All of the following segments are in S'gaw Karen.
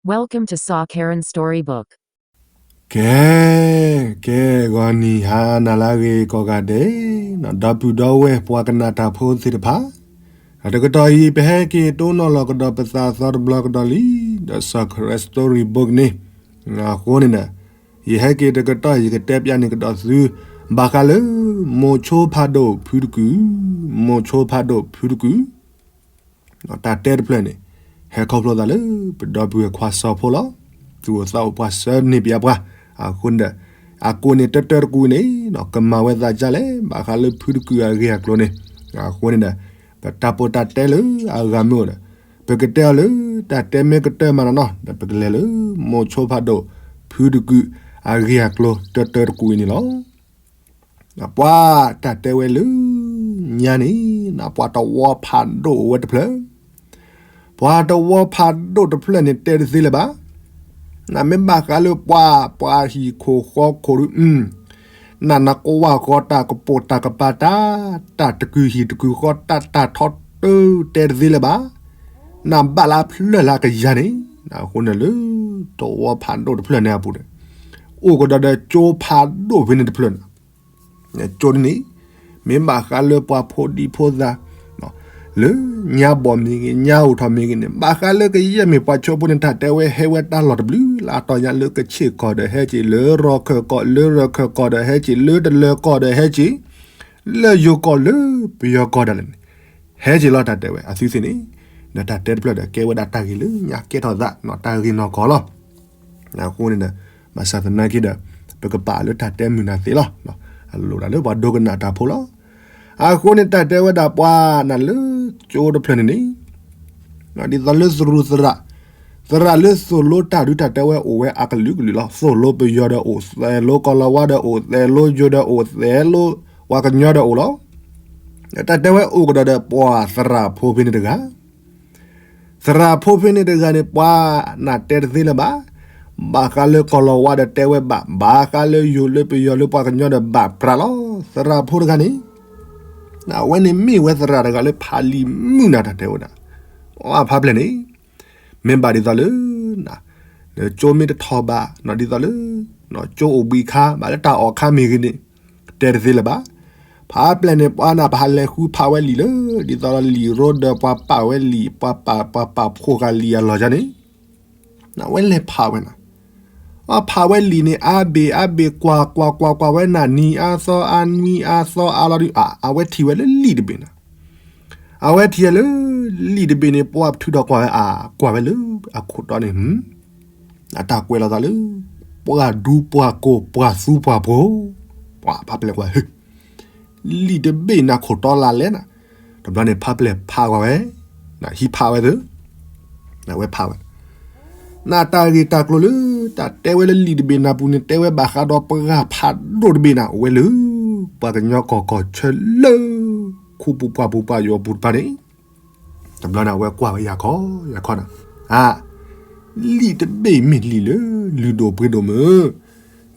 Welcome to Sa Karen Storybook. ကဲ, ကဲ, ဂီၤနံၤဟါနၤလၢအဂ့ၤကိးဂၤဒဲး, ဒီပုၢ်ဒီဝဲၢ်ပှၤကနၣ်တၢ်ဖိသ့ၣ်တဖၣ်, တကတီၢ်အံၤ ပဟဲက့ၤတိၢ်နီၣ်လီၤကဒီးပသးသီတဘျီကဒီးလံ, ဒီး Sa Karen Storybook န့ၣ်, အဃိန့ၣ်ဒီး, ယဟဲက့ၤတကတီၢ် ယကတဲပျးန့ၢ်ကဒီးသု, ဘၣ်ဃးလၢ မိၤဆိဖးဒိၣ်ဖုတကုၢ်, မိၤဆိဖးဒိၣ်ဖုတကုၢ် တၢ်တဲတဖျၢၣ်န့ၣ် ဟဲခီဖျိသးလၢ ပဒီပုၢ်ဝဲၢ်ခွါစီၤဖိလီၤ. သူၣ်အိၣ်သးအိၣ်ပှၤဆှၢန့ၢ်ပယါပှၤ, အဃိန့ၣ်ဒီး, အကိးန့ၣ်တၢတၢတကူန့ၣ်, ကမၤဝဲသးဒ်လဲၣ် ဘၣ်ဃးလၢဖုတကုၢ်အဂ့ၢ်အကျိၤန့ၣ်, အဃိန့ၣ်ဒီး, ပတၢ်ပီးတၢ်တဲလၢအဂၤမ့ၢ်အိၣ်ဒီး, ပကတဲအီၤလၢ တၢ်တဲမ့ၢ်ကတၢၢ်မးနီၤနီၤ ဒီးပကလဲၤလၢ မိၤဆိဖးဒိၣ်ဖုတကုၢ် အဂ့ၢ်အကျိၤတၢတၢတကူအံၤန့ၣ်လီၤ. ပှၤတၢ်တဲဝဲလၢညါန့ၣ်, ပှၤတဝီဖးဒိၣ်အိၣ်ဝဲတဖျၢၣ်, ပှၤတဝီဖးဒိၣ်တဖျၢၣ်န့ၣ် တဲတသ့လၢၤဘၣ်. နမ့ၢ်ဘၣ်ဃးလၢပှၤ, ပှၤဟံၣ်ခိၣ်ဃီခိၣ်ဒု, နနကွၢ်ဃီတၢ်ကပိာ်တၢ်ကပၤတၢ်, တၢ်တကုၢ်ဟံၣ်တကုၢ်ဃီတၢ်တၢ်ထီတၢ်တဲတသ့လၢၤဘၣ်. နဘၣ်လၢအဖျၢၣ်လၢအကယၤန့ၣ်, အဃိန့ၣ်လၢ တဝီဖးဒိၣ်တဖျၢၣ်န့ၣ်အပူၤဒီး, အိၣ်ကဒီးဒီးကၠိဖးဒိၣ်ဖဲန့ၣ်တဖျၢၣ်န့ၣ် ကၠိန့ၣ်, မ့ၢ်ဘၣ်ဃးလၢပှၤဖိဒံဖိသၣ်, လၢညါဘီၣ်မ့ၢ်ဂ့ၤ, ညါအိၣ်ထီၣ်မ့ၢ်ဂ့ၤန့ၣ်, ဘၣ်ဃးလၢကယဲၢ်မ့ၢ်ပှၤကၠိဖိန့ၣ် တၢ်တဲဝဲဟဲဝဲတၢ်လီၢ်တဘျုးလၢအတီၢ်ညါ, လၢကဆ့ၣ်ကီၢ်ဒီးဟဲက့ၤ, လၢရခၢၣ်ကီၢ်, လၢရခၢၣ်ကီၢ်ဒီးဟဲက့ၤ, လၢတလၢၤကီၢ်ဒီးဟဲက့ၤ, လၢယိၤကီၢ်လၢပယီၤကီၢ်ဒၣ်လဲာ်န့ၣ်, ဟဲက့ၤလီၤတၢ်တဲဝဲအသုသ့ၣ်န့ၣ်, ဒီးတၢ်တဲတဖျၢၣ်ဒီးကဲဝဲဒၣ်တၢ်ဂ့ၢ်လၢညါကဲထီၣ်သး, တၢ်ဂ့ၢ်နီၢ်ကီၢ်လီၤ. အဃိန့ၣ်ဒီး, ဘၣ်ဆၣ်သနာ်က့ဒီး, ပကပာ်လၢတၢ်တဲမုာ်နၢ်သ့လီၤ. အလိၣ်ဒၣ်လၢပှၤဒိကနၣ်တၢ်ဖိလီၤ. အဃိန့ၣ်တၢ်တဲဝဲဒၣ်ပှၤနၤလၢကၠိတဖျၢၣ်န့ၣ်န့ၣ်, ဒ်သိးလၢသရူးသရၣ်, သရၣ်လၢသိၣ်လိတၢ်ဒုးတၢ်တဲဝဲအိၣ်ဝဲအကလုာ်ကလုာ်လီၤ. သိၣ်လိပယီၤဒီးအိၣ်, သဲးလိကီၤလၤဝါဒီးအိၣ်, သဲးလိယိၤဒီးအိၣ်, သဲးလိပှၤကညီဒီးအိၣ်လီၤ. တၢ်တဲဝဲအိၣ်ကဒီးဒီးပှၤသရၣ်ဖိဖဲန့ၣ်တဂၤ သရၣ်ဖိဖဲန့ၣ်တဂၤန့ၣ် ပှၤနၢ်တဲတသ့လၢၤဘၣ်. ဘၣ်ဃးလၢကီၤလၤဝါဒီးတဲဝဲဘၣ်, ဘၣ်ဃးလၢယိၤလၢပယီၤလၢပှၤကညီဒီးဘၣ်ပြးလီၤ. သရၣ်ဖိတဂၤန့ၣ်, အဝဲန့ၣ်မ့ၢ်ဝဲသရၣ်တဂၤလၢဖးလံာ်မုာ်နၢ်တၢ်တဲဝဲဒၣ်. အဖးဖျဲၣ်န့ၣ်, မ့ၢ်ဘၣ်ဒ်သိးလၢ ကၠိမ့ၢ်တထီၣ်ဘၣ်, ဒ်သိးလၢ ကၠိအိၣ်ဘှံးခါ ဘၣ်လၢတၢ်အီၣ်ခါမ့ၢ်ဂ့ၤန့ၣ်, တဲတသ့လၢၤဘၣ်. ဖးဖျဲၣ်န့ၣ် ပှၤနၢ်ပဟးလဲၤဃုဖးဝဲလံာ်လၢ ဒ်သိးလၢလံာ်ရိဒီးပှၤပာ်ဝဲလံာ်, ပှၤပာ်, ပှၤပာ်ဖှိၣ်ဃာ်လံာ်အလီၢ်ယါန့ၣ်, အဝဲလဲၤဖးဝဲနၤ. အဖးဝဲလံာ်န့ၣ် အါဘ့ၣ်အါဘ့ၣ် ကွၢ်ကွၢ်ကွၢ်ကွၢ်ကွၢ်ဝဲနၤ နံၤအါသီအါနွံအါသီအါလီၤဒုး အဝဲထံၣ်ဝဲလၢလံာ်တဘ့ၣ်နၤ. အဝဲထံၣ်ဝဲလၢလံာ်တဘ့ၣ်န့ၣ် ပှၤပထုးထီၣ်ကွၢ်ဝဲအါ, ကွၢ်ဝဲလၢအခိၣ်တီန့ၣ်, အတၢ်ကွဲးလီၤသးလၢ ပှၤဒူပှၤကိၢ်ပှၤသူပှၤဖိ, ပှၤဖးဖျဲၣ်ကွၢ် လံာ်တဘ့ၣ်နၤခိၣ်တီလၢလဲၣ်နၤ. တဘျီန့ၣ်ဖးဖျဲၣ်ဖးကွၢ်ဝဲ, ဟံးဖးဝဲသ့, အဝဲဖးဝဲ နတၢ်ဂ့ၢ်တၢ်ကျိၤလၢ တၢ်တဲဝဲလၢလံာ်တဘ့ၣ်နၤပူၤန့ၣ် တဲဝဲဘၣ်ဃးဒီးပှၤဖးဒိၣ်တဘ့ၣ်နၤ အိၣ်ဝဲလၢ ပှၤကညီကီၢ်ကီၢ်ဆၢလၢ ခူပူၤပှၢ်ပူၤပှၢ်ယိာ်ပူၤတဖၣ်န့ၣ်, တဘျီန့ၣ်အဝဲကွၢ်ဝဲယၤခီ, ယၤခီနၤ, အ, လံာ်တဘ့ၣ်မ့ၢ်လံာ်လၢ လုၢ်ဒိၣ်ပှ့ၤဒိၣ်မုၢ်,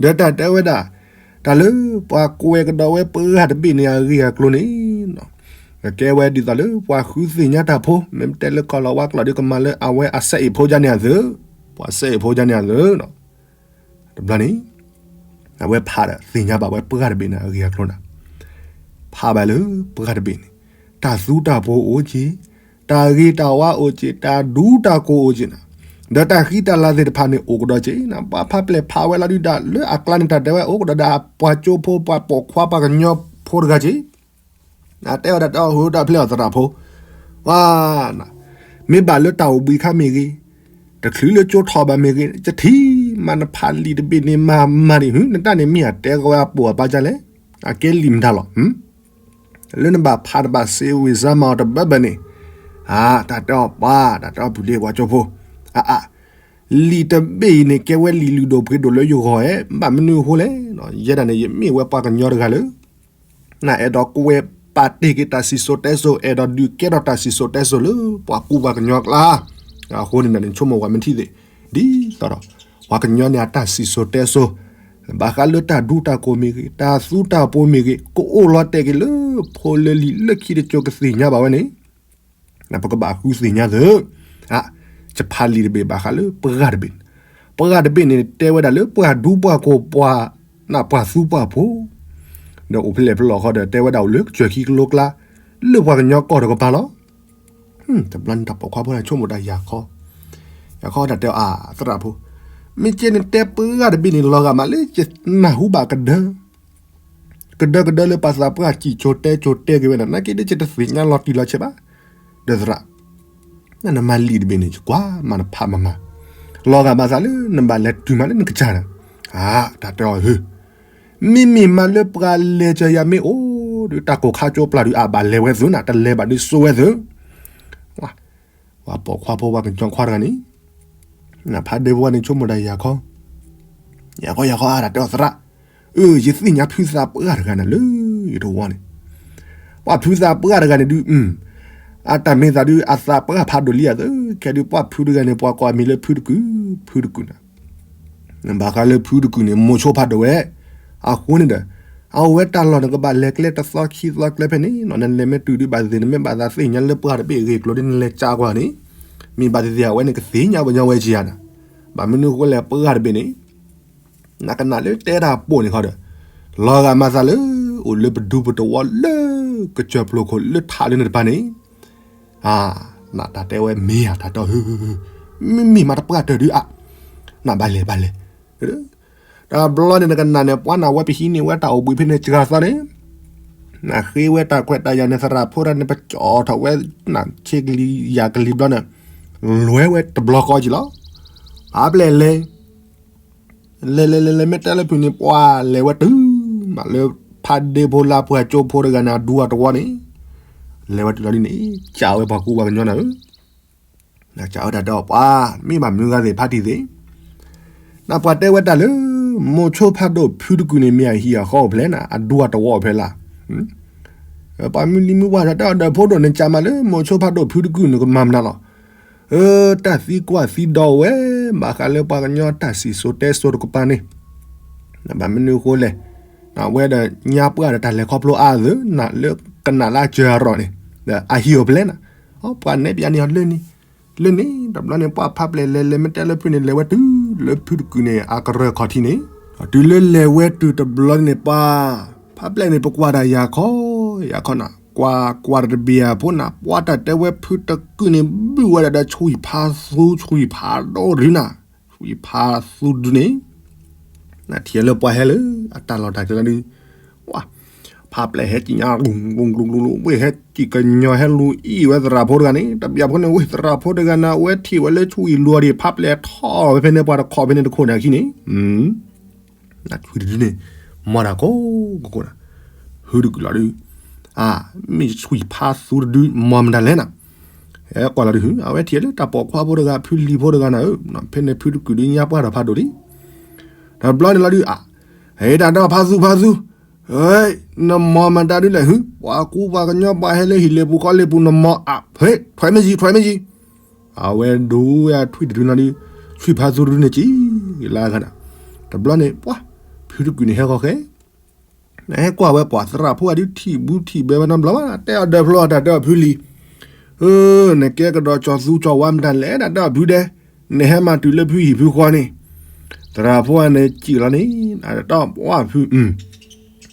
ဒီးတၢ်တဲဝဲဒၣ်, တၢ်လၢပှၤကွဲးကဒီးဝဲပှၤတဘ့ၣ်န့ၣ်အဂ့ၢ်အကျိၤန့ၣ် ကဲဝဲဒ်သိးလၢပှၤဃုသ့ၣ်ညါတၢ်ဖိ, မ့ၢ်တဲလၢကီၢ်လီၤဝါကျိာ်ဒီးကမၤလၢအဝဲအစဲးအ့ၣ်ဖိဒ်န့ၣ်အသိး, ပှၤစဲးအ့ၣ်ဖိဒ်န့ၣ်အသိး, တဘျီန့ၣ်, အဝဲဖးဒီးသ့ၣ်ညါဘၣ်ဝဲပှၤတဘ့ၣ်န့ၣ်အဂ့ၢ်အကျိၤနၤ, ဖးဘၣ်လၢပှၤတဘ့ၣ်န့ၣ်, တၢ်သူတၢ်ဖိအိၣ်က့ၤ, တၢ်ဂ့ၤတၢ်ဝါအိၣ်က့ၤ, တၢ်ဒူတၢ်ကိၢ်အိၣ်က့ၤနၤ, ဒီးတၢ်ဃံတၢ်လၤသ့ၣ်တဖၣ်န့ၣ်အိၣ်ကဒီးက့ၤနၤ, ပှၤဖးဖျဲၣ်ဖးဝဲလီၤဒုးဒၣ်လၢအကျါန့ၣ် တၢ်တဲဝဲအိၣ်ကဒီးဒီးပှၤကၠိဖိပှၤပိာ်ခွါပှၤကညီဖိတဂၤက့ၤ တဲဝဲဒၣ်တၢ်အိၣ်ဟူတၢ်ဖျဲၣ်အီၤသရၣ်ဖိ, ပှၤ, မ့ၢ်ဘၣ်လၢတၢ်အိၣ်ဘှံးခါမ့ၢ်ဂ့ၤ, တချုးလၢကၠိထီၣ်ဘၣ်မ့ၢ်ဂ့ၤ, ယထံၣ်မးနဖးလံာ်တဘ့ၣ်န့ၣ်မၤမၤဒံး နတၢ်န့ၣ်မ့ၢ်အတဲကဝဲအပိာ်အပာ်ဒ်လဲၣ်, အကဲလံာ်မတၤလီၤ လၢနဘၣ်ဖးတဘၣ်စ့ဝံၤစါမၤအီၤတဘၣ်ဘၣ်န့ၣ်, အ, တၢ်တဲအီၤပှၤ, တၢ်တဲအီၤပုၢ်လ့ပှၤကၠိဖိ, အ, အ, လံာ်တဘ့ၣ်အံၤန့ၣ် ကဲဝဲလံာ်လုၢ်ဒိၣ်ပှ့ၤဒိၣ်လၢယဂီၢ်ဧါ, ဘၣ်မနုၤအဃိလဲၣ်, ယဲဒၣ်န့ၣ် ယမ့ၢ်ဝဲပှၤကညီတဂၤလၢ နအဲၣ်ဒိးကွဲးပာ်တ့ၢ်က့ၤတၢ်စံၣ်စိၤတဲစိၤ, အဲၣ်ဒိးဒုးကဲထီၣ်တၢ်စံၣ်စိၤတဲစိၤလၢပှၤကူပှၤကညီအကျါ, အဃိန့ၣ်ဒီး နဆိကမိၣ်ဝဲမ့ၢ်ထံၣ်သ့ၣ်, ဒ်သိးဒီး ပှၤကညီန့ၣ်အတၢ်စံၣ်စိၤတဲစိၤ, ဘၣ်ဃးလၢတၢ်ဒူတၢ်ကိၢ်မ့ၢ်ဂ့ၤ, တၢ်သူတၢ်ဖိမ့ၢ်ဂ့ၤ, ကအိၣ်လီၤတဲာ်က့ၤလၢဖိလၢလံၤလၢခံတစိၤကသ့ၣ်ညါဘၣ်ဝဲန့ၣ် ပကဘၣ်ဃုသ့ၣ်ညါသ့, အ, ယဖးလံာ်တဘ့ၣ်ဘၣ်ဃးလၢပှၢ်တဘ့ၣ်န့ၣ်, ပှၢ်တဘ့ၣ်န့ၣ် တဲဝဲဒၣ်လၢပှၢ်ဒူပှၢ်ကိၢ်ပှၢ်, နပှၢ်သူပှၢ်ဖိ, ဒီးအိၣ်ဖဲလဲၣ်ဖဲလဲၣ်ဃီဒီး တဲဝဲဒၣ်အိၣ်လၢကစၢၢ်ခံကလိကျါ, လၢပှၤကညီကီၢ်တကပၤလီၤ. တဘျီန့ၣ်တၢ်ပိာ်ခွါဖိန့ၣ်ဆိကမိၣ်တၢ်ယၤခီ, ယၤခီတၢ်တဲအီၤ အသရၣ်ဖိ, မ့ၢ်ကဲနတဲပှၢ်တဘ့ၣ်န့ၣ် လီၤဂာ်မးလၢယနၢ်ဟူဘၣ်ကဒၢ ကဒၢကဒၢလၢပှၤသးပှၢ်စံၣ်ကိၤတဲကိၤတဲက့ၤဝဲဒၣ် နာ်က့ဒ်ယတသ့ၣ်ညါလီၤတံၢ်လီၤဆဲးဘၣ်, ဒီးသရၣ်, နမၤလံာ်တဘ့ၣ်န့ၣ် ယကွၢ်မးနဖးမၤမၤ, လီၤဂာ်မးသးလၢနဘၣ်လဲၤတုၤမးလၢနကစၢ်ဒီး, အါ တၢ်တဲအီၤဧၢ, မ့မ့ၢ်မးလၢပှၤလဲၤစၢၤယၤမ့ၢ်အိၣ်ဒီး တၢ်ကိၢ်ခါကၠိပျၢ်ဒုးအဘၣ်လဲၤဝဲသုနၤ တလဲၤဘၣ်ဒုးစိဝဲသု, ပှၤပိာ်ခွါဖိပှၤကညီခွါတဂၤန့ၣ်, နဖးဒ့ဖိန့ၣ်ဆိကမိၣ်တၢ်ယၤခီ, ယၤခီယၤခီအါတၢ်တဲအီၤသရၣ်, အၢ ယသ့ၣ်ညါဖုသးပှၢ်တဂၤန့ၣ်လၢယတဝီန့ၣ်, ပှၤဖုသးပှၢ်တဂၤန့ၣ်ဒုး, အတၢ်မ့ၢ်သးဒုး အသးပှၢ်ဖးဒိၣ်လံအသး, ခဲဒုးပှၤဖုတဂၤန့ၣ် ပှၤကိးအမံၤလၢဖုတကုၢ်, ဖုတကုၢ်န့ၣ် ဘၣ်ဃးလၢဖုတကုၢ်န့ၣ် မိၤဆိဖးဒိၣ်ဝဲ, အဃိန့ၣ်ဒီး, အဝဲတၢ်လီၢ်နကဘၣ်လဲၤကျဲတသီခံသီကျဲဖဲန့ၣ်နီၤ နလဲၤမ့ၢ်တုၤဒုးဘၣ်သ့ၣ်သ့ၣ် နမ့ၢ်ဘၣ်သးသ့ၣ်ညါလၢပှၢ်တဘ့ၣ်အဂ့ၢ်အကျိၤဒ်နလဲၤကးကွၢ်န့ၣ်, မ့ၢ်ဘၣ်သ့ၣ်သ့ၣ်အဝဲန့ၣ်ကသ့ၣ်ညါပညီဝဲကယၤနၤ, ဘၣ်မနုၤအဃိလဲၣ်ပှၢ်တဘ့ၣ်န့ၣ်, နကနၣ်လၢတဲတၢ်ပိာ်န့ၣ်ခီဒီး, လီၤဂာ်မၤသးလၢ, အိၣ်လၢပဒူပတဝီလၢ, ကစၢၢ်ဖျိခိၣ်လၢထးလၢန့ၣ်တပၤန့ၣ် နတၢ်တဲဝဲမ့ၢ်ဧါ တၢ်တဲအီၤဧၢ, မ့မ့ၢ်မးတပှၢ်တၢၢ်ဒုးအါ, နဘၣ်လဲၤဘၣ်လဲၤ, တဘျီန့ၣ်နကနၣ်န့ၣ် ပှၤနၢ်ဝဲပဟံးန့ၢ်ဝဲတၢ်အိၣ်ဘှံးဖဲန့ၣ်စှၤသီန့ၣ်, နဃ့ဝဲတၢ်ခွဲးတၢ်ယာ်န့ၣ် သရၣ်ဖိတဂၤန့ၣ် ပကၠီၣ်ထီၣ်ဝဲ, နဆ့ကလံၤယၤကလံၤဘျီန့ၣ်, လဲၤဝဲတဘျီဃီကံလီၤ, အါပျဲၢ်လဲၤ လဲၤလဲၤလဲၤလဲၤ မ့ၢ်တဲလၢဖုန့ၣ် ပှၤလဲၤဝဲတုၤ, မးလၢဖးဒ့ဖိလၢပှၢ်ကၠိဖိတဂၤန့ၣ် အဒူအတဝီန့ၣ်, လဲၤဝဲတုၤလီၤဒ်န့ၣ်, ကးဝဲပှၤကူပှၤကညီနၤဧၢ, ကးဝဲတၢ်တဲအီၤပှၤ, မ့ၢ်ဘၣ်မုၢ်ဂၤသ့ၣ်ဖးတံၢ်သ့ၣ်, နပှၤတဲဝဲတၢ်လၢ, မိၤဆိဖးဒိၣ်ဖုတကုၢ်န့ၣ်မ့ၢ်အဟံၣ်အဃီအိၣ်ဖဲလဲၣ်နၤ အဒူအတဝီအိၣ်ဖဲလဲၣ် ပှၤမုၢ်လံမုၢ်ဝါဒီးတၢ်အီၣ်ဒီးဖိဒိၣ်န့ၣ် ကးမးလၢမိၤဆိဖးဒိၣ်ဖုတကုၢ်န့ၣ်ကမၤမနုၤလီၤ, အၢ တၢ်သံကွၢ်သံဒိးဝဲ, ဘၣ်ဃးလၢပှၤကညီတၢ်စံၣ်စိၤတဲစိၤတကပၤန့ၣ်, ဘၣ်မနုၤအဃိလဲၣ်, အဝဲဒီးညါပှၢ်ဒီးတၢ်လဲၤခီဖျိအါသု, နလၢကနၣ်လၢအစၢၤအရီၣ်န့ၣ်, ဒီးအဟံၣ်အိၣ်ဖဲလဲၣ်နၤ, အပှၤနဲၣ်ပျးန့ၢ်အီၤလၢန့ၣ်, လၢန့ၣ် တဘျီန့ၣ် ပှၤဖးပျဲၢ်လဲၤလဲၤမ့ၢ်တဲလၢဖုန့ၣ် လဲၤဝဲတုၤလၢဖုတကုၢ်န့ၣ် အကရၢၢ်ခီၣ်ထံးန့ၣ်, တုၤလၢလဲၤဝဲတုၤတဘျီန့ၣ် ပှၤဖးပျဲၢ်န့ၣ် ပကွၢ်တၢ်ယၤခီ, ယၤခီနၤ, ကွၢ်ကွၢ်တဘ့ၣ်အဖိနၤ ပှၤတၢ်တဲဝဲဖုတကုၢ်န့ၣ် ဘုၣ်ဝဲဒၣ်ဒီးဆွံၣ်ဖးသူဆွံၣ်ဖးဒိၣ်ဒုနၤ, ဆွံၣ်ဖးသူဒုန့ၣ် နထံၣ်လၢပှၤဟဲလၢ အတၢ်လီၢ်တၢ်ကျဲဒုး, ဝါ, ဖးပျဲၢ်ဟဲကံၣ်ညါ, ဝ့ၢ်ဟဲကံၣ်ကညီဟဲလူၤအံၣ်ဝဲသရၣ်ဖိတဂၤန့ၣ်, တဘျီဖိန့ၣ် ဝ့ၢ်သရၣ်ဖိတဂၤန့ၣ် အဝဲထံၣ်ဝဲလၢဆူအံၣ်လူၤအီၤဒံး ဖးပျဲၢ်ထီၣ်ဝဲဖဲန့ၣ် ပှၤတခိးဖဲန့ၣ်တခိးန့ၣ်အခံန့ၣ် နဆွံတဒုန့ၣ် မီၢ်တၢ်ကိးကိးနၤ, ဖုတကုၢ်လီၤဒုး, အ, မ့ၢ်ဆွံၣ်ဖးသူတဒု မီၢ်မတၤလဲၣ်နၤ, ဟဲကွၢ်လီၤဒုး, အဝဲထံၣ်လၢတၢ်ပိာ်ခွါဖိတဂၤ ဖုလံၤဖိတဂၤနၤဧၢ, ဖဲန့ၣ်ဖုတကုၢ်ဒုးညါပှၢ်ထီၣ်ဖးဒိၣ်လံ, တဘျီန့ၣ်လီၤဒုး, အ, ဟဲတၢ်ဒီးဖးသူဖးသူ, နမီၢ်မတၤဒုးလဲၣ်ဟု, ပှၤကူပှၤကညီပှၤဟဲလၢဟံၣ်လ့ၣ်ပူၤဃီလ့ၣ်ပူၤ နမီၢ်အ, ဟဲ, ထွဲမ့ၢ်ယံၤ ထွဲမ့ၢ်ယံၤ အဝဲဒိဝဲအထွံၣ်တဒုနီၤဒုး, ဆွံၣ်ဖးသူတဒုန့ၣ်ကံၣ်လၢခါနၤ, တဘျီန့ၣ် ပှၤ, ဖုတကုၢ်န့ၣ်ဟဲဃီဃဲ, ဟဲကွၢ်ဝဲပှၤသရၣ်ဖိအဒုးထံၣ်ဘုထံၣ်ဘဲဝဲနီတဘျီဘၣ်, တဲအီၤဒီးဖျိအတၢ်တဲအီၤဖုလံၤ, နကဲကဒီးကၠီၤသူကၠီၤဝါမတၤလဲၣ် တၢ်တဲအီၤဖုဒဲ, နဟဲမၤတုၤလၢဖုဟံၣ်ဖုဃီန့ၣ်, သရၣ်ဖိန့ၣ်ကံၣ်လီၤန့ၣ်, တၢ်တဲအီၤပှၤဖု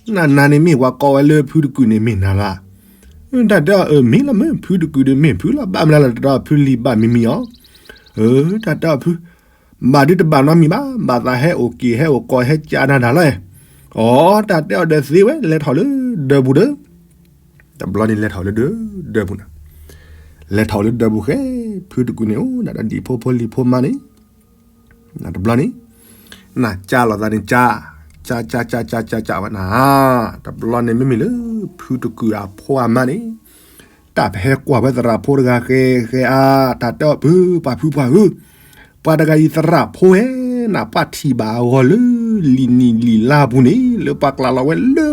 နနၤန့ၣ်မ့ၢ်ပှၤကိးဝဲလၢဖုတကုၢ်န့ၣ်မ့ၢ်နၤလီၤ, တၢ်တဲအီၤအၢမ့ၢ်လီၤမ့ၢ် ဖုတကုၢ်ဒုးမ့ၢ်ဖုလီၤ ဘၣ်မနုၤလဲၣ် တၢ်တဲအီၤဖုလံၤဘၣ်မံၤမံၤအီၤ, အၢ တၢ်တဲအီၤဖု, ဘၣ်ဒုးတဘၣ်နီတမံၤဘၣ် ဘၣ်သးဟဲအိၣ်က့ၤဟဲအိၣ်ကိးဟဲကးနၤတၢ်လီၤ, အီ တၢ်တဲအီၤဒီးသ့ဝဲ လဲၤထီၣ်လၢဒၢးပူၤဒီး, တဘျီန့ၣ်လဲၤထီၣ်လၢဒၢးပူၤနၤ, လဲၤထီၣ်လၢဒၢးပူၤဃဲ, ဖုတကုၢ်န့ၣ်အိၣ်ဒၣ်ဒီးဒံၣ်ဖိဖိလံၤဖိမါန့ၣ် တဘျီန့ၣ်, နကၢ်လိာ်သးန့ၣ်ကၢ်, ကၢ်ကၢ်ကၢ်ကၢ်ကၢ်ဝဲနၤ, တဘျီန့ၣ်မ့မ့ၢ်လၢ ဖုတကုၢ်အဖိအမါန့ၣ်, တၢ်ပဟဲကွၢ်ဝဲသရၣ်ဖိတဂၤဃဲဃဲအါ, တၢ်တဲအီၤဖု ပှၤဖုပှၤဧၢ, ပှၤတဂၤအံၤသရၣ်ဖိဝဲ, နပှၤထံၣ်ဘၣ်အဂီၢ်လၢ လံာ်နံၣ်လံာ်လါပူၤန့ၣ် လၢပှၤကျးလီၤဝဲလၢ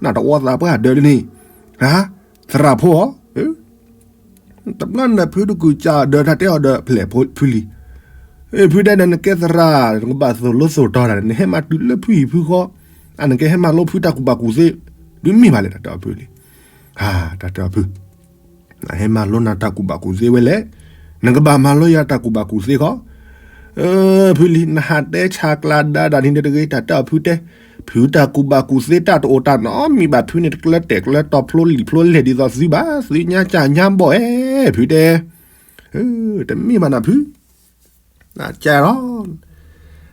နတဝီသးပှၢ်ဒၢးလၢန့ၣ်, သရၣ်ဖိဧါ တဘျီန့ၣ်ဖုတကုၢ်ကၢ်ဒီးတၢ်တဲအီၤဒီးဖျဲၣ်ဖုလံၤ, ဖုဒဲဒီးနကဲသရၣ် နကဘၣ်သိၣ်လိသိၣ်တီတၢ် နဟဲမၤတုၤလၢဖုဟံၣ်ဖုဃီ, အနကဲဟဲမၤလိဖုတၢ်ကူၣ်ဘၣ်ကူၣ်သ့, ဒုးမ့ၢ်ဘၣ်လဲၣ် တၢ်တဲအီၤဖုလံၤ, တၢ်တဲအီၤဖု, နဟဲမၤလိနၤတၢ်ကူၣ်ဘၣ်ကူၣ်သ့ဝဲလဲၣ်, နကဘၣ်မၤလိယၤတၢ်ကူၣ်ဘၣ်ကူၣ်သ့ခီ, ဖုလံၤ နဟးတဲဆါကျါဒါဒၣ်န့ၣ်တဂ့ၤ တၢ်တဲအီၤဖုတဲ, ဖုတၢ်ကူၣ်ဘၣ်ကူၣ်သ့တၢ်တအိၣ်တၢ်နီတမံၤဘၣ် ဖုန့ၣ်တကျၢၤတဲာ်ကျၢၤတီၤဖျိလံာ်ဖျိလဲၢ်ဒ်သိးသုဘၣ် သုညါကၢ်ညါဘီၣ်အဲၣ် ဖုတဲ, တမ့ၢ်ဘၣ်နၤဖု ကလီၤ,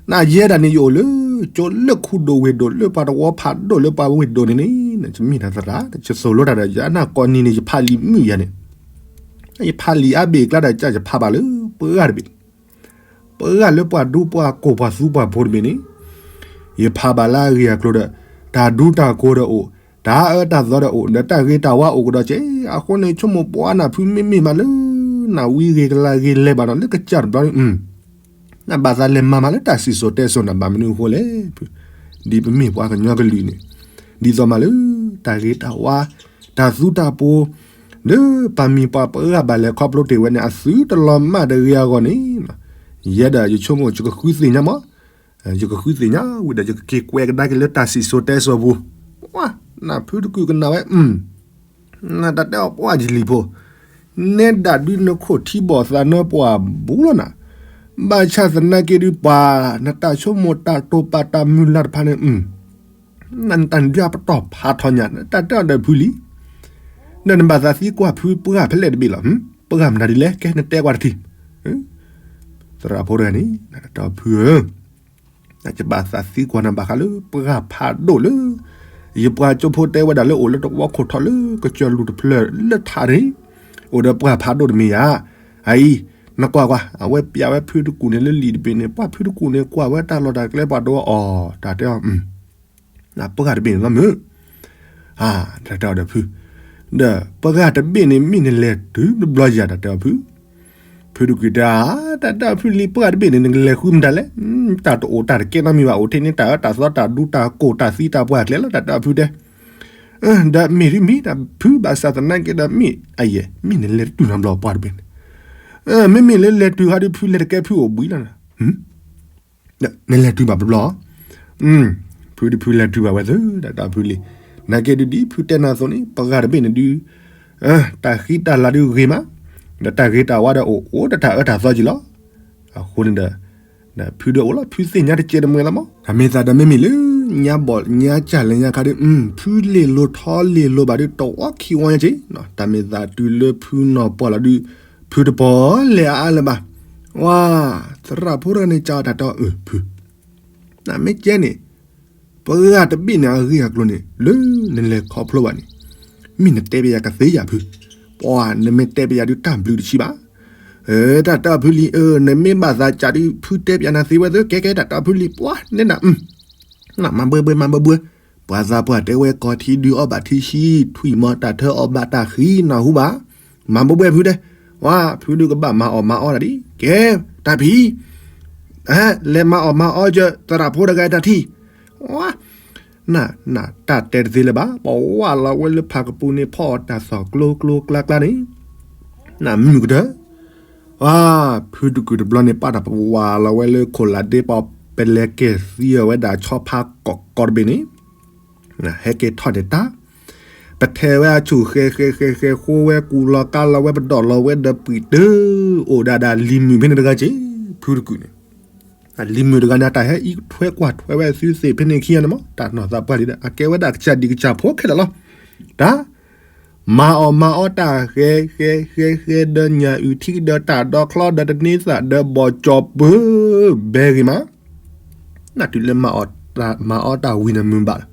နယဲဒၣ်န့ၣ်ယအိၣ်လၢ ကၠိလၢခူဒိၣ်ဝ့ၢ်ဒိၣ်လၢပှၤတဝီဖးဒိၣ်လၢပှၤဝ့ၢ်ဒိၣ်န့ၣ်န့ၣ် ယမ့ၢ်တၢ်သရၣ် ယသိၣ်လိတၢ်ဒီး ယနၢ်ကိးနံၤန့ၣ် ယဖးလံာ်မုာ်ယၤန့ၣ်, ယဖးလံာ်အါဘ့ၣ်အကျါဒီး ယဖးဘၣ်လၢပှၤတဘ့ၣ်န့ၣ်, ပှၤလၢပှၤဒူပှၤကိၢ်ပှၤသူပှၤဖိတဘ့ၣ်န့ၣ် ယဖးဘၣ်လၢအဂ့ၢ်အကျိၤဒီး တၢ်ဒူတၢ်ကိၢ်ဒီးအိၣ်, တၢ်အၢတၢ်သီဒီးအိၣ် ဒီးတၢ်ဂ့ၤတၢ်ဝါအိၣ်ကဒီးကဲ, အဃိန့ၣ် ဆိကမိၣ်ပှၤနၢ်ဖုမ့မ့ၢ်မးလၢ နၢ်ဝံဂ့ၤကလါဂ့ၤလဲၤဘၣ်ဒီးလၢကစၢ်တဘျီန့ၣ် နဘၣ်သးလဲၤမၤမးလၢတၢ်စံၣ်စိၤတဲစိၤန့ၣ် ဘၣ်မနုၤအဃိလဲၣ်, ဒ်ပမ့ၢ်ပှၤကညီကလုာ်န့ၣ် ဒ်သိးမးလၢ တၢ်ဂ့ၤတၢ်ဝါ တၢ်သူတၢ်ပိၤ လၢပၢ်မံၤပှၤပှၤဂၤဘၣ်လဲၤခီဖျိတ့ၢ်ဝဲန့ၣ် အသုတလီၤမၢ်တဂ့ၤအဂီၢ်န့ၣ်, ယဲဒၣ်ယဆိကမိၣ်ယကဃုသ့ၣ်ညါမး, ယကဃုသ့ၣ်ညါဝံၤဒီး ယကက့ၤကွဲးကဒါက့ၤလၢတၢ်စံၣ်စိၤတဲစိၤပူၤ, နၢ်ဖုတကုာ်ကနၣ်ဝဲ နတၢ်တဲအီၤပှၤယလံၤဖိ, နဲဒၣ်ဒုးနခိၣ်ထံဘီၣ်သးနၢပှၢ်ဘူးလီၤနၤ, ဘၣ်ဆၣ်သနာ်က့ဒုးပှၤ နတၢ်ဆိကမိၣ်တၢ်တိာ်ပာ်တၢ်မုၢ်လၢ်တဖၣ်န့ၣ်, နတၢ်ဒုးအပတီၢ်ဖးထီညါ နတၢ်တဲအီၤဒီးဖုလံ, ဒီးနဘၣ်သးသံကွၢ်ဖုပှၢ်ဖဲလဲၣ်တဘ့ၣ်လီၤ, ပှၢ်မနုၤဒ်လဲၣ် ကဲနတဲကွၢ်တထံၣ်, သရၣ်ဖိတဂၤန့ၣ် နတၢ်တဲအီၤဖုဧၢ ယဘၣ်သးသံကွၢ်နၤဘၣ်ဃးလၢပှၢ်ဖးဒိၣ်လၢ ယပှၤကၠိဖိတဲဝဲဒၣ်လၢအိၣ်လၢတဝီခိၣ်ထီၣ်လၢကစၢၢ်လူၢ်တဖျၢၣ်လၢထးန့ၣ်, အိၣ်ဒီးပှၢ်ဖးဒိၣ်တမ့ၢ်ဧါ, အအံၤ နကွၢ်ကွၢ် အဝဲပျးဝဲဖုတကူၣ်န့ၣ်လၢလံာ်တဘ့ၣ်န့ၣ် ပှၢ်ဖုတကူၣ်န့ၣ်ကွၢ်ဝဲတၢ်လီၢ်တၢ်ကျဲပှၤတဝီအီၤ တၢ်တဲအီၤ ပှၢ်တဘ့ၣ်န့ၣ်လီၤမုၢ်, တၢ်တဲအီၤဒီးဖု, ဒီးပှၢ်တဘ့ၣ်န့ၣ် မ့ၢ်နလဲၤတုၤတဘျီယၤ တၢ်တဲအီၤဖု ဖုတကူၣ်တဲ, တၢ်တဲအီၤဖုလံ ပှၢ်တဘ့ၣ်န့ၣ် နကလဲၤဃုမတၤလဲၣ်, တၢ်တအိၣ်တၢ်တကဲနီတမံၤဘၣ် အိၣ်ထဲန့ၣ် တၢ်အၢတၢ်သီတၢ်ဒူတၢ်ကိၢ်တၢ်သံတၢ်ပှၢ်ကျဲလီၤ တၢ်တဲအီၤဖုတဲ, ဒီးမ့ၢ်ဒ်မ့ၢ်တၢ်ဖုဘၣ်ဆၣ်သနာ်က့ဒီးမ့ၢ်အယဲၢ် မ့ၢ်နလဲၤတတုၤနီတဘျီပှၢ်တဘ့ၣ်န့ၣ်, မ့မ့ၢ်လၢလဲၤတုၤဟီဒုးဖုလဲၤတကဲဖုအိၣ်ဘှံးလီၤ နလဲၤတုၤဘၣ်တဘျီ, ဖုဒုးဖုလဲၤတုၤဘၣ်ဝဲသ့ တၢ်တဲအီၤဖုလံ, နာ်က့ဒုးဒ်ဖုတဲနၤအသိးန့ၣ် ပှၢ်တဘ့ၣ်န့ၣ်ဒုး, တၢ်ဃံတၢ်လၤဒုးဂ့ၤမး, ဒီးတၢ်ဂ့ၤတၢ်ဝါဒီးအိၣ်အိၣ်ဒီးတၢ်အၢတၢ်သီက့ၤလီၤ, အဃိန့ၣ်ဒီး, ဖုဒုးအိၣ်လီၤ ဖုသ့ၣ်ညါတကဲတမှဲလီၤမး, တၢ်မ့ၢ်သးဒီးမ့မ့ၢ်လၢ, ညါဘီၣ်ညါကၢ်လဲၤညါခါဒုး, ဖုလ့ၢ်လိၤထီလ့ၢ်လိၤဘၣ်ဒုးတဝီခံဝီညါက့ၤ, တၢ်မ့ၢ်သးတုၤလၢဖုနီၢ်ပီၢ်လီၤဒုး, ဖုတပီၢ်လဲၤအါအါလၢၤဘၣ်, ဝါ, သရၣ်ဖိတဂၤန့ၣ် ကးအီၤတၢ်တဲအီၤအၢၣ်ဖု နမ့ၢ်ကဲန့ၣ်, ပှၢ်တဘ့ၣ်န့ၣ်အဂ့ၢ်အကျိၤန့ၣ် လၢနလဲၤခီဖျိဘၣ်န့ၣ်, မ့ၢ်နတဲပယၤကသ့ယၤဖု, ပှၤနမ့ၢ်တဲပယၤဒုးတၢ်ဘျုးတဆံးဘၣ်, တၢ်တဲအီၤဖုလံ, နမ့ၢ်ဘၣ်သးကးဒုးဖုတဲပယၤနၤသ့ဝဲသ့ ကဲကဲတၢ်တဲအီၤဖုလံ ပှၢ်နဲဒၣ်, မၤဘှဲဘှဲမၤဘှဲဘှဲ, ပှၤသးပှၢ်တဲဝဲ ကီၢ်ထံဒုးအီၣ်ဘၣ်ထံဆှံ, ထွံၣ်မီၤတၢ်ထၢအီၣ်ဘၣ်တၢ်ဃံနၢ်ဟူဘၣ်, မၤဘှဲဘှဲဖုတဲ, ဝါ, ဖုဒုးကဘၣ်မၤအီၣ်မၤအီတၢ်ဒ်, ကဲ, တၢ်ဖံး လဲၤမၤအီၣ်မၤအီကၢ သရၣ်ဖိတဂၤအတၢ်ထံၣ်, ဝါ, န, နတၢ်တဲတသ့လၢၤဘၣ်, ပဝဲလီၤဝဲလၢဖးကပူၤန့ၣ် ဖီအီၣ်တၢ်သီၣ်ကျိကျိကျါကျါန့ၣ်, နမုၢ်ကတၢၢ်, ဝါ, ဖုတကုာ်တဘျီန့ၣ် ပာ်တၢ်ပဝဲလီၤဝဲလၢခိၣ်လာ်ဒ့ပီၣ် ပလဲၤကဲၤသံအီၤဝဲဒၣ်ဆီဖါကီၢ်ကီၢ်တဘ့ၣ်န့ၣ် ဟဲက့ၤထီၣ်န့ၢ်တၢ်, ပထဲဝဲအဆူၣ်ဃဲဃဲဃဲဃဲ ဃိဝဲကူလီၤကါလီၤဝဲပဒီၣ်လီၤဝဲဒီးပှံာ်တၢၢ်, အိၣ်ဒၣ်ဒၣ်လံၤမုၣ်ဖဲန့ၣ်တဂၤက့ၤ, ဖုတကုာ်န့ၣ်, လံၤမုၣ်တဂၤန့ၣ် တၢ်ဟဲအံးထွဲကွၢ်ထွဲဝဲသုသ့ၣ်ဖဲန့ၣ်ခံဂၤန့ၣ်မး တၢ်နီၢ်သးပှၢ်လံဒီး အကဲဝဲဒၣ်ကစၢ်ဒံၣ်ကစၢ်ဖိခဲလၢာ်လီၤ, တၢ် မၤအီၣ်မၤအီတၢ်ဃဲဃဲဃဲဃဲဒီးညၣ်အုၣ်ထံဒီးတၢ်ဒီချီဒီးတန့သးဒီးဘီၣ်ကၠီၤပၢၢ်ဘဲဂ့ၤမး, နတုၤလၢမၤအီၣ်တၢ်ဝံၤန့ၣ်မုာ်ဘၣ်လီၤ,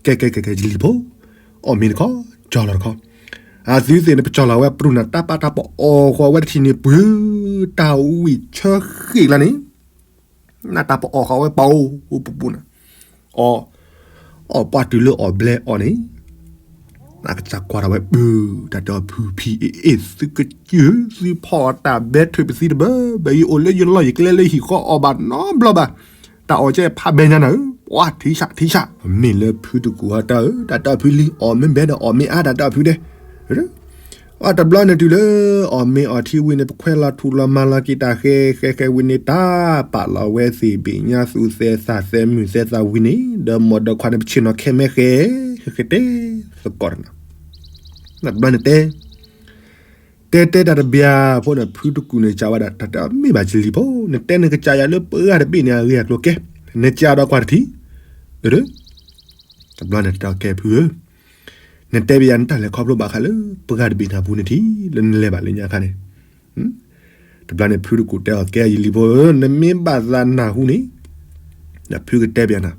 ကဲကဲကဲကဲယလံၤဖိ, အီၣ်မ့ၤတခီ, ကၠီလီၤတခီ, အသုသ့ၣ်န့ၣ် ပကၠီလီၤဝဲပရူၢ်နၤ တၢ်ပာ်တၢ်ပအီၣ်ဃီၤဝဲတထံၣ်န့ၣ် ပှ့ၤတၢ်ဝံၤဆၢဃ့ၣ်ကျါန့ၣ် နတၢ်ပအီၣ်ဃီၤဝဲပှၤအိၣ်ပူၤပူၤန့ၣ်, အီၣ်, အီၣ်ပှၢ်တုၤလၢအီၣ်ဘျဲအီၣ်န့ၣ်, နကစၢ်ကွၢ်ထီၣ်ဝဲပၢၤ တၢ်တဲအီၤဖုဖံအ့ၣ်အ့ၣ် သုကစၢၢ် သုဖီအီၣ်တၢ်ဘဲထွဲပသံတဘၢဘၢအံၤ အိၣ်လၢယလီၢ်ယကျဲလၢဟံၣ်ဃီအီၣ်ဘၣ်နီတဘျီဘၣ်, တၢ်အီၣ်ကဲဖးဘဲညါနၤဧၢ, ပှၤထံဆးထံဆး, မ့ၢ်လၢဖုတကူာ်ဟီတၢ်ဧၢ တၢ်တဲအီၤဖုလံ အီၣ်မ့ၢ်ဘဲဒီးအီၣ်မ့ၢ်အါ တၢ်တဲအီၤဖုဒဲး အီၣ်တဘျီန့ၣ်တုၤလၢ အီၣ်မ့ၤအီၣ်ထံဝံၤန့ၣ် ပခွဲးလီၤထူလီၤမၤလီၤက့ၤတၢ်ဃဲဃဲဃဲဝံၤန့ၣ် တၢ်ပာ်လီၤဝဲသ့ၣ်ဘ့ၣ်ညါသူၣ်သဲးသးသဲးမုၢ်သဲးသးဝံၤန့ၣ် ဒီးမိၢ်ဒီးခွါန့ၣ် ပဆ့ၣ်နီၤခဲမဲဃဲ ဃဲဃဲတဲသကိးတနီၤ တဘျီန့ၣ်တဲ တဲတဲတၢ်တဘျီဖိန့ၣ် ဖုတကူၣ်န့ၣ် ကးဝဲဒၣ် တၢ်တဲအီၤ မ့ၢ်ဘၣ်ယလံၤဖိ, နတဲနကစၢ်ယၤလၢပှၢ်တဘ့ၣ်န့ၣ် အဂ့ၢ်အကျိၤကဲ, နကးဒီးကွၢ်တထံၣ်, အၢ, တဘျီန့ၣ်တဲအီၤ ကဲဖုဧၢ, နတဲဘၣ်ယၤနတၢ်လဲၤခီဖျိဘၣ်ဃးလၢ ပှၢ်တဘ့ၣ်န့ၣ်အပူၤန့ၣ်ထံၣ် လၢနလဲၤဘၣ်လၢညါခါန့ၣ် တဘျီန့ၣ် ဖုတကူၣ်တဲအီၤ ကဲယလံၤဖိဧၢ, နမ့ၢ်ဘၣ်သးနၢ်ဟူန့ၣ်, ဒီးဖုကတဲဘၣ်နၤ,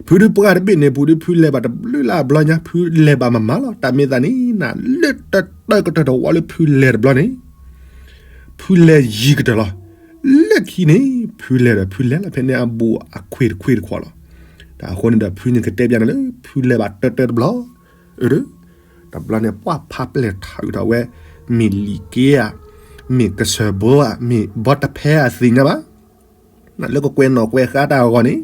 ဖုဒုးပှၢ်တဘ့ၣ်န့ၣ်ပူၤဒုး ဖုလဲၤဘၣ်တဘျုးလၢအဘျီညါ ဖုလဲၤဘၣ်မမၤလီၤ. တၢ်မ့ၢ်သးန့ၣ် နလၢတၢၢ်တၢၢ်ကတၢၢ်တဝီလၢဖုလဲၤတဘျီန့ၣ် ဖုလဲၤယံၤကတၢၢ်လီၤ. လၢခံန့ၣ် ဖုလဲၤဒီး ဖုလဲၤလီၤဖဲန့ၣ်အဘူးအခွ့ၣ်တခွ့ၣ်တခွးလီၤ. တၢ်အဃိန့ၣ်ဒီး ဖုန့ၣ်ကတဲဘၣ်နၤလၢ ဖုလဲၤဘၣ်တၢၢ်တၢၢ်တဘျီ, အၢ, တဘျီန့ၣ် ပှၢ်ဖးပျဲၢ်ထးအုးထီၣ်ဝဲ, မ့ၢ်လံာ်က့ဧါ, မ့ၢ်ကစၢၢ်ဘိဧါ, မ့ၢ်ဘီတဖဲအသ့ၣ်ညါဘၣ်. လၢကကွဲးနီၣ်ကွဲးဃါတၢ်အဂီၢ်န့ၣ်,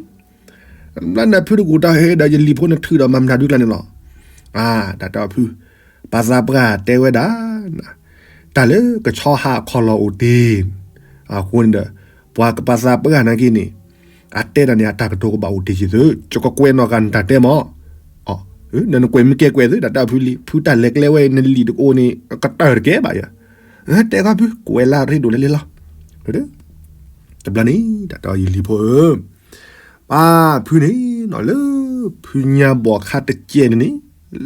ဘျီန့ၣ်ဖုတကူၣ်တၢ်ဟဲဒီး ယလံၤဖိန့ၣ်ထုးဒီးမၤမတၤဒုကျါန့ၣ်လီၤ. အါ, တၢ်တဲအီၤဖု, ပှၤသးပှၢ်တဲဝဲဒၣ် တၢ်လၢကဆီဟးအခီၣ်လီၢ်အိၣ်တ့ၢ်, အဃိန့ၣ်ဒီး ပှၤကပှၤသးပှၢ်နာ်က့န့ၣ် အတဲတၢ်န့ၣ် အတၢ်ကတိၤကဘၣ်အိၣ်တ့ၢ်က့ၤသု, ယကကွဲးနီၣ်ဃာ်နတၢ်တဲမး, နကွဲးမ့ၢ်ကဲကွဲးသု တၢ်တဲအီၤဖုလံၤ, ဖုတၢ်လဲၤကျဲဝဲ နလံာ်တကအိၣ်န့ၣ် ကတၢၢ်တကဲဘၣ်ယၤ, တဲခီဖု ကွဲးလၢရ့ဒိၣ်လဲၤလဲၤလီၤ. တဘျီန့ၣ် တၢ်တဲအီၤယလံၤဖိဧၢ, ပၢ်ဖုန့ၣ် လၢဖုညါဘီၣ်ခါတကဲးန့ၣ်န့ၣ်,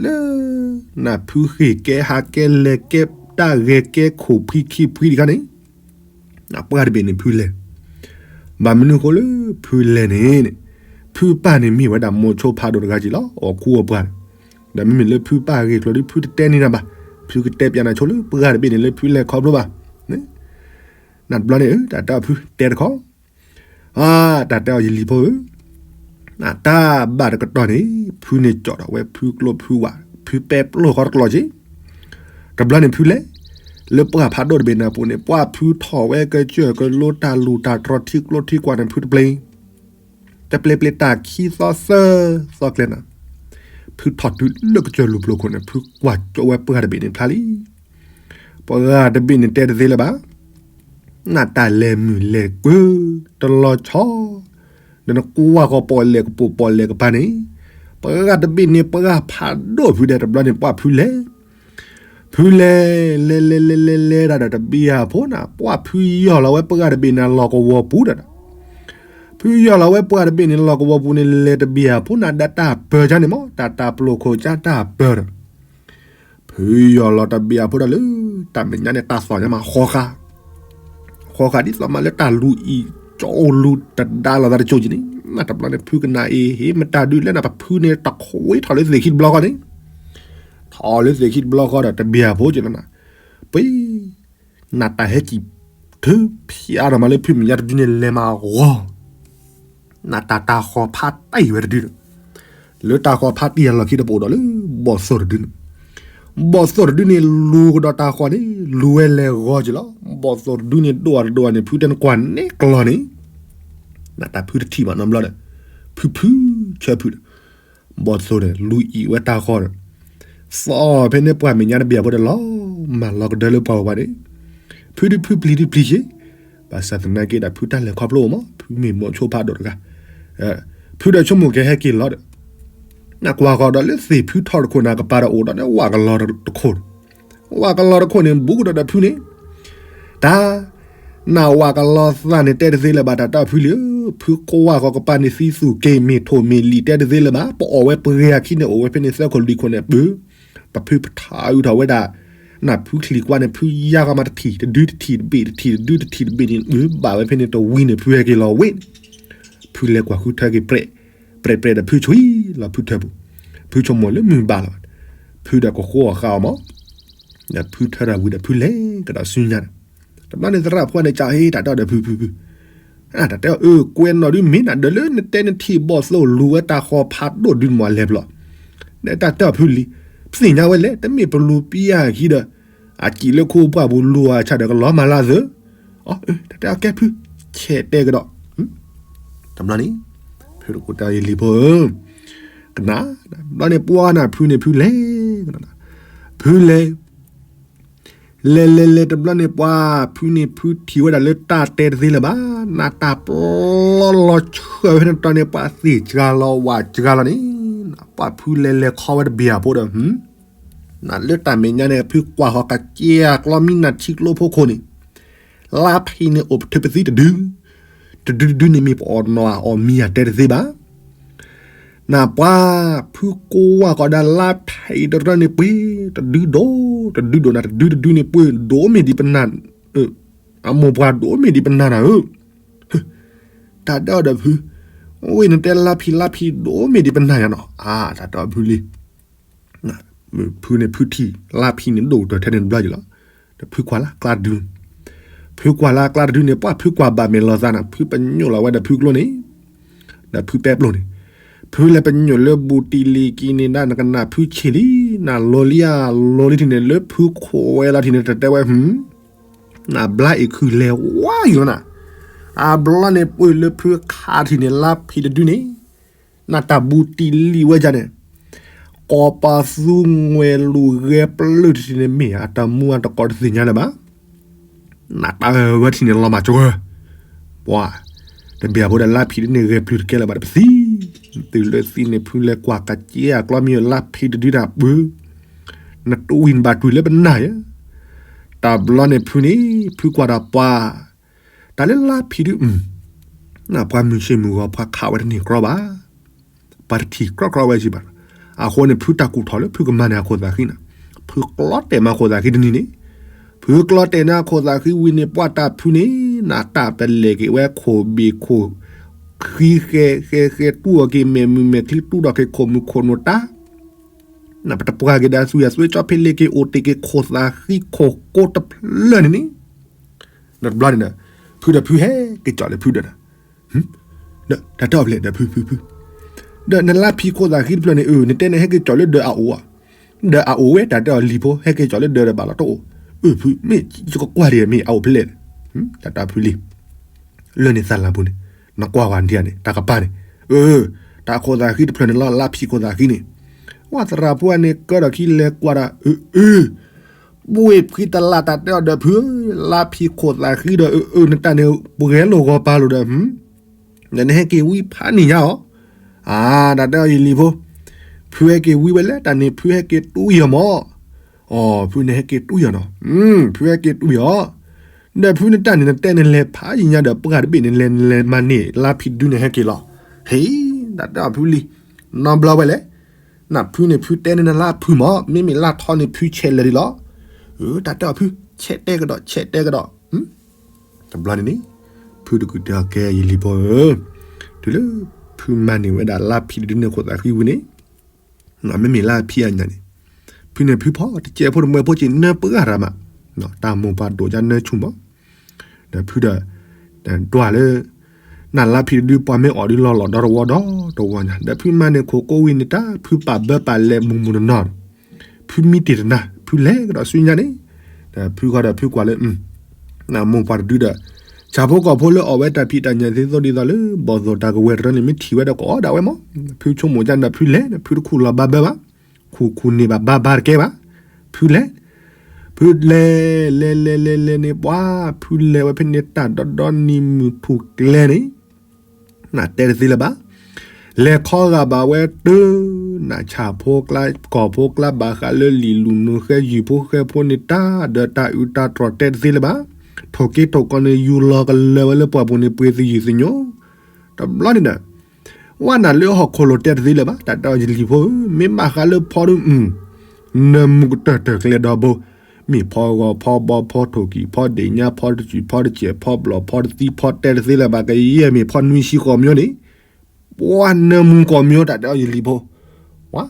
လၢ နၢ်ဖုဃ့ၢ်ကဲဟးကဲလဲၤကဲ တၢ်ဂဲၤကဲခိၣ်ဖှံခံဖှံတခါန့ၣ်, ပှၢ်တဘ့ၣ်န့ၣ်ဖုလဲၤ, ဘၣ်မနုၤဃိလၢဖုလဲၤန့ၣ်န့ၣ်, ဖုပၢ်န့ၣ်မ့ၢ်ဝဲဒၣ်မိၤဆိဖးဒိၣ်တဂၤက့ၤလီၤ. အီၣ်ခူအီၣ်ပှၢ်န့ၣ်, ဒီးမ့မ့ၢ်လၢဖုပၢ်ဂ့ၢ်ကျိၤဒီး ဖုတတဲန့ၢ်နၤဘၣ်, ဖုကတဲပျးနၤဆိလၢပှၢ်တဘ့ၣ်န့ၣ်လၢဖုလဲၤခီဖျိဘၣ်. နတဘျီန့ၣ် တၢ်တဲအီၤဖုတဲတခီ, အါ, တၢ်တဲအီၤယလံၤဖိဧၢ, တၢ်ဘၣ်တကတီၢ်န့ၣ် ဖုန့ၣ်ကၠီၣ်ထီၣ်ဝဲဖုကျိဖုဝး ဖုပဲပျိၢ်ဃီတကျိၤက့ၤ, တဘျီန့ၣ်ဖုလဲၤ, လၢပှၢ်ဖးဒိၣ်တဘ့ၣ်န့ၣ်အပူၤန့ၣ် ပှၢ်ဖုထီၣ်ဝဲကစၢၢ်ကလိတၢ်လူၢ်တၢ်တြီထံကျိထံကွာ်န့ၣ် ဖုတပျ့ၤ တပျ့ၤပျ့ၤတၢ်ခံသီသၢသီကျဲန့ၣ်, ဖုထီၣ်တုၤလၢကစၢၢ်လူၢ်ဖျိခိၣ်န့ၣ် ဖုကွၢ်ကၠိဝဲပှၢ်တဘ့ၣ်န့ၣ်ဖျါလံ. ပှၢ်တဘ့ၣ်န့ၣ်တဲတသ့လၢၤဘၣ်, နတၢ်လဲၤမုာ်လဲၤကုၢ် တလီၤဆီ, ဒီးနကွၢ်ဃီၤပီၣ်လဲၣ်ကပိာ်ပီၣ်လဲၣ်ကပၤန့ၣ်, ပှၢ်တဘ့ၣ်န့ၣ်ပှၢ်ဖးဒိၣ်ဖုဒီး တဘျီန့ၣ်ပှၢ်ဖုလဲၤ ဖုလဲၤ လဲၤလဲၤလဲၤလဲၤဒၣ်ဒီးတဘ့ၣ်အဖိန့ၣ် ပှၢ်ဖုယီၢ်လီၤဝဲပှၢ်တဘ့ၣ်န့ၣ်လီၢ်ကဝီၤပူၤဒီး, ဖုယီၢ်လီၤဝဲပှၢ်တဘ့ၣ်န့ၣ်လီၢ်ကဝီၤပူၤန့ၣ် လဲၤတဘ့ၣ်အဖိန့ၣ် ဒီးတၢ်ပၢၢ်ကါန့ၣ်မး တၢ်တၢ်ပျိာ်ခိၣ်ကါတၢ်ပၢၢ်ဒီး ဖုယီၢ်လီၤတဘ့ၣ်အဖိဒီးလၢ တၢ်မဲာ်ညါန့ၣ် တၢ်သီၣ်ညါမးဃီဃာ်, ဃီဃာ်ဒ်သိးမးလၢတၢ်လူၤအံၤ ကၠီလူၤတဒါလိာ်သးတကၠိက့ၤန့ၣ်, နတဘျီန့ၣ် ဖုကနၣ်အ့ၤ ဟ့ၣ်မတၤဒုလဲၣ်န့ၣ် ပဖုန့ၣ်တခွ့ထီၣ်လၢသ့ၣ်ခံတဘျီဃီန့ၣ်, ထီၣ်လၢသ့ၣ်ခံတဘျီဃီဒီး တဘ့ၣ်အဖိက့ၤလီၤနၤ, ပှ့ၤ နတၢ်ဟဲကံၣ် ထုးဖျါထီၣ်မးလၢဖုမဲာ်ညါတဒုန့ၣ် လဲၤမးဂီၤ နတၢ်တၢ်ဃီၤဖးတံၢ်ဝဲတဒုန့ၣ်, လၢတၢ်ဃီၤဖးတံၢ်အလီၢ်ခံတပအိၣ်ဒီးလၢ ဘီၣ်သိၣ်တဒုန့ၣ်, ဘီၣ်သိၣ်တဒုန့ၣ် လူၤကဒီးတၢ်ဃီၤန့ၣ် လူၤဝဲလဲၤဂီၤက့ၤလီၤ. ဘီၣ်သိၣ်တဒုန့ၣ် ဒိၣ်အတဒိၣ်န့ၣ် ဖုတဲနကွၢ်န့ၣ်ကျီၢ်န့ၣ်, နတၢ်ဖုတထံၣ်ဘၣ်နီတဘျီဒီး, ဖုဖုဆၢဖုဒီး ဘီၣ်သိၣ်န့ၣ် လူၤအံၤဝဲတၢ်ဃီၤဒီး, သီၣ်ဖဲန့ၣ်ပှၢ်မဲာ်ညါတဘ့ၣ်အဖိဒီးလီၤ, မၤလီၤကဒၢလၢပှၢ်ပူၤန့ၣ်, ဖုဒုးဖုပျံၤဒုးပျံၤက့ၤ, ဘၣ်ဆၣ်သနာ်က့ဒီး ဖုတၢ်လဲၤခီဖျိမး ဖုမ့ၢ်မိၤဆိဖးဒိၣ်တဂၤ, ဖုဒီးဆိကမိၣ်ကဟဲက့ၤလီၤဒီး, နကွၢ်ဃီၤဒီးလၢသ့ၣ်ဖုထီၣ်တခိၣ်န့ၣ် ကပၤဒီးအိၣ်ဒီးဝၣ်ကလီၤတခိၣ်, ဝၣ်ကလီၤတခိၣ်န့ၣ် ဘူးကဒီးဒီးဖုန့ၣ်, တၢ် နဝၣ်ကလီၤသးန့ၣ် တဲတသ့လၢၤဘၣ် တၢ်တဲအီၤဖုလံဧၢ, ဖုကွၢ်ဃီၤကပၤန့ၣ် သံသူၣ်က့ၤမ့ၢ်ထိၣ်မ့ၢ်လံာ် တဲတသ့လၢၤဘၣ်, ပအီၣ်ဝဲပှဲၤအခံန့ၣ် အိၣ်ဝဲဖဲန့ၣ်သၢခိၣ်လွံၢ်ခိၣ်န့ၣ် ပ ပဖုပထးအုးထီၣ်ဝဲဒၣ်, နၢ်ဖုချံကွၢ်န့ၣ် ဖုယါဃီမးတထံၣ်တဒုတထံၣ်တဘ့ၣ်တထံၣ်တဒုတထံၣ်တဘ့ၣ်န့ၣ် ဘၣ်ဝဲဖဲန့ၣ်တဝံၤန့ၣ် ဖုဟဲက့ၤလီၤဝဲ, ဖုလဲၤကွၢ်ဃုထၢက့ၤ ပြဲးပြဲးဒီးဖုဆွံလီၤဖုထၢပူၤ, ဖုဆိကမိၣ်လၢမုၢ်ဘၣ်လီၤ, ဖုဒီးကဃိအီၣ်ဃာ်အီၤမး ဒီးဖုထၢတၢ်ဝံၤဒီးဖုလဲၤကဒီးဆူညါန့ၣ်, တဘျီန့ၣ်သရၣ်ဖိန့ၣ် ကးဟ့ၣ်တၢ်တဲအီၤဒီးဖုဖုဖု, တၢ်တဲအီၤအၢ ကွဲးနီၣ်ဒုးမ့ၢ်နၤ ဒီးလၢနတဲနထံၣ်ဘီၣ်သိၣ်လူၤဝဲတၢ်ဃီၤဖးဒိၣ်ဒုးမးလဲၤဘျီ, ဒီးတၢ်တဲအီၤဖုလံ, ပသ့ၣ်ညါဝဲလဲၣ် တမ့ၢ်ပလူၤပျံၤအခံဒီး, အစံၣ်လၢခိပှၢ်ပူၤလူၤအဆၣ်ဒီးကလီၤမၤလၢအသၢ, တၢ်တဲအီၤကဲဖု, ဆဲးတဲကဒီး တဘျီန့ၣ်, ဖုတကူၣ်တဲအီၤယလံၤဖိဧၢ, ကနၣ်, ဘျီန့ၣ်ပှၢ်နၢ်ဖုန့ၣ်ဖုလဲၤ, ဖုလဲၤ, လဲၤလဲၤလဲၤတဘျီန့ၣ်ပှၢ်ဖုန့ၣ်ဖုထံၣ်ဝဲဒၣ်လၢတၢ်တဲတသ့လၢၤဘၣ်, နတၢ်ပျီလီၤဆှၢဝဲဖဲန့ၣ်တတီၤန့ၣ် ပှၢ်သ့ၣ်စှၤလီၤဝၣ်စှၤလီၤန့ၣ်, ပှၢ်ဖုလဲၤလဲၤခီဝဲတဘ့ၣ်အဖိဒီး နလၢတၢ်မဲာ်ညါန့ၣ် ဖုကွၢ်ဃီၤကစ့အကျီမံနၤထံကျိဖိခိၣ်န့ၣ်, လါဖံးန့ၣ်အိၣ်ပထၢပသံတဒု, တဒုတဒုန့ၣ်မ့ၢ်ပအီၣ်နီၤအီၣ်မံၤ အတဲတသ့ဘၣ်. နပှၤဖုကိးဝါကီးဒၣ်လါဖံးတရၢန့ၣ်ပှ့ၤ, တဒုဒိၣ်, တဒုဒိၣ်နၤ တဒုတဒုန့ၣ်ပှ့ၤဒိၣ်မ့ၢ်ဒံးပနၢ်, အမိၢ်ပှၢ်ဒိၣ်မ့ၢ်ဒံးပနၢ်နၤဧၢ, တၢ်တဲအီၤဒီးဖု, ဝ့ၢ်နတဲလါဖံးလါဖံးဒိၣ်မ့ၢ်ဒံးပနၢ်ယၤနီၤ, အါ တၢ်တဲအီၤဖုလံ ဖုန့ၣ်ဖုထံၣ် လါဖံးန့ၣ်ဒိၣ်ကတၢၢ်ထဲန့ၣ်တဘျီယံၤလီၤ. ဒီးဖုကွၢ်လၢကျါတဒု, ဖုကွၢ်လၢကျါတဒုန့ၣ် ပှၤဖုကွၢ်ဘၣ်မဲာ်လီၤသးနၤ ဖုပညိၣ်လီၤဝဲဒီးဖုကျိန့ၣ်, ဒီးဖုပဲပျိၢ်န့ၣ်, ဖုလဲၤပညိၣ်လၢဘူးတံၢ်လံၤက့ၤန့ၣ်ဒၣ်နကနၣ်ဖုဆံးလံ, နလီၤလံဧါလီၤလံထံၣ်န့ၣ် လၢဖုခိးဝဲလီၤထံၣ်န့ၣ် တတဲဝဲ နဘျါအံၤခုၣ်လဲၤဝါယိၤနၤ, အဘျီန့ၣ်ပှ့ၤလၢဖုခးထံၣ်န့ၣ် လါဖံးတဒုန့ၣ်, နတၢ်ဘူးတံၢ်လံၤဝဲဒၣ်န့ၣ်, ကိးပသူငွဲၢ်လူၤဂဲၤပျုၢ်ထံၣ်န့ၣ်မ့ၢ်အတမူအတကိးတသ့ၣ်ညါလၢၤဘၣ်. နတၢ်ဝဲထံၣ်န့ၣ်လီၤမၢ်ကၢၤ, ပှၤ, တဘၣ်ဖိဒီးလါဖံးဒုန့ၣ်ဂဲၤပျုၢ်တကဲလၢၤဘၣ် တပသံ, တုၤလၢသံန့ၣ် ဖုလဲၤကွၢ်ကစ့အကျီမံလါဖံးတဒုတၢ်ပှ့ၤ, နတဝံၤနဘၣ်တွံၢ်လၢပနၢ်ယဲ တဘျီန့ၣ်ဖုန့ၣ် ဖုကွၢ်ဒီးပှၤ, တၢ်လၢလါဖံးဒု, ပှၤမုၢ်ဆ့ၣ်မုၢ်ဂီၤ ပှၤခးဝဲတန့ၢ်ကြီဘၣ်, ပှၤတထံၣ်ကြီကြီဝဲက့ၤဘၣ်. အဃိန့ၣ် ဖုတၢ်ကူၣ်ထီၣ်လၢဖုကမၤန့ၢ်အခိၣ်သးဃံန့ၣ်, ဖုကျီတဲာ်မးခိၣ်သးဃံတနံၤန့ၣ်, ဖုကျီတဲာ်န့ၢ်အခိၣ်သးဃံဝံၤန့ၣ် ပှၤတၢ်ဖုန့ၣ် နတၢ်ပလဲၢ်က့ၤဝဲခိၣ်ဘ့ၣ်ခိၣ်, ဃံဃဲဃဲဃဲ တူၢ်အီၤက့ၤမဲာ်မုာ်မဲာ်ချံ တူၢ်ထီၣ်က့ၤခိၣ်မုၢ်ခိၣ်နိၣ်တၢ် နပတပှၢ်က့ၤဒီးသွံၣ်အသွံၣ် ကၠီဖ့လ့က့ၤအိၣ်တ့ၢ်က့ၤခိၣ်သးဃံခိၣ်ကိးတဖျၢၣ်န့ၣ်န့ၣ်, ဒီးတဘျီန့ၣ်ဒီး ဖုဒီးဖုဟဲက့ၤကၠီၣ်လၢဖုဒီးနၤ, ဒီးတၢ်တဲအီၤဖဲလဲၣ်ဒီးဖုဖုဖု, ဒီးနလါဖံးခိၣ်သးဃံတဖျၢၣ်န့ၣ် အၢ နတဲနဟဲက့ၤကၠီၣ်လၢဒီးအအိၣ်ဧါ, ဒီးအအိၣ်ဝဲ တၢ်တဲအီၤလံၤဖိ ဟဲက့ၤကၠီၣ်လၢဒီးဒီးဘၣ်လီၤတအိၣ်, အၢ ဖု မ့ၢ်ယကကွၢ်ဒံးမ့ၢ်အအိၣ်ဖဲလဲၣ်, တၢ်တဲအီၤဖုလံ လၢန့ၣ်သးလၤပူၤန့ၣ်, နကွၢ်ဝဲဒ်န့ၣ် တၢ်ကပၤန့ၣ်, အၢ, တၢ်ခိၣ်သးဃံတဖျၢၣ်န့ၣ်လီၤ လါဖံးခိၣ်သးဃံန့ၣ်, ဝဲသရၣ်ဖိန့ၣ်ကၢဒီးခံလဲၤကွၢ်ဒီး, အၢ, ဘှ့ၣ်ဖှံတလၢ် တၢ်တဲအီၤဒီးဖု, လါဖံးခိၣ်သးဃံဒီး အၢ အၢ နတၢ်န့ၣ် ပှဲၤလိာ်ဂီၤပၤလိာ်ဒီး ဒီးနဟဲက့ၤဝံဖးနံၤညါအီၤ, အါ တၢ်တဲအီၤယလံၤဖိ, ဖုဟဲက့ၤဝံဝဲလဲၣ် တၢ်န့ၣ်ဖုဟဲက့ၤတူၢ်ယီၤမၢ်, အီ ဖုန့ၣ်ဟဲက့ၤတူၢ်ယီၤနီၤ, ဖုဟဲက့ၤတူၢ်ယီၤ, ဒီးဖုနတၢ်န့ၣ် နတဲနလဲၤဖးယံၤညါဒီး ပှၢ်တဘ့ၣ်န့ၣ် လဲၤနလဲၤမၤန့ၢ်လါဖံးဒုန့ၣ်ဟဲက့ၤလီၤ, ဟ့ တၢ်တဲအီၤဖုလံ, နီဘျီဝဲလဲၣ်, နဖုန့ၣ်ဖုတဲန့ၢ်နလါဖုးမၢ် မ့မ့ၢ်လါထီန့ၣ်ဖုဆဲးလဲၤဒံးလီၤ, အၢ တၢ်တဲအီၤဖု, ဆဲးတဲကဒီး ဆဲးတဲကဒီး တဘျီန့ၣ်န့ၣ်, ဖုတကုာ်တဲအီၤကဲယလံၤဖိဧၢ, တုၤလၢဖုမၤန့ၢ်ဝဲဒၣ်လါဖံးတဒုန့ၣ်ခိၣ်သးဃံဝံၤန့ၣ်, မ့မ့ၢ်လါဖံးအညါန့ၣ်, ဖုန့ၣ်ဖုဖီတစဲးဖိတမှဲဖိက့ၤနၢပှၢ်တၢ်မး, တၢ်မိၢ်ပှၢ်ဒိၣ်ကနၢဆူၣ်မး, ဒီးဖုဒီး, ဒွးလၢ, နလါဖံးတဒုပှၤမ့ၢ်အီၣ်ဒုလီၤလီၤဒီတဝီဒီတဝီညါ ဒီးဖုမၤန့ၢ်ခိၣ်ကိးဝံၤန့ၣ်တၢ် ဖုပာ်ဘၢပာ်လဲၤမုၢ်မုၢ်နီၢ်နီၢ် ဖုမံတ့ၢ်တနၤ ဖုလဲၤကဒီးဆူညါန့ၣ်, ဒီးဖုဃီဒီးဖုကွၢ်လၢ, နမိၢ်ပှၢ်တဒုဒီး, ဆၣ်ဖိကီၢ်ဖိလၢအီၣ်ဝဲတၢ်ဖံးတၢ်ညၣ်သ့သိးဒ်သိးလၢ ဘီၣ်သိၣ်တၢ်ကဝဲၤတရၢန့ၣ် မ့ၢ်ထံၣ်ဝဲဒီးကအီၣ်ဒၣ်ဝဲမး, ဖုဆိကမိၣ်ကန့ၣ်ဒီးဖုလဲၤ ဖုတခူၣ်လီၤဘၣ်ဘၢဘၣ်, ခူၣ်ခူၣ်န့ၢ်ဘၣ်ဘၣ်ဘၣ်တကဲဘၣ်, ဖုလဲၤ, ဖုလဲၤလဲၤလဲၤလဲၤန့ၣ် ပှၤဖုလဲၤဝဲဖဲန့ၣ်တၢ်ဒီဒီနံၤမုၢ်ထူၣ်ကျဲန့ၣ် နတဲတသ့လၢၤဘၣ်. လဲၤခီဂာ်ဘၣ်ဝဲတုၤ, နဆၣ်ဖိကျါ ကီၢ်ဖိကျါဘၣ်ဃးလၢလံာ်လူၤနုၤဃဲယုၢ်ဖိဃဲဖိန့ၣ်တၢ် ဒီးတၢ်အုးတၢ်တြီၢ်တဲတသ့လၢၤဘၣ်. ထိၣ်က့ထိၣ်ကီၢ်န့ၣ် ယူၤလီၤကလၢၤဝဲလၢပှၢ်ပူၤန့ၣ် ပှ့ၤသယုၢ်သညိ, တဘျီန့ၣ်ဒီး ဝဲနၤလၢဟီၣ်ခိၣ်လိၤတဲတသ့လၢၤဘၣ်. တၢ်တဲအီၤယလံၤဖိဧၢ, မ့ၢ်ဘၣ်ဃးလၢဖီဒု, နၢမူကတၢၢ်တၢၢ်ကျဲဒီဘိ, မ့ၢ်ဖီဂီၤဖီဘီဖီထိၣ်ကံၢ်ဖီဒ့ၣ်ညါဖီတစူၣ်ဖီတစဲးဖီဘျီၣ်ဖီတသံဖီတဲတသ့လၢၤဘၣ် ကယဲၢ်မ့ၢ်ဖီနွံဆံဃိးမၠိန့ၣ်, ပှၤနၢမူကီၢ်မၠိ တၢ်တဲအီၤယလံၤဖိ, ဝါ,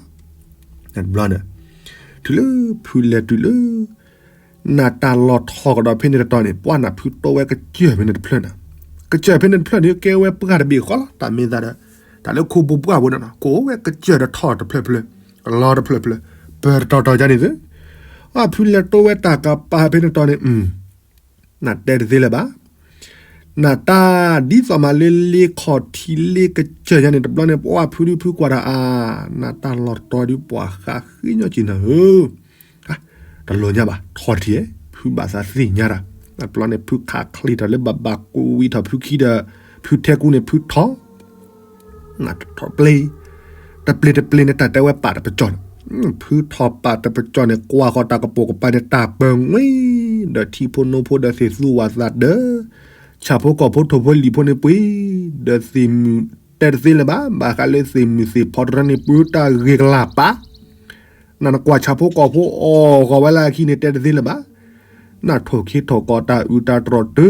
တဘျီန့ၣ်, တုၤလၢဖုလဲၤတုၤလၢ နတၢ်လီၤထီၣ်ကဒီးဖဲန့ၣ်တတီၤန့ၣ် ပှၤနၢ်ဖုတိဝဲကစၢၢ်ဖဲန့ၣ်တဖျၢၣ်န့ၣ်, ကစၢၢ်ဖဲန့ၣ်တဖျၢၣ်န့ၣ် ကဲဝဲပှၢ်တဘ့ၣ်ဃီလီၤ. တၢ်မ့ၢ်သးဒီး တၢ်လၢခိပူၤပှၢ်ပူၤန့ၣ်နီၤ ကအိၣ်ဝဲကစၢၢ်တထီၣ်တဖျၢၣ်ဖျၢၣ်, ကလီတဖျၢၣ်ဖျၢၣ်, ပၢၢ်တတီၤတီၤယါန့ၣ်သု, အဖုလဲၤတိဝဲတၢ်ကပၤဖဲန့ၣ်တတီၤန့ၣ် နတဲတသ့လၢၤဘၣ်. နတၢ်ဒ်သိးမးလၢလ့ခီၣ်ထံးလ့ကစၢၢ်ညါန့ၣ် တဘျီန့ၣ် ပှၤဖုဒုဖုကွၢ်တၢ်အါ, နတၢ်လီၤတတီၤဒုပှၤဃးဃ့ညီက့ၤနၤဧၢ, တလိၣ်ညါဘၣ် ထီၣ်တထံၣ်, ဖုဘၣ်သးသ့ၣ်ညါတၢ်, တဘျီန့ၣ် ဖုခးချံးထီၣ်လၢဘၣ်ဘၣ်ကူးဝံၤထီၣ်ဖုခံဒီး, ဖုထဲကူန့ၣ်ဖုထီၣ် နထီၣ်ပျ့ၤ, တပျ့ၤတပျ့ၤန့ၣ် တၢ်တဲဝဲပာ်တပစီၢ်န့ၣ် ဖုထီၣ်ပာ်တပကီၢ်န့ၣ် ကွၢ်ဃီၤတၢ်ကပိာ်ကပၤန့ၣ် တၢ်ပၢၤငွ့, ဒီးထံဖိနိဖိဒီးသ့ၣ်သူဝၣ်သးဒၢ, ဆၣ်ဖိကီၢ်ဖိထိၣ်ဖိလံာ်ဖိန့ၣ်ပှ့ၤ, ဒီးသ့ၣ်မုၣ်တဲတသ့လၢၤဘၣ်, ဘၣ်ဃးလၢသ့ၣ်မုၣ်သ့ၣ်ဖီတရၢန့ၣ် ပၢတၢ်ဂ့ၤကလၢ်ပာ်, နနကွၢ်ဆၣ်ဖိကီၢ်ဖိအီၣ်ဂီၤဝဲလၢအခံန့ၣ် တဲတသ့လၢၤဘၣ်, နထိၣ်ခ့ထိၣ်ကီးတၢ်အုးတၢ်တြီၣ်တၢၢ်,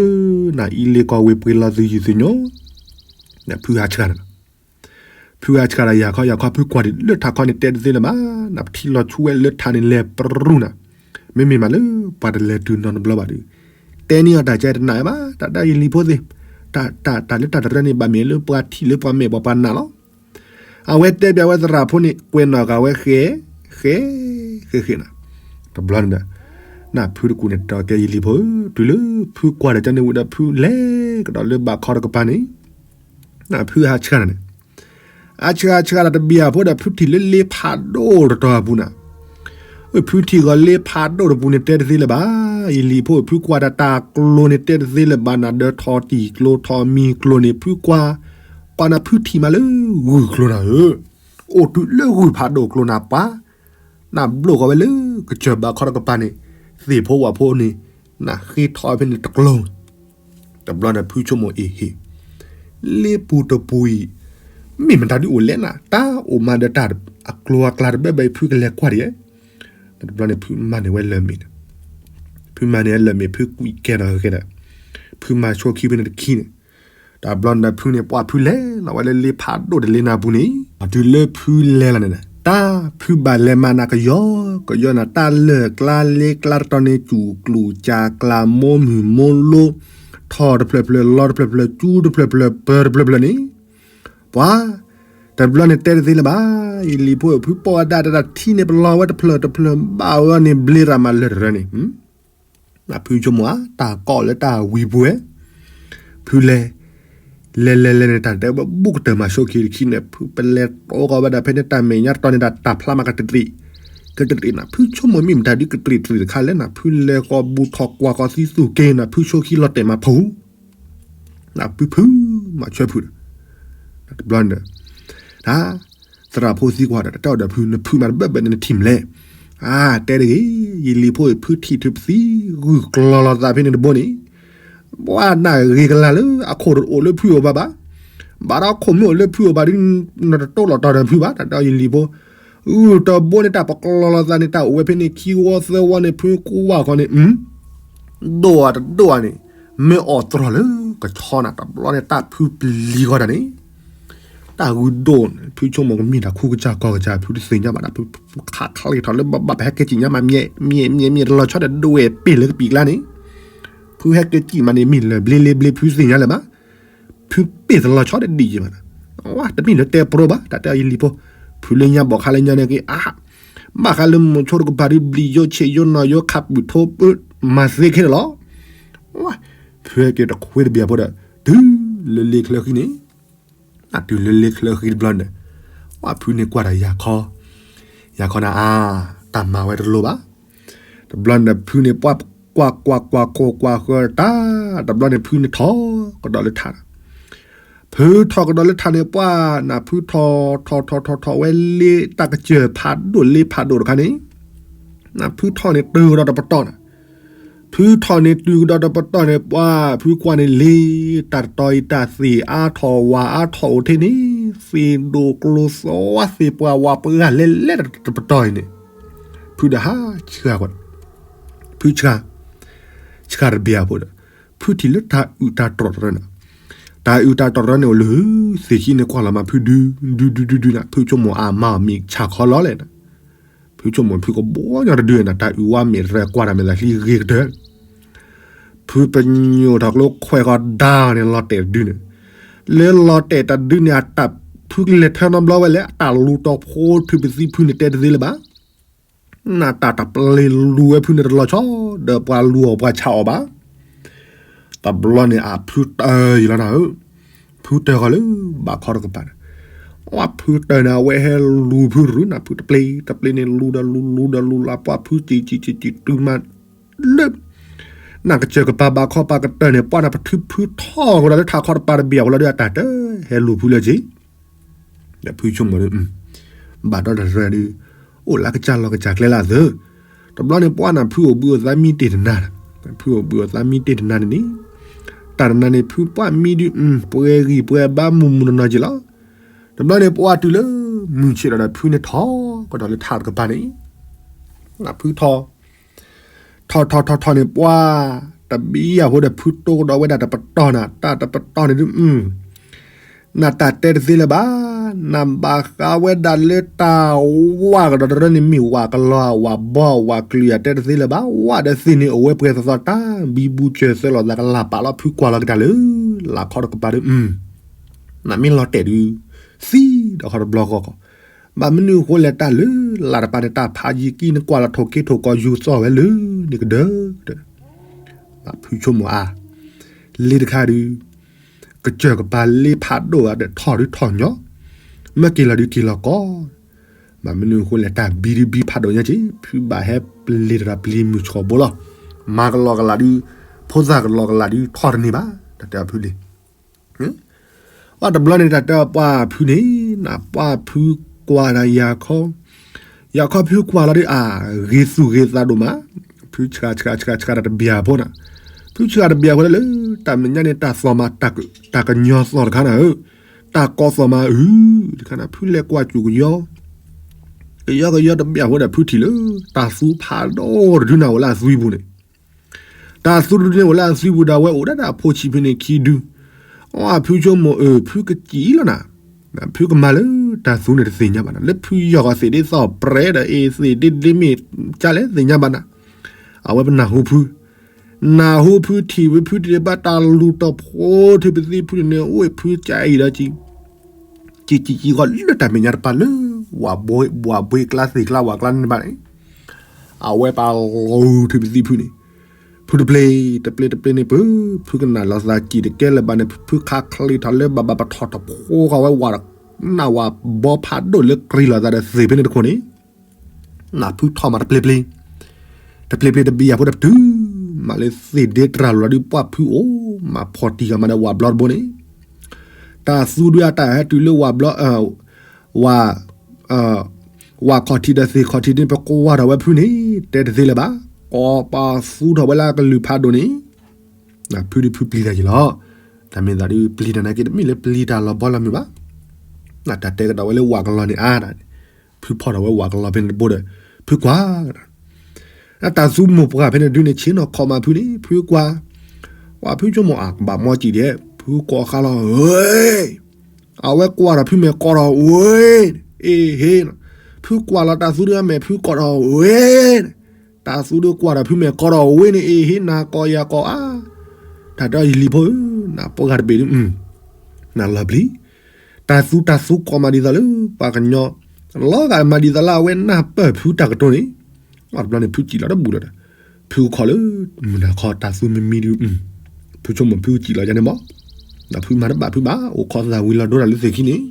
နအံၤလ့ကီၢ်ဝ့ၢ်ပှ့ၤလီၤသုယုၢ်သုညီ, ဖုဟးဆှၣ် ဖုဟးဆှၣ်ဒီးယၤခီ ယၤခီ ဖုကွၢ်ဒံးလၢထးခီန့ၣ် တဲတသ့လၢၤဘၣ်, နပထံၣ်လီၤဆူဝဲလၢထးန့ၣ်လဲၤပရူၢ်နၤ, မ့မ့ၢ်မးလၢပှၤတလဲၤတုၤနီတဘျီဘၣ်ဒီး, တဲန့ၢ်အီၤတၢ်ကဲတနာ်ဘၣ်, တၢ်တၢ်ယလံၤဖိသ့ၣ်, တၢ်တၢ်တၢ်လၢတၢ်တရၢန့ၣ် ဘၣ်မ့ၢ်လၢပှၤထံၣ်လၢပှၤမဲာ်ဘၣ်ပှၤနးလီၤ. အဝဲတဲဘၣ်ဝဲသရၣ်ဖိန့ၣ် ကွဲးနီၣ်ဃာ်ဝဲဃဲ, ဃဲ, ဃဲဃဲနၤ, တဘျီန့ၣ်ဒီး, နဖုတကူၣ်န့ၣ်တၢ်ကဲယလံၤဖိ, တုၤလၢဖုကွၢ်ဒီးကန့ၣ်ဝံၤဒီး ဖုလဲၤကဒီးလၢဘၣ်ခီတကပၤန့ၣ် ဖုဟးဆှၣ်န့ၣ်, အဆှၣ်ဆှၣ်ဒီးတဘ့ၣ်အဖိဒီး ဖုထံၣ်လၢလ့ဖးဒိၣ်တတီၤအပူၤနၤ, ဖုထံၣ်ဂီၤလ့ဖးဒိၣ်တပူၤန့ၣ် တဲတသ့လၢၤဘၣ်, ယလံၤဖိ ဖုကွၢ်တၢ်တၢ်ကျိၤန့ၣ် တဲတသ့လၢၤဘၣ်နၤ, ဒီးထီၣ်တံၢ်ကျိၤထီၣ်မံၤကျိၤန့ၣ် ဖုကွၢ်, ကွၢ်နၤဖုထံၣ်မးလၢဂုၢ်ကျိၤနၤဧၢ, အိၣ်တုၤလၢဂုၢ်ဖးဒိၣ်ကျိၤနၤပှၤ, နဘျိၣ်ဃီၤဝဲလၢကစၢၢ်ဘၣ်ခီတကပၤန့ၣ်, သ့ၣ်ဖိဝၣ်ဖိန့ၣ်, နဃ့ထီၣ်ဖဲန့ၣ်တကျိၤ တဘျီန့ၣ် ဖုဆိကမိၣ်အ့ၣ်ဟ့ၣ်, လ့ပူၤတပူၤအံၤ, မ့ၢ်မတၤဒုးအိၣ်လဲၣ်နၤ, တၢ်အိၣ်မးဒီးတၢ်, အကျိၤအကျါတဘၣ်ဘၣ်အံၤ ဖုကလဲၤကွၢ်ဒံးဧါ, တဘျီန့ၣ် ဖုမၤန့ၢ်ဝဲလၢၢ်မ့ၣ်, ဖုမၤန့ၢ်ဝဲလၢၢ်မ့ၣ် ဖုကွံာ်ကဲထီၣ်ဃဲဒီး, ဖုမၤဆိခံဖဲန့ၣ်တခံန့ၣ်, တဘျီန့ၣ် ဖုန့ၣ်ပှၤဖုလဲၤလီၤဝဲလၢလ့ဖးဒိၣ်တလ့နၤပူၤန့ၣ်, တုၤလၢဖုလဲၤလီၤန့ၣ်, တၢ်ဖုဘၣ်လဲၤမၤနၤကယီကယီနၤ, တၢ်လၢၢ်ကျါလ့ကျါတတီၤန့ၣ် စူၣ်ကျူၣ်စၢ်ကျါ မိၢ်မုၢ်မိၢ်လိ, ထီၣ်တဖျၢၣ်ဖျၢၣ် လီၤတဖျၢၣ်ဖျၢၣ် စူတဖျၢၣ်ဖျၢၣ် ပၢတဖျၢၣ်ဖျၢၣ်န့ၣ်, ပှၤ, တဘျီန့ၣ်တဲတသ့လၢၤဘၣ်, ယလံၤဖိ ဖုပိာ်ဝဲဒၣ်တၢ်ထံန့ၣ် ပလီၤဝဲတဖျၢၣ်တဖျၢၣ်ဘၣ်ဝဲန့ၣ် ဘျ့ရၤမးလၢၢ်တရၢန့ၣ် ဖုဆိကမိၣ်ဧါ တၢ်ကီၣ်လၢတၢ်ဝံၤပူၤဝဲ, ဖုလဲၤ, လဲၤလဲၤလဲၤန့ၣ် တၢ်တဲဝဲဘူးကတၢၢ်မၤဆိခံတခံန့ၣ် ဖုပလဲၤတိဃီၤဝဲဒၣ်ဖဲန့ၣ် တၢ်မဲာ်ညါတတီၤန့ၣ် တၢ်တၢ်ဖျါမးကတရံး, ကတရံးနၤ ဖုဆိကမိၣ်မ့ၢ်မတၤဒုးကတရံးတရံးတခါလဲၣ်နၤ ဖုလဲၤဃီၤဘူးထီၣ် ကွၢ်ဃီၤသံသူၣ်က့ၤနၤ ဖုဆိခံလီၤတဲာ်မးဖု နဖုဖု, မၤဆွဲဖုဒီး, တဘျီန့ၣ်ဒီး, တၢ်, သရၣ်ဖိသံကွၢ်ဒီး တၢ်တဲအီၤဒီးဖု နဖုမးတဘၣ်ဘၣ်န့ၣ် နထံၣ်မလဲၣ်, အါ, တဲတဂ့ၤ, ယလံၤဖိအံၤ ဖုထံၣ်ထုးပသံ, ဂုၢ်ကျီၤလီၤသးဖဲန့ၣ်တဘိန့ၣ်, ပှၤနၢ်ဂ့ၤကလၢ်လၢ အခိၣ်တအိၣ်လၢဖုအအိၣ်ဘၣ်ဘၣ်, ဘၣ်ဒီးခိၣ်မ့ၢ်အိၣ်လၢဖုအအိၣ်ဘၣ်ဒီး, နတတိၢ်လီၤတီၤဒီးဖုဘၣ် တၢ်တဲအီၤယလံၤဖိ, ဂုၢ်တဘိန့ၣ် တၢ်ပကျီၤလီၤသးန့ၣ် တၢ်အိၣ်ဝဲဖဲန့ၣ် ခံဝီသၢဝီန့ၣ် ဖုကွၢ်ဃီၤန့ၣ်, ဒိၣ်ဧါတဒိၣ်ဧါန့ၣ်, မ့ၢ်အီၣ်တြီၢ်လၢကဆီနၤ တဘျီန့ၣ် တၢ်ဖုပျံၤဃီၤတၢ်န့ၣ်, တၢ်ဂုၢ်ဒိၣ်န့ၣ် ဖုဆိကမိၣ်ကမ့ၢ်တၢ်ခူကစၢ်ကီၢ်ကစၢ် ဖုတသ့ၣ်ညါဘၣ်ဒီး ဖုခးချ့ထီၣ်လၢဘၣ်ဘၣ် ပဟဲက့ၤစံၣ်ညါမး မ့ၢ်မ့ၢ်မ့ၢ်မ့ၢ်တလီၤဆီဒီးဒွဲၣ်ပ့ၢ်လၢကပံာ်ကျါန့ၣ်, ဖုဟဲက့ၤစံၣ်မးန့ၣ် မ့ၢ်လၢၢ်ဘျ့လ့ဘျ့ ဖုသ့ၣ်ညါလၢၤဘၣ်, ဖုပ့ၢ်တလီၤဆီဒီးဒံးယံၤမး, ဝါ တမ့ၢ်လၢတဲပြိဘၣ် တၢ်တဲအီၤယလံၤဖိ, ဖုလၢညါဘၣ်ခါလၢညါန့ၣ်က့ၤ အါ ဘၣ်ဃးလၢမိၤဆိတကပၤဒုး ဘျံးယိဆံးယိနီၢ်ယိခးပုၢ်ထိ မၤသ့ခဲန့ၣ်လီၤ. ဖုဟဲက့ၤတခွ့တဘ့ၣ်အဖိဒီး တုၤလၢလ့ချၢဃံန့ၣ်, တုၤလၢလ့ချၢဃံတဘျီန့ၣ်, ဝဲဖုန့ၣ်ကွၢ်ဒီးယၤခီ, ယၤခီန့ၣ်အါ, တၢ်မၤဝဲတလိၤဘၣ်. တဘျီန့ၣ်ဖုန့ၣ်ပှၤကွၢ်ကွၢ်ကွၢ်ခိၣ်ကွၢ်ဃၢၤတၢ်, တဘျီန့ၣ်ဖုန့ၣ်ထီၣ်ကဒီးလၢထး ဖုထီၣ်ကဒီးလၢထးန့ၣ် ပှၤနၢ်ဖုထီၣ်ထီၣ်ထီၣ်ထီၣ်ထီၣ်ဝဲလ့တၢ်ကစၢၢ်ဖးဒိၣ်လ့ဖးဒိၣ်တခါန့ၣ်, နၢ်ဖုထီၣ်န့ၣ်တုၤကဒီးတပတီၢ်နၤ, ဖုထီၣ်န့ၣ်တုၤကဒီးတပတီၢ်န့ၣ် ပှၤဖုကွၢ်န့ၣ်လ့တၢ်တတီၤအံၤ တၢ်သ့ၣ်အါထီၣ်ဝၣ်အါထီၣ်အိၣ်ထဲန့ၣ်, သ့ၣ်ဒိၣ်ကျိၤသီဝါသ့ၣ်ပှၢ်ဝါပှၢ်လဲၤလဲၤတပတီၢ်အံၤန့ၣ်, ဖုဒီးဟးဆှၣ်ကွၢ် ဖုဆှၣ်, ဆှၣ်တဘ့ၣ်အဖိဒီး, ဖုထံၣ်လၢတၢ်အုၣ်တၢ်တြီၣ်တရၢန့ၣ်, တၢ်အုၣ်တၢ်တြီၣ်တရၢန့ၣ်အိၣ်လၢဟုသ့ၣ်ခံန့ၣ်ကွၢ်လီၤမးဖုဒု, ဒုဒုဒုဒုနၤ, ဖုဆိကမိၣ်အါမးမ့ၢ်ဆၣ်ခီလီၤလဲၣ်နၤ, ဖုဆိကမိၣ်ဖုကဘီညီတဒုနၤ, တၢ်အုၣ်ဝါမဲာ်တရၢကွၢ်တၢ်မဲာ်သးလံဂ့ၤကတၢၢ် ဖုပညိၣ်ထီၣ်ကျိခွဲးဃီၤဒါန့ၣ် လီၤတဲာ်တဒုန့ၣ်, လၢလီၤတဲာ်တဒုန့ၣ် အတၢ်ဖုကလဲၤထၢနီတဘျီဝဲလဲၣ်, အတၢ်လူၤတီၤဖိထုးပသံဖုန့ၣ်တဲတသ့လၢၤဘၣ်. နတၢ်တပျ့ၤလူၤဝဲဖုန့ၣ်တလီၤဆီ, ဒီးပှၤလူၤအီၣ်ပှၤဆးအီၣ်ဘၣ်. တဘျီန့ၣ်အဖုတၢၢ်ယံၤလီၤနၤဧၢ, ဖုတၢၢ်ဃီၤလၢဘၣ်ခီတကပၤန့ၣ်, ဝဲဖုတၢၢ်န့ၣ် အဝဲဟဲလူၤဖုရူၤနၤ, ဖုတပျ့ၤတပျ့ၤန့ၣ် လူၤဒီးလူၤ လူၤဒီးလူၤလၢပှၤဖုစံၣ်စံၣ်စံၣ်စံၣ်တုၤမး လၢ နကစၢၢ်ကပၤဘၣ်ခီပၤကတၢၢ်န့ၣ် ပှၤနၢ်ဖုထီၣ်ကဒီးလၢထးခီတပၤတဘ့ၣ်အဃိလီၤဒီး အတၢ်တၢၢ်ဟဲလူၤဖုလၢက့ၤ, ဒီးဖုဆိကမိၣ်ဒီး ဘၣ်ဒီတရၢဒီး အိၣ်လၢကစၢ်လီၢ်ကစၢ်ကျဲလၢအသၢ, တဘျီန့ၣ်ပှၢ်နၤဖုအိၣ်ဘှံးအိၣ်သါမံတ့ၢ်တနၤ, ဖုအိၣ်ဘှံးအိၣ်သါမံတ့ၢ်တနၤန့ၣ်န့ၣ်, တၢ်တနၤန့ၣ် ဖုပှၢ်မံဒုး ပှဲၤဂံၢ်ပှဲၤဘါမုၢ်မုၢ်နီၢ်နီၢ်က့ၤလီၤ. တဘျီန့ၣ်ပှၢ်တုၤလၢ မုၢ်ဆ့ၣ်ဒီးဒီးဖုန့ၣ်ထီၣ်ကဒီးလၢထးတကပၤန့ၣ်, ဖုထီၣ် ထီၣ်ထီၣ်ထီၣ်ထီၣ်န့ၣ် ပှၢ်တဘံယၤဖိဒီးဖုတိၢ်ကဒီးဝဲဒၣ်တပတီၢ်နၤ, တၢ်တပတီၢ်န့ၣ်ဒုး နတၢ်တဲတသ့လၢၤဘၣ်, နဘၣ်ဃးဝဲဒၣ်လၢတၢ်ဝးကဒီးတရၢန့ၣ် မ့ၢ်ဝးကလီၤ ဝးဘီ ဝးကလုာ် အတဲတသ့လၢၤဘၣ်, ဝးဒီးသ့ၣ်န့ၣ် အိၣ်ဝဲပှဲၤသီသီတၢ်ဘံဘူစၢၤသၢလီၤသးကလၤပာ်လီၤဖုကွၢ်လီၤကတၢ်လၢ လၢခီတကပၤဒီး နမ့ၢ်လီၤတဲာ်ဒုး သံဒီးခီတဘျီဃီ, ဘၣ်မနုၤအဃိလဲၣ် တၢ်လၢလၢ်တပၤန့ၣ် တၢ်ဖးယံၤကံၢ်နကွၢ်လီၤထိၣ်က့ထိၣ်ကီယူၤသီၣ်ဝဲလၢန့ၣ်ကဒၢကဒၢ, ဖုဆိကမိၣ်အါ, လ့တခါဒုး ကစၢၢ်ကပၤလ့ဖးဒိၣ်ဂၤဒီးထီၣ်ဒုးထီၣ်ညီ, မ့ၢ်က့ၤလီၤဒုးက့ၤလီၤကီ, ဘၣ်မနုၤအဃိလဲၣ် တၢ်ဘံဒုးဘံဖးဒိၣ်ညါက့ၤ ဖုဘၣ်ဟဲပလ့ၤတရၢပျံၤမုၢ်ဆှီၣ်ဘိလီၤ, မၤကလီကလးဒုး, ဖိသၣ်ကလီကလးဒုး ထီၣ်တန့ၢ်ဘၣ်, တၢ်တဲအီၤဖုလ့ၤ ပှၢ်တဘျီန့ၣ် တၢ်တဲအီၤပှၢ်ဖုန့ၣ် နပှၢ်ဖုကွၢ်ဒီးယၤခီ, ယၤခီဖုကွၢ်လီၤဒုးအါ, ဂ့ၤသူၣ်ဂ့ၤသးဒိၣ်မး, ဖုဆှးဆှးဆှးဆှးတဘျီဖိနၤ, ဖုဆှးတဘျီဖိလၢ တၢ်မဲာ်ညါန့ၣ် တၢ်သီၣ်မး, တၢ်ကညီသီၣ်တခါနၤဧၢ, တၢ်ကီသီၣ်မးအုး, တခါနၤ ဖုလဲၤကွၢ်စူၣ်ကယီ ကယီကယီတဘျီဖိဒီးဖုထံၣ်လၢ တၢ်သူဖးဒိၣ်တဒုနၤအိၣ်လၢအသွံပူၤန့ၣ် တၢ်သူတဒုန့ၣ်အိၣ်လၢအသွံပူၤဒီး အဝဲအိၣ်ဒၣ်ဒီးအဖိဆံးဖဲန့ၣ်ခံဒု, အဖုဆိကမိၣ်အၢ ဖုကစံၣ်လီၤနၤ, ဖုကမၤလၢတၢ်သူန့ၣ်တသ့ၣ်ညါဘၣ်နၤ, လၢဖုယီၢ်ဂီၤသ့ၣ်ဒ့သီၣ်ပြဲဒီးအ့ၣ်သ့ၣ်ဒ့ဒ့မ့ၢ်ကလဲၣ်သ့ၣ်ညါဘၣ်နၤ, အဝဲပနၢ်ဟူဖု, နၢ်ဟူဖုထံၣ်ဝဲဖုတဘၣ်တၢ်လူၤတဖိထံပသံဖုန့ၣ်န့ၣ် အိၣ်ဖုကအံၤဒီးကံ ကံကံကံဂီၢ်လၢတၢ်မဲာ်ညါတပၤလၢ ဝၤဘှ့ကျါသ့ၣ်ကျါဝၤကျါန့ၣ်ဘၣ်န့ၣ်, အဝဲပာ်လီၤထံပသံဖုန့ၣ်, ဖုတပျ့ၤ တပျ့ၤတပျ့ၤန့ၣ်ပၢၢ်, ဖုကနၣ်လီၤသးကံၣ်တကဲလၢၤဘၣ်န့ၣ် ဖုခးချံထီၣ်လၢဘၣ်ဘၣ်ပထီၣ်တဖိဃီဝဲဝၤ, နၢ်ဝၤဘီဖးဒိၣ်လၢကြံလီၤသးဒီးသ့ၣ်ဖဲန့ၣ်တခိၣ်န့ၣ် နၢ်ဖုထီၣ်မးတပျ့ၤပျ့ၤ, တပျ့ၤပျ့ၤတဘံယၤဖိဒီးပတုၤ, မးလၢသ့ၣ်ဒ့တြၢ်လီၤဒုးပှၢ်ဖုအိၣ်, မၤဖီၣ်တံၢ်ဃာ်မးဒီးဝၤဘျီတဘိန့ၣ်, တၢ်သူဒုးအတၢ်ဟဲတုၤလၢဝၤဘျီ, ဝၤ, ဝၤခီၣ်ထံးဒီးသ့ၣ်ခီၣ်ထံးန့ၣ် ပကွၢ်ထီၣ်ဝဲဖုန့ၣ် တဲတသ့လၢၤဘၣ်, ကိးပသူထီၣ်ဝဲလၢအကလုၢ်ဖးဒိၣ်န့ၣ် ဖုဒုးဖုပျံၤတၢ်က့ၤလီၤ, တၢ်မ့ၢ်သးဒုးပျံၤတၢ်နာ်က့ တမ့ၢ်လၢပျံၤတၢ်လီၤဘီလီၤမုၢ်ဘၣ်, တၢ်တဲကဒီးဝဲလၢဝၤကလီၤန့ၣ်အါ, ဖုဖီၣ်ထီၣ်ဝဲဝၤကလီၤဖဲန့ၣ်တဘိဒီး, ဖုကွၢ် တၢ်သူမိၢ်ပှၢ်ဖဲန့ၣ်ဒုးန့ၣ် ဆ့ၣ်နီၤခီၣ်မးဖုန့ၣ် ဖုကွၢ်, ဝၤဖုဆိကမိၣ်အကဘၣ်မီကံၣ်ဒဲး ဖုကိးဃါလီၤဧ့, အဝဲကွၢ်ဒီးဖုမဲာ်ကီဒီးဝ့ၢ်, အ့ဟ့, ဖုကွၢ်လီၤတၢ်သူဒုးအမဲာ်ဖုကီဒီးဝ့ၢ်, တၢ်သူဒုးကွၢ်ဒီးဖုမဲာ်ကီဒီးဝ့ၢ်န့ၣ် အ့ဟ့ နၤကီယၤကီအါ, တၢ်တဲအီၤယလံၤဖိဧၢ, နပှၤဂၤတဘ့ၣ်ဒုး နလီၤပျံၤ, တၢ်သူတၢ်သူကိးမးဒ်သိးလၢ ပှၤကညီ, လီၤဂာ်မးဒ်သိးလၢအဝဲနၢ်ပၢၢ်ဖုတၢ်ကတိၤန့ၣ်, အတဘျီန့ၣ် ဖုစံၣ်လီၤတဘူၣ်လီၤဒီး, ဖုကခီၣ်လၢမုၢ်နၤခီတၢ်သူမံမံဒုး, ဖုဆိကမိၣ်ဖုကစံၣ်လီၤယါန့ၣ်မး, ဒီးဖုမၤတဘၣ်ဖုဘၣ် အိၣ်ခိးသးဝံၤလီၤဒိဒၣ်လၢသ့ၣ်ခံန့ၣ်,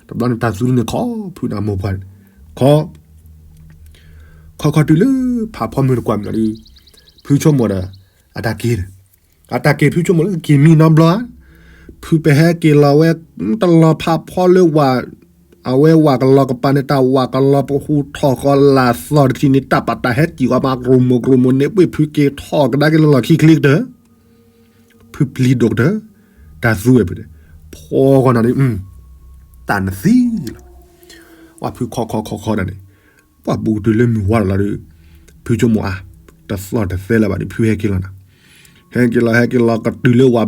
တဘျီန့ၣ်တၢ်သူန့ၣ်ခီၣ်ဖုန့ၣ်မိၢ်ပှၢ်, ခီ ခီခီတုၤလၢဖးဖီမုၢ်တကွၢ်မးဒီး, ဖုဆိကမိၣ်ဒီး, အတၢ်က့ၤ, အတၢ်က့ၤဖုဆိကမိၣ်လၢကက့ၤမံနီတဘျီဧါ, ဖုပဟဲက့ၤလီၤဝဲ, တလီၤဖးဖီလၢဝၤ, အဝဲဝၤကလီၤကပၤန့ၣ် တၢ်ဝၤကလီၤပဟူထီၣ်ဃီလၢသီတထံၣ်န့ၣ် တၢ်ပာ်တၢ်ဟဲက့ၤဃီမး ကြိၣ်မိၢ်ကြိၣ်မိၢ်န့ၣ် ပှ့ၤဖုက့ၤထီၣ်ကဒါက့ၤလၢလီၢ်ခံချ့ကတၢၢ် ဖုပျံၤဒိၣ်ကတၢၢ်, တၢ်သူဝဲဖုန့ၣ်, ဖီဂီၢ်နီၤန့ၣ်, တၢ်နသံလီၤ, ဝဲဖုခီခီခီခီဒၣ်န့ၣ်, ပှၢ်ဘူးကတုၤလၢမုၢ်ဝါလီၤလီၤဒီး, ဖုဆိကမိၣ်အါ, တသီၣ်တသဲလၢၤဘၣ်ဒီး ဖုဟဲက့ၤလီၤနၤ, ဟဲက့ၤလီၤဟဲက့ၤလီၤကတုၤလၢဝၤ,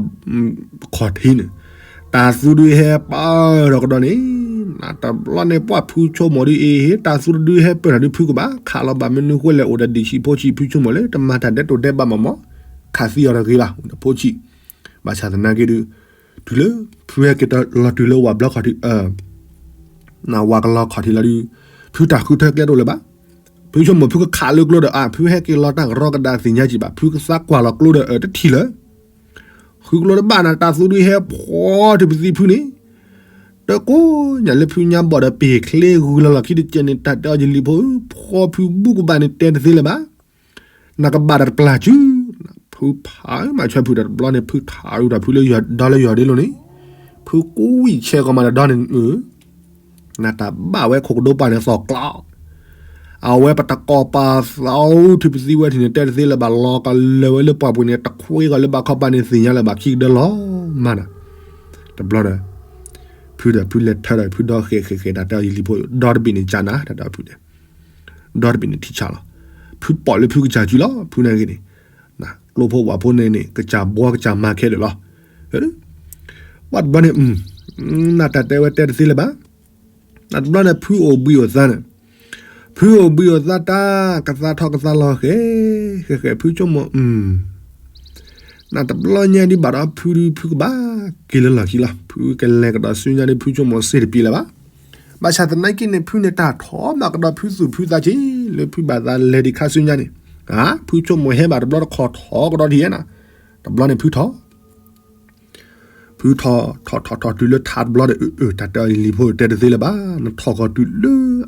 ခီၣ်ထံးန့ၣ်, တၢ်သူဒုးဟဲပၢၢ်ထီၣ်ကဒီးန့ၣ်, နတဘျီန့ၣ်ပှၢ်ဖုဆိကမိၣ်ဒုးအ့ဟ့ တၢ်သူတဒုဟဲပၢၢ်ထီၣ်ဒုးဖုကဘၣ်ခးလီၤဘၣ်မနုၤဃိလဲၣ် အိၣ်ဒီးဒံၣ်ဆံးဖိဆံး ဖုဆိကမိၣ်လၢ တမၤတၢ်ဒဲးတိၤဒဲးဘးမးမး, ခးသံအီၤတဂ့ၤဘၣ် အိၣ်ဒီးဖိဆံး, ဘၣ်ဆၣ်သနာ်က့ဒုး, တုၤလၢ, ဖုဟဲက့ၤလီၤတုၤလၢဝၤဘျီခီၣ်ထံး နဝၤကလီၤခီၣ်ထံးလီၤဒုး, ဖုတၢ်ဃုထၢကျဲတအိၣ်လၢၤဘၣ်, ဖုဆိကမိၣ်ဖုကခးလၢကျိဒီးအါ ဖုဟဲက့ၤလီၤတၢ်ကရီကဒါသ့ၣ်ညါကံဘၣ် ဖုကသးကွၢ်လီၤကျိဒီးအၢတထံၣ်လၢၤ, ဃုကျိတဘၣ်နၤ တၢ်သူဒုးဟဲဖီထံပသံဖုန့ၣ်, တကိးညၣ်လၢဖုညါဘီၣ်ဒီးပ့ၤချ့ဂုၤလီၤလီၢ်ခံတကဲန့ၣ် တၢ်တဲအီၤယလံၤဖိဧၢ ဖီဖုဘူးကဘၣ်န့ၣ်တဲတသ့လၢၤဘၣ် နကဘၣ်တၢ်တပျၢ်စု, ဖုဖးမၤဆွဲဖုဒီးတဘျီန့ၣ် ဖုထးအုးဒီးဖုလၢဒီလၢယီၤဒ့လိၤန့ၣ်, ဖုကူဝံၣ်ဆဲးကီးမးဒီးဒီန့ၣ်, နတၢ်ဘၣ်ဝဲခိၣ်ကဒိပှၢ်န့ၣ်သီၣ်ကျီ, အဝဲပတကိးပာ်သးအိၣ် ထံပသံဝဲထံၣ်န့ၣ် တဲတသ့လၢၤဘၣ် လီၤကလၢၤဝဲလၢပှၢ်ပူၤန့ၣ် တခွ့ဂီၤလၢဘၣ်ခီပၤန့ၣ် သ့ၣ်ညါလၢၤဘၣ် ခံကဒၢလီၤမၢ်နၤ. တဘျီဒီး ဖုဒီးဖုလဲၤထၢဒီး ဖုဒီဃဲးဃဲးဃဲး တၢ်တဲအီၤ ယလံၤဖိ ဒီတဘ့ၣ်န့ၣ် ကၢ်နၤ တၢ်တဲအီၤဖုန့ၣ် ဒီတဘ့ၣ်န့ၣ် ထံဆးလီၤ. ဖုပိာ်လၢဖုကစၢ်စုလီၤ ဖုနာ်က့န့ၣ် ကျိဖိဝၣ်ဖိန့ၣ်န့ၣ် ကစၢ်ဘှီကစၢ်မၤခဲလၢာ်လီၤ. ပှၤတဘျီန့ၣ် နတၢ်တဲဝဲတဲတသ့လၢၤဘၣ်. နတဘျီန့ၣ် ဖုအိၣ်ဘှံးအိၣ်သါန့ၣ် ဖုအိၣ်ဘှံးအိၣ်သါတၢ် ကသါထီၣ်ကသါလီၤဃဲ ဃဲဃဲ ဖုဆိကမိၣ် နတဘျီညါဒ်ဘၣ်ဒီးဖုဒုး ဖုကဘၣ်က့ၤလၢလီၢ်ခံလီၤ. ဖုကလဲၤကဒီးဆူညါဒ် ဖုဆိကမိၣ်စ့တပံၤလၢၤဘၣ်. ဘၣ်ဆၣ်သနာ်က့န့ၣ် ဖုန့ၣ်တၢ်ထီၣ်ဘၣ်ကဒီးဖုသူၣ်ဖုသးက့ လၢဖုဘၣ်သးလဲၤဒံးခါဆူညါန့ၣ် ဖုဆိကမိၣ်ဟဲဘၣ်တဘျီတခီၣ်ထီၣ်ကဒီးဒ်ယဲနၤ. တဘျီန့ၣ်ဖုထီၣ် ဖုထီၣ်ထီၣ်ထီၣ်ထီၣ်တုၤလၢထးတဘျီဒီး အၢ တၢ်တဲအီၤယလံၤဖိ တဲတသ့လၢၤဘၣ်. နထီၣ်ကီၢ်တုၤလၢ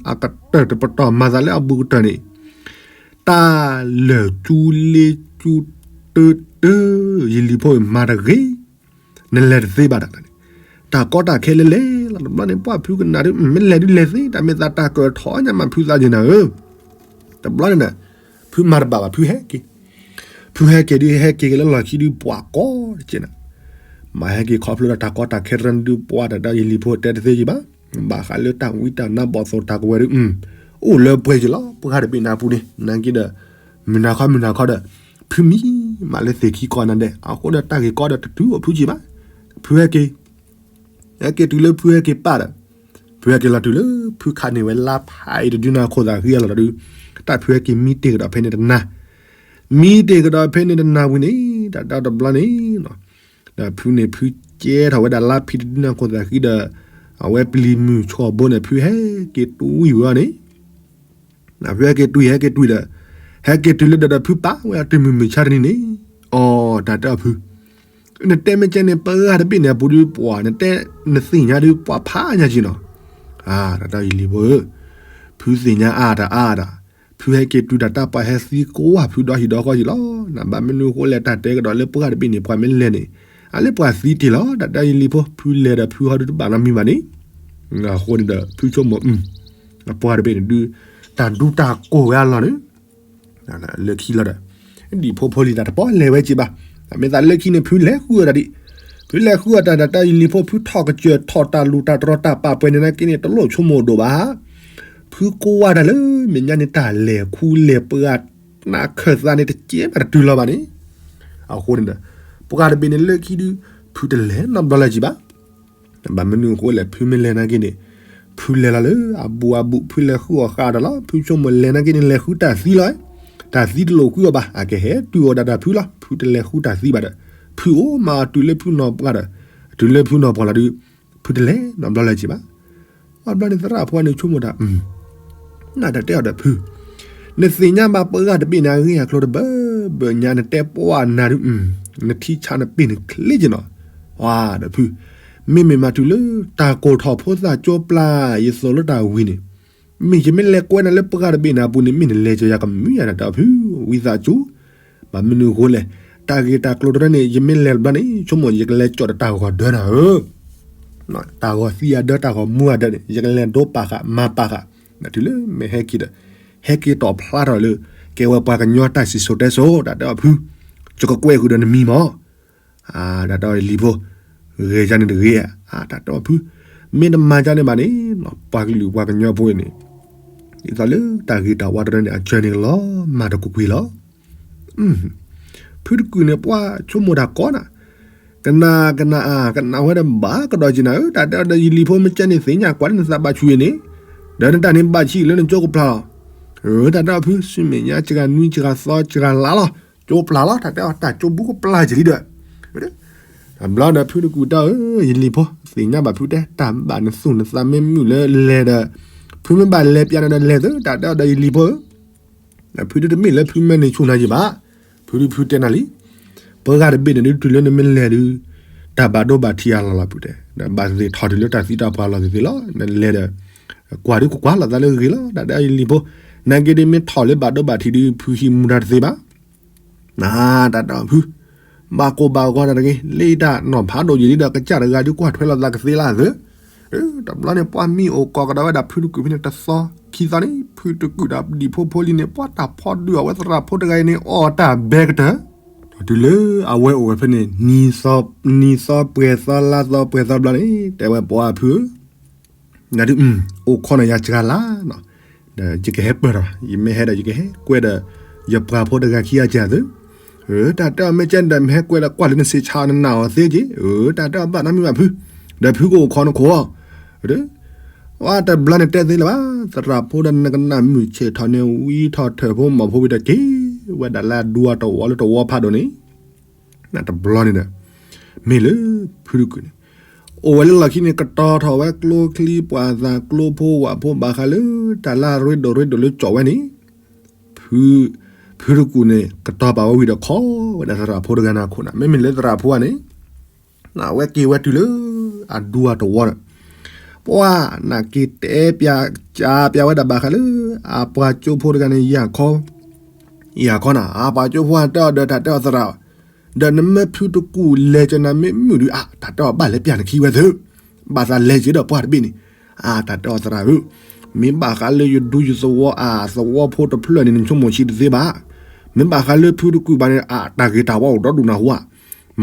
အကတၢၢ်တပတီၢ် မၤသးလၢအဘူးကတၢၢ်န့ၣ် တၢ်လၢာ်ကၠူလ့ကၠူတၢတၢ ယလံၤဖိ မၤတဂ့ၤ နလဲၤတသ့ဘၣ်တၢ်န့ၣ် တၢ်ကီတၢ်ခဲလဲၤလဲၤလီၤ. တဘျီန့ၣ် ပှၢ်ဖုကနၣ်ဒုး မ့ၢ်လဲၤဒုးလဲၤသ့ တၢ်မ့ၢ်သးတၢ်ကၢၢ်ထီၣ်ညါမး ဖုသးက့နၤဧၢ. တဘျီန့ၣ် ဖုမၤတဘၣ်ဘၣ် ဖုဟဲက့ၤ ဖုဟဲက့ၤဒုး ဟဲက့ၤက့ၤလၢလီၢ်ခံဒုး ပှၤကိးတက့ၢ်နၤ. မၤဟဲက့ၤခီဖျိဒီးတၢ်ကီတၢ်ခဲတရၢန့ၣ်ဒုး ပှၤတၢ်တဲအီၤယလံၤဖိ တဲတသ့က့ဘၣ်. ဘၣ်ဃးလၢတၢ်ဝံတၢ်နါဘီၣ်သိၣ်တၢ်ကဝဲၤဒုး အိၣ်လၢပှဲၤက့ၤလီၤ ပှၢ်တဘ့ၣ်နၤအပူၤန့ၣ် နာ်က့ဒီး မုၢ်နၤခီမုၢ်နၤခီဒီး ဖုမံမးလၢသ့ၣ်ခံကိးနၤဒဲး အဃိဒီးတၢ်ဂ့ၢ်ကီဒီးတတုၤအိၣ်ဖုက့ဘၣ်. ဖုဟဲက့ၤ ဟဲက့ၤတုၤလၢဖုဟဲက့ၤပာ်ဒီး ဖုဟဲက့ၤလီၤတုၤလၢ ဖုခးန့ၢ်ဝဲလါဖးအံၤတဒုနၤခိၣ်သးဃံအလီၢ်ဒီး တၢ်ဖုဟဲက့ၤမံတ့ၢ်ကဒီးဖဲန့ၣ်တနၤ မံတ့ၢ်ကဒီးဖဲန့ၣ်တနၤဝံၤန့ၣ် တၢ်တဲတဘျီန့ၣ် ဒီးဖုန့ၣ် ဖုကဲထီၣ်ဝဲဒၣ်လါဖံးတဒုနၤခိၣ်သးဃံဒီး အဝဲပျံၤမုၢ်ဆှီၣ်ဘိန့ၣ် ဖုဟဲက့ၤတွံၢ်ဝံၤအီၤန့ၣ် ဖုဟဲက့ၤတွံၢ် ဟဲက့ၤတွံၢ်ဒီး ဟဲက့ၤတုၤလၢဒီးဒီးဖုပာ်ဝဲအတုၤမုၢ်မုၢ်ဆါတနံၤန့ၣ် အီ တၢ်တဲအီၤဖု နတဲမ့ၢ်ကဲန့ၣ် ပှၢ်တဘ့ၣ်န့ၣ်အပူၤဒုးပှၤ နတဲ နသ့ၣ်ညါဒုးပှၤဖးညါက့နီၤ တၢ်တဲအီၤယလံၤဖိဧၢ ဖုသ့ၣ်ညါအါတၢ်အါတၢ် ဖုဟဲက့ၤတုၤတၢ်တၢ်ပှၤဟဲသံကွၢ်ဖုဒီဟံၣ်ဒီဃီက့လီၤ. နဘၣ်မနုၤအဃိလဲၣ် တၢ်တဲကဒီးလၢပှၢ်တဘ့ၣ်န့ၣ် ပှၤမ့ၢ်လဲၤန့ၣ် အလၢပှၤသံတ့ၢ်လီၤ. တၢ်တဲအီၤယလံၤဖိ ဖုလဲၤဒီးဖုဟီဒုးတဘၣ်နီတမံၤဘၣ်န့ၣ် အဃိန့ၣ်ဒီး ဖုဆိကမိၣ် ပှၢ်တဘ့ၣ်န့ၣ်ဒုး တၢ်ဒူတၢ်ကိၢ်ဝဲအလီၢ်န့ၣ် လၢခံလီၤဒီး ဒံၣ်ဖိဖိလံၤတၢ်တပီၢ်လဲၤဝဲက့ဘၣ်. မ့ၢ်သးလၢခံန့ၣ် ဖုလဲၤဃုအီၣ်တၢ်ဒံး ဖုလဲၤဃုအီၣ်တၢ် တၢ်တဲအီၤယလံၤဖိ ဖုထီၣ်ကစၢၢ်ထီၣ်တၢ်လူၤတၢ်တြီတၢ်ပာ်ပှဲၤန့ၣ်နာ်က့န့ၣ် တလိၣ်ဆိကမိၣ်ဒိၣ်ဘၣ်. ဖုကိးဝါတၢ်လၢမဲာ်ညါန့ၣ် တၢ်လဲၤခူလဲၤပှၤ နၢ်ခၢၣ်သးန့ၣ် တကဲဘၣ်တတုၤလီၤဘၣ်န့ၣ် အဃိန့ၣ်ဒီး ပှၢ်တဘ့ၣ်န့ၣ်လၢခံဒုး ဖုတလဲၤနီတဘျီလၢၤက့ဘၣ်. ဘၣ်မနုၤအဃိလဲၣ် ဖုမ့ၢ်လဲၤနာ်က့န့ၣ် ဖုလဲၤလီၤလၢအဘူးအဘူး ဖုလဲၤဃုအီၣ်ဃာ်ဒီးလီၤ. ဖုဆိကမိၣ်လဲၤနာ်က့န့ၣ် လဲၤဃုတၢ်သံလီၤ. တၢ်သံတလိၣ်ဃုအီၤဘၣ် အကဟဲတုၤအီၤဒၣ်တၢ်ဖုလီၤ. ဖုတလဲၤဃုတၢ်သံဘၣ်ဒီး ဖုအိၣ်မးတုၤလၢဖုနီၢ်ပှၢ်ဒီး တုၤလၢဖုနီၢ်ပှၢ်လီၤဒုး ဖုတလဲၤနီတဘျီလၢၤက့ဘၣ်. ပှၢ်ဘျီန့ၣ် သရၣ်ဖိန့ၣ်ဆိကမိၣ်တၢ် နတၢ်တဲအီၤဒီးဖု နသ့ၣ်ညါဘၣ်ပှၢ်တဘ့ၣ်န့ၣ် အဂ့ၢ်အကျိၤတဘၢဘၢညါ နတဲပှၢ်နၤဒုး နထံဆးနပ့ၢ်နချ့က့နီၤ ဒီးဖု မ့မ့ၢ်မၤတုၤလၢ တၢ်ကိၢ်ထီၣ်ဖိသၣ်ကၠိပျၢ် ယသိၣ်လၢတၢ်ဝံၤန့ၣ် မ့ၢ်ယမ့ၢ်လဲၤကွဲနၤလၢပှၢ်တဘ့ၣ်န့ၣ်အပူၤန့ၣ် မ့ၢ်နလဲၤကၠီၤယၤကမုာ်ယၤတၢ်တဲအီၤဖု ဝံသးစူၤ ဘၣ်မနုၤအဃိလဲၣ် တၢ်ဂ့ၢ်တၢ်ကျိၤတရၢန့ၣ် ယမ့ၢ်လဲၤတဘျီန့ၣ် ဆိကမိၣ်ယကလဲၤကၠီၤဒီးတၢ်ဂီၤဒၢနၤဧၢ တၢ်ဂီၤသံအဒၢ တၢ်ဂီၤမူအဒၢန့ၣ် ယကလဲၤဒိပာ်ဃာ်မၤပာ်ဃာ် တုၤလၢမ့ၢ်ဟဲက့ၤဒီး ဟဲက့ၤတီၣ်ဖျါထီၣ်လၢ ကဲဝဲပှၤကညီတၢ်စံၣ်စိၤတဲစိၤ တၢ်တဲအီၤဖု ယကကွဲးဃုာ်ဒီးနမံၤမး တၢ်တဲအီၤလံၤဖိ ဂ့ၤယါန့ၣ်တဂ့ၤ တၢ်တဲအီၤဖု မ့ၢ်တမၤယါန့ၣ်ဘၣ်န့ၣ် ပှၤကလုာ်ပှၤကညီဖိအံၤန့ၣ် ဒ်သိးလၢတၢ်ဂ့ၤတၢ်ဝါတရၢန့ၣ် အစၢၤန့ၣ်ကလီၤမၢ်တကွ့ၢ်ကွ့ၢ်လီၤ ဖုတကုာ်န့ၣ် ပှၢ်ဆိကမိၣ်တၢ်ကီနၤ, ကနၣ်ကနၣ်ဧါ ကနၣ်ဝဲဒီးဘၣ်ကဒီးက့ၤနၤဧၢ, တၢ်တဲအီၤဒီးယလံၤဖိမ့ၢ်ကဲန့ၣ် သ့ၣ်ညါကွၢ်လၢနသးဘၣ်ဆူၣ်အံၤန့ၣ်, ဒီးနတၢ်န့ၣ်ဘၣ်ဆံးလၢနကၠိကပျၢ်လီၤ. တၢ်တဲအီၤဖု ဆူမဲာ်ညါစှၤနွံစှၤသီစှၤလါလီၤ, ကၠိပျၢ်လီၤ, တၢ်တဲအီၤ တၢ်ကၠိဘူးကပျၢ်က့ၤလံဒီး တဘျီဒီးဖုတကုာ်တဲအီၤဧၢ, ယလံၤဖိ သ့ၣ်ညါဘၣ်ဖုတဲ တၢ်ဘၣ်နသူၣ်နသးမ့ၢ်မုာ်လၢလဲၤဒီး ဖုမ့ၢ်ဘၣ်လဲၤပျးနၤဒီးလဲၤသု, တၢ်တဲအီၤဒီးယလံၤဖိဧၢ, ဖုဒုတမ့ၢ်လၢဖုမၢန့ၢ်ဆူၣ်နၤယံၤဘၣ်, ဖုဒုဖုတဲနၤလံ, ပှၤဂၤတဘ့ၣ်န့ၣ်ဒုးတုၤလၢနမ့ၢ်လဲၤဒုး, တၢ်ဘၣ်ဒိဘၣ်ထံးအလီၢ်လီၤဖုတဲ, ဒီးဘၣ်သ့ၣ်ထီၣ်တုၤလၢတၢ်သံတၢ်ပှၢ်လီၤသ့ၣ်သ့ၣ်လီၤ, နလဲၤဒီး ကွၢ်ဒုးကကွၢ်လိာ်သးလၢဂ့ၤလီၤ, တၢ်တဲအီၤယလံၤဖိ, နာ်က့ဒုးမ့ၢ်ထီၣ်လၢဘၣ်ဒိဘၣ်ထံးဒုး ဖုဟံးမူဒါတသ့ဘၣ် နတၢ်တဲအီၤဖု, ဘၣ်ကိၢ်ဘၣ်ဂီၤတၢ်တဂ့ၤ, လၢတၢ်နီၤဖးဒိၣ်ယံာ်ဒုးဒီး ကစၢ်တဂၤဒုးကွၢ်ထွဲလိာ်သးကသ့လၢအသၢ, တဘျီန့ၣ် ပှၢ်မံအိၣ်ကိးကဒီးဝဲဒၣ်ဖုတကုာ်ဖဲန့ၣ် တသီခံသီန့ၣ် ဖုတကုာ်ဒီးဒံၣ်ဖိဖိလံၤန့ၣ် ပှၢ်တၢ်ဖီဒုးအဝဲသရၣ်ဖိတဂၤအံၤန့ၣ် အီၣ်တၢ်ဘဲကတၢၢ်, ဒီးတုၤလၢအဝဲအိၣ်ဝဲဖဲန့ၣ် နံၤသီပှဲၤသီလါသီပှဲၤသီဘျီန့ၣ် တဲဝဲပှၢ်ဖုဧၢ နဒုး အိၣ်ခိးနၤယၤစှၤလါနီၤ, ဒီးယကဟဲပၢၢ်ထီၣ် ယမ့ၢ်ဟဲဒီး ယကဟဲကွဲဒီး ယပှၤဖိတဂၤခံဂၤစၢ်သု, တၢ်တဲအီၤ မ့ၢ်ကဲဒီး မ့ၢ်ဟဲကွဲဒီး ကွၢ်လၢနစံးဆါနနာ်အီၤသ့က့, တၢ်တဲအီၤ ဘၣ်နီတမံၤဘၣ်ဖု, ဒီးဖုကအိၣ်ခိးနခိၣ်အီၤ, ဝဲတဘျီန့ၣ်တဲသ့လၢၤဘၣ်, သရၣ်ဖိဒီးနကနၣ်မုၢ်ဆ့ၣ်ထီၣ်န့ၣ် ဝံထီၣ်ထၢၣ်ဖိမီၤဖိဝံၤဒီးက့ၤဝဲဒၣ်လၢအဒူအတဝီလၢတဝီဖးဒိၣ်န့ၣ် တဘျီန့ၣ်ဒီး မ့ၢ်လၢဖုတကုာ်န့ၣ် အိၣ်ဝဲလၢလီၢ်ခံန့ၣ် ကတီၤထီၣ်ဝဲကျိချံပှာ်သၣ် ကျိဖိဝၣ်ဖိ ဘၣ်ဃးလၢ တၢ်လၢအရ့ဒိၣ်ရ့ဒိၣ်လၢကၠီၣ်ဝဲန့ၣ် ဖုတကုာ်န့ၣ် ကတီၤပာ်ဝဲဝံၤဒီး ခိးဝဲဒၣ်သရၣ်ဖိတဂၤန့ၣ်အခိၣ်န့ၣ် မ့မ့ၢ်လၢသရၣ်ဖိဧါန့ၣ် အဝဲက့ၤဝဲတုၤလၢ အဒူအတဝီဒီး ပှၢ်နက့ၤတဲပၠး ကးပၠးဝဲဒၣ်ဘၣ်ဃးလၢ အပှၤကၠိဖိတဂၤန့ၣ် ယၤခီ ယၤခီနၤ အပှၤကၠိဖိတဲအီၤဒီး တၢ်တဲအီၤသရၣ် ဒီးနမ့ၢ်ဖုတကုာ်လဲၤကနၤမ့ၢ်မုာ်ဒုး အါ တၢ်တဲအီၤဘၣ်လဲၤပၠးနခံဝဲသု, ဘၣ်သးလဲၤက့ၤဒီးပှၢ်တဘ့ၣ်န့ၣ်, အါ တၢ်တဲအီၤသရၣ်ဧၢ, မ့ၢ်ဘၣ်ဃးလၢယဒူယသဝီ အသဝီဖိတဖျၢၣ်န့ၣ် နဆိကမိၣ်ဆံးတသ့ဘၣ်, မ့ၢ်ဘၣ်ဃးလၢဖုတကုာ်ဘၣ်န့ၣ် အတၢ်ဂ့ၤတၢ်ဝါအိၣ်ဒီဒူၣ်နၢ်ဟူဧါ,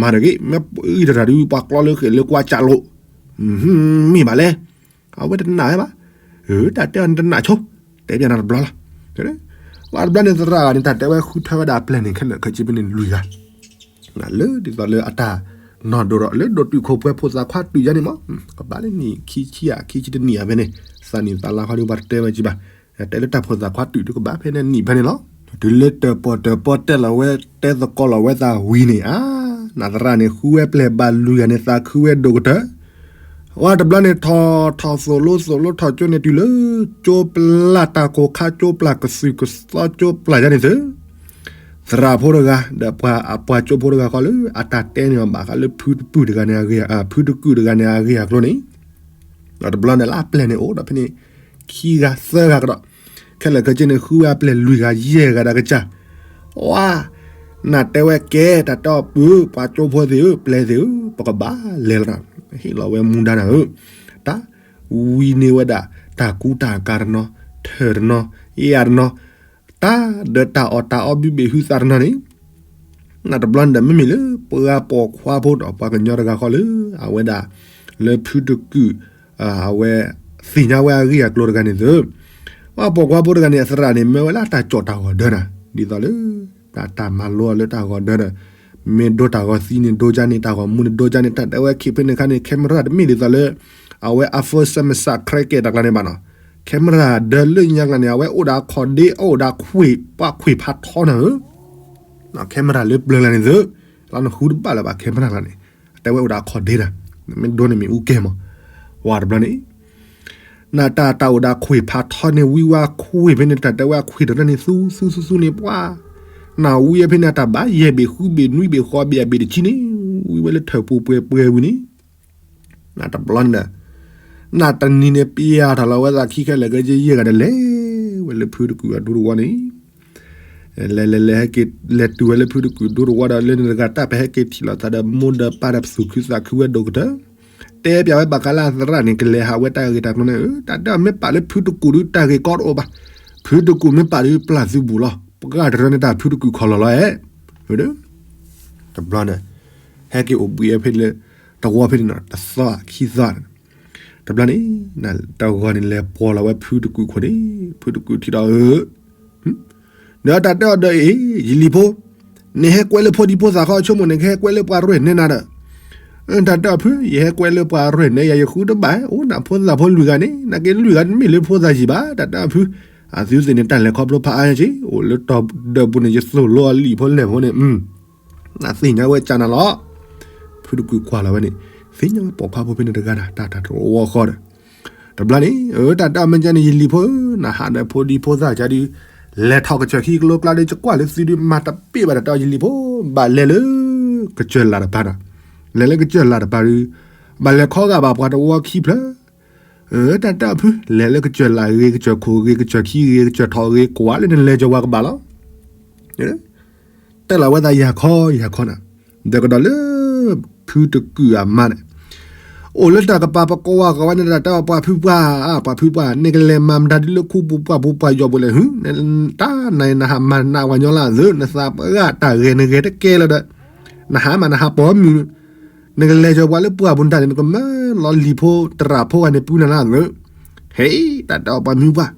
မၤတဂ့ၤ မ့ၢ်အံၤတရၣ်ဒုး ပှၤကျီလၢဃဲၣ်လၢကွၢ်ကၢ်လိာ်, မ့ၢ်ဘၣ်လဲၣ် အဝဲတနာ်ဝဲဘၣ်, တၢ်တဲအီၤန့ၣ်တနာ်ဆိ, တဲပၠးနၤတဘျီလီၤ, ပှၢ်တဘျီန့ၣ်သရၣ်ဂၤန့ၣ် တၢ်တဲဝဲဃုထၢဝဲဒၣ်အပျဲၢ်န့ၣ် ခဲလၢာ်ခဲဆ့ဖဲန့ၣ်လွံၢ်ဂၤ လၢဒ်သိးလၢအတၢ်နီၢ်ဒိၣ်ဒီး လၢဒိၣ်တုာ်ခိၣ်ပှဲၤဖိသၣ်ခွါတုာ်ယါန့ၣ်မး, ကဘၣ်လၢနံၣ်ခံဆံဧါ ခံဆံတနံၣ်ဧါဖဲန့ၣ်, သးနံၣ်သးလါခီဒုး ပှၤတတဲဝဲကံဘၣ်, တဲလၢတၢ်ဖိသၣ်ခွါတုာ်ဒုးကဘၣ်ဖဲန့ၣ်နံၣ်ဖဲန့ၣ်လီၤ. တုၤလၢတၢၣ်ပီၣ်တၢၣ်ပီတဲလီၤဝဲ တဲသကိးလီၤဝဲသးဝံၤန့ၣ် အါ နသရၣ်န့ၣ် ဃုဝဲပျဲၢ်ဘၣ်လွံၢ်ဂၤန့ၣ် သးခုဝဲဒိၣ်ကတၢၢ် ဝဲတဘျီန့ၣ် ထီၣ်ထီၣ်သိၣ်လိသိၣ်လိထီၣ်ကၠိန့ၣ် တုၤလၢ ကၠိပျၢ်တၢ်ကိၢ်ခါ ကၠိပျၢ်ကသုၣ်ကသီ ကၠိပျၢ်ယါန့ၣ်သု, သရၣ်ဖိတဂၤ ဒီးပှၤအပှၤကၠိဖိတဂၤဃီလၢ အတၢ်တဲန့ၢ်အီၤဘၣ်ဃးလၢဖုတကုာ်တဂၤန့ၣ် ဖုတကုာ်တဂၤန့ၣ်အဂ့ၢ်အကျိၤန့ၣ်, ဒီးတဘျီန့ၣ်လၢအပျဲၢ်န့ၣ်အိၣ်ဒီးဖဲန့ၣ် ခံဂၤသၢဂၤကဒီး, ခဲလၢာ်ခဲဆ့န့ၣ် ဃုဝဲအပျဲၢ်လွံၢ်ဂၤယဲၢ်ဂၤဒီးကစၢ် ဝါ နတဲဝဲကဲ တၢ်တဲအီၤပုၢ် ပှၤကၠိဖိသ့ၣ်ဧၢ ပျဲၢ်သ့ၣ်ဧၢ ပကဘၣ်လဲၤလီၤ, ဟ့ၣ်လီၤဝဲမူဒါနၤဧၢ, တၢ်ဝံန့ၢ်ဝဲဒၣ် တၢ်ကူတၢ်ကၤတနီၤ ထၢၣ်တနီၤ ယၤတနီၤ, တၢ်ဒီးတၢ်အီၣ်တၢ်အီဘုဘ့ၣ်ဟုသးတနီၤန့ၣ် နတဘျီန့ၣ်ဒီး မ့မ့ၢ်လၢပှၤပိာ်ခွါဖိဒီးပှၤကညီတဂၤဃီလၢ အဝဲဒၣ် လၢဖုတကုာ် အဝဲ သ့ၣ်ညါဝဲအဂ့ၢ်အကျိၤတဂၤန့ၣ်သု, ပှၤပိာ်ခွါဖိတဂၤန့ၣ် အသရၣ်န့ၣ် မၢဝဲလၢတၢ်ကၠီၣ်တၢ်ဂီၤဒၢနၤ, ဒ်သိးလၢ တၢ်တၢ်မၤလိအီၤလၢတၢ်ဂီၤဒၢဒီး မ့ၢ်ဒိတၢ်ဂီၤသံန့ၣ် ဒိကၠါန့ၣ် တၢ်ဂီၤမူန့ၣ် ဒိကၠါန့ၣ် တၢ်တဲဝဲခံဖဲန့ၣ်အခါန့ၣ် camera တမ့ၢ်ဒ်သိးလၢ အဝဲ iPhone စဲးမစး ခရဲကဲး တၢ်ကျါန့ၣ်ဘၣ်နီၤ, camera ဒၢလၢညါကျါန့ၣ် အဝဲအိၣ်ဒီးခိၣ်ဒ့ အိၣ်ဒီးခွ့ၣ် ပှၤခွ့ၣ်ဖးထီနၤဧၢ camera လၢပျၢၤလၢန့ၣ်သု, လီၤနဃုတဘၣ်လၢၤဘၣ် camera လၢန့ၣ်, အတဲဝဲအိၣ်ဒီးခိၣ်ဒ့နၤ, မ့ၢ်ဒိန့ၣ်မ့ၢ်အူကဲမး, ဝါတဘျီန့ၣ် နတၢ်တၢ်အိၣ်ဒီးခွ့ၣ်ဖးထီန့ၣ် ဝံဝါခွ့ၣ်ဖဲန့ၣ် တၢ်တဲဝဲအခွ့ၣ်တရၢန့ၣ် သူသူသူသူန့ၣ် ပှၤ နဝံဖဲန့ၣ် တၢ်ဘၣ်ယဲၢ်ဘ့ၣ်ဃုဘ့ၣ်နွံဘ့ၣ်ဃိးဘ့ၣ်အဘ့ၣ်တဆံန့ၣ် ဝံဝဲလၢထၢၣ်ပူၤပှဲၤပှဲၤဝံၤန့ၣ် နတဘျီန့ၣ်ဒီး နတနံၤန့ၣ် ပျၢ်ထီၣ်လီၤဝဲသးခံခဲလၢာ်ခဲဆ့ယဲၢ်ဂၤဒီး လဲၤဝဲလၢဖုတကုာ်အဒူတဝီန့ၣ် လဲၤလဲၤလဲၤဟဲက့ၤ လဲၤတုၤဝဲလၢဖုတကုာ်ဒူတဝီဒီး လၢန့ၣ်တဂၤတၢ်ပဟဲက့ၤထံၣ်လိာ်သးဒီး မိၢ်ဒီးပၢ်ဒီးပသူၣ်ခုသးခုဝဲဒိၣ်ကတၢၢ် တဲပၠးဝဲဘၣ်ဃးလၢအသရၣ်န့ၣ် ကလဲၤဟးဝဲတၢ်ဂ့ၢ်တၢ်ကျိၤန့ၣ် တၢ်တဲအီၤမ့ၢ်ပာ်လၢဖုတကုာ်ဒုး တၢ်ဂ့ၢ်ကီတအိၣ်ဘၣ်, ဖုတကုာ်မ့ၢ်ပာ်ဒုး ပျၢ်သုဘူးလီၤ, ပှၢ်တရၢန့ၣ် တၢ်ဖုတကုာ်ခီၣ်လီၤလီၤအဲၣ်, တဘျီန့ၣ် ဟဲက့ၤအိၣ်ဘှံးဝဲဖဲလၢ တဝီဖဲန့ၣ်နီၤ တသီခံသီန့ၣ် တဘျီန့ၣ် တဂီၤန့ၣ် လဲၤပိာ်လီၤဝဲဖုတကုာ်ခိၣ်န့ၣ် ဖုတကုာ်ထံၣ်ဒီး ဧၢ, ဒီးတၢ်တဲအီၤဒီး အ့ၣ် ယလံၤဖိ, နဟဲကွဲလၢဖိဒံဖိသၣ်ဃီ ဆိကမိၣ်န့ၣ် ကဟဲကွဲလၢပှၤရဲၣ်နဲနၤဒီး, တၢ်တဲအီၤဖု ယဟဲကွဲလၢပှၤရဲၣ်နဲယၤ ယဃုတဘၣ် အိၣ်နဖိသၣ်ဖိလွံၢ်ဂၤန့ၣ် နက့လွံၢ်ဂၤတမ့ၢ်လၢဖိသၣ်ယံၤဘၣ် တၢ်တဲအီၤဖု, အသုသ့ၣ်န့ၣ် တၢ်လဲၤခီဖျိဖးအါက့ အိၣ်လၢတီၤဒၢးပူၤန့ၣ် ယသိၣ်လိအလံာ်ဖိလဲၢ်ဖိန့ၣ် နသ့ၣ်ညါဝဲကၢနၤလီၤ. ဖုတကုာ်ကွၢ်လီၤဝဲန့ၣ် သ့ၣ်ညါဝဲပိာ်ခွါဖိဖဲန့ၣ်တဂၤဒီး တၢ်တၢ်တဝီဃီဒီး တဘျီန့ၣ် အၢ တၢ်တဲအီၤမ့ၢ်ကဲန့ၣ် ယလံၤဖိဧၢ, နဟးဒီးဖိဒံဖိသၣ်ကဒုး လဲၤထီၣ်ကစၢၢ်ခံကျိကျါဒီး ယကွၢ်လၢသုဒုး မၤတပ့ၢ်ဘၣ် တၢ်တဲအီၤ ယလံၤဖိ ဘၣ်လဲၤလၢ ကစၢၢ်လၢ်တပၤဒီး လဲၤလၢကစၢၢ်လၢ်တပၤဒီး ဘၣ်လဲၤခီဂာ်ဘၣ်ပှၤတဝီခံဖျၢၣ် အၢ တၢ်တဲအီၤဖု လဲၤလၢကစၢၢ်လၢ်ဂ့ၤ ကစၢၢ်ခိၣ်ဂ့ၤ ကစၢၢ်ခံဂ့ၤ ကစၢၢ်ထီၣ်ဂ့ၤ ကွၢ်လၢနလဲၤကၠီၤဝါကဘၣ်လီၤ. တဲလီၤဝဲသးယၤခီယၤခီနၤ, ဒီးကဒီးလၢ ဖုတကုာ်အမါန့ၣ်, အိၣ်လၢတၢ်ကပၤပကိးဝဲဃီဝဲန့ၣ် တၢ်တဲအီၤ ပှၤဖုပှၢ်, ပှၤဖုပှၢ်, နကလဲၤမၤမတၤဒ်လၢခူပူၤပှၢ်ပူၤပှၢ်ယီၤပူၤလဲၣ်ဟု, တၢ်နၤနဟးမၤနးဝဲညီလၢအသၢ, နသးပှၢ်တၢ်ဂဲၤနဂဲၤတကဲလၢၤဒီး, နဟးမးနဟးပိာ်မုၣ်, နကလဲၤကၢၤပှၤလၢပှၢ်ပူၤတၢ်န့ၣ် နကမၢလီၤလံၤဖိသရၣ်ဖိဂၤန့ၣ် ပုၢ်နၤလၢအသၢ. ဟဲ, တၢ်တဲအီၤ ပှၤမုၢ်ပှၢ်,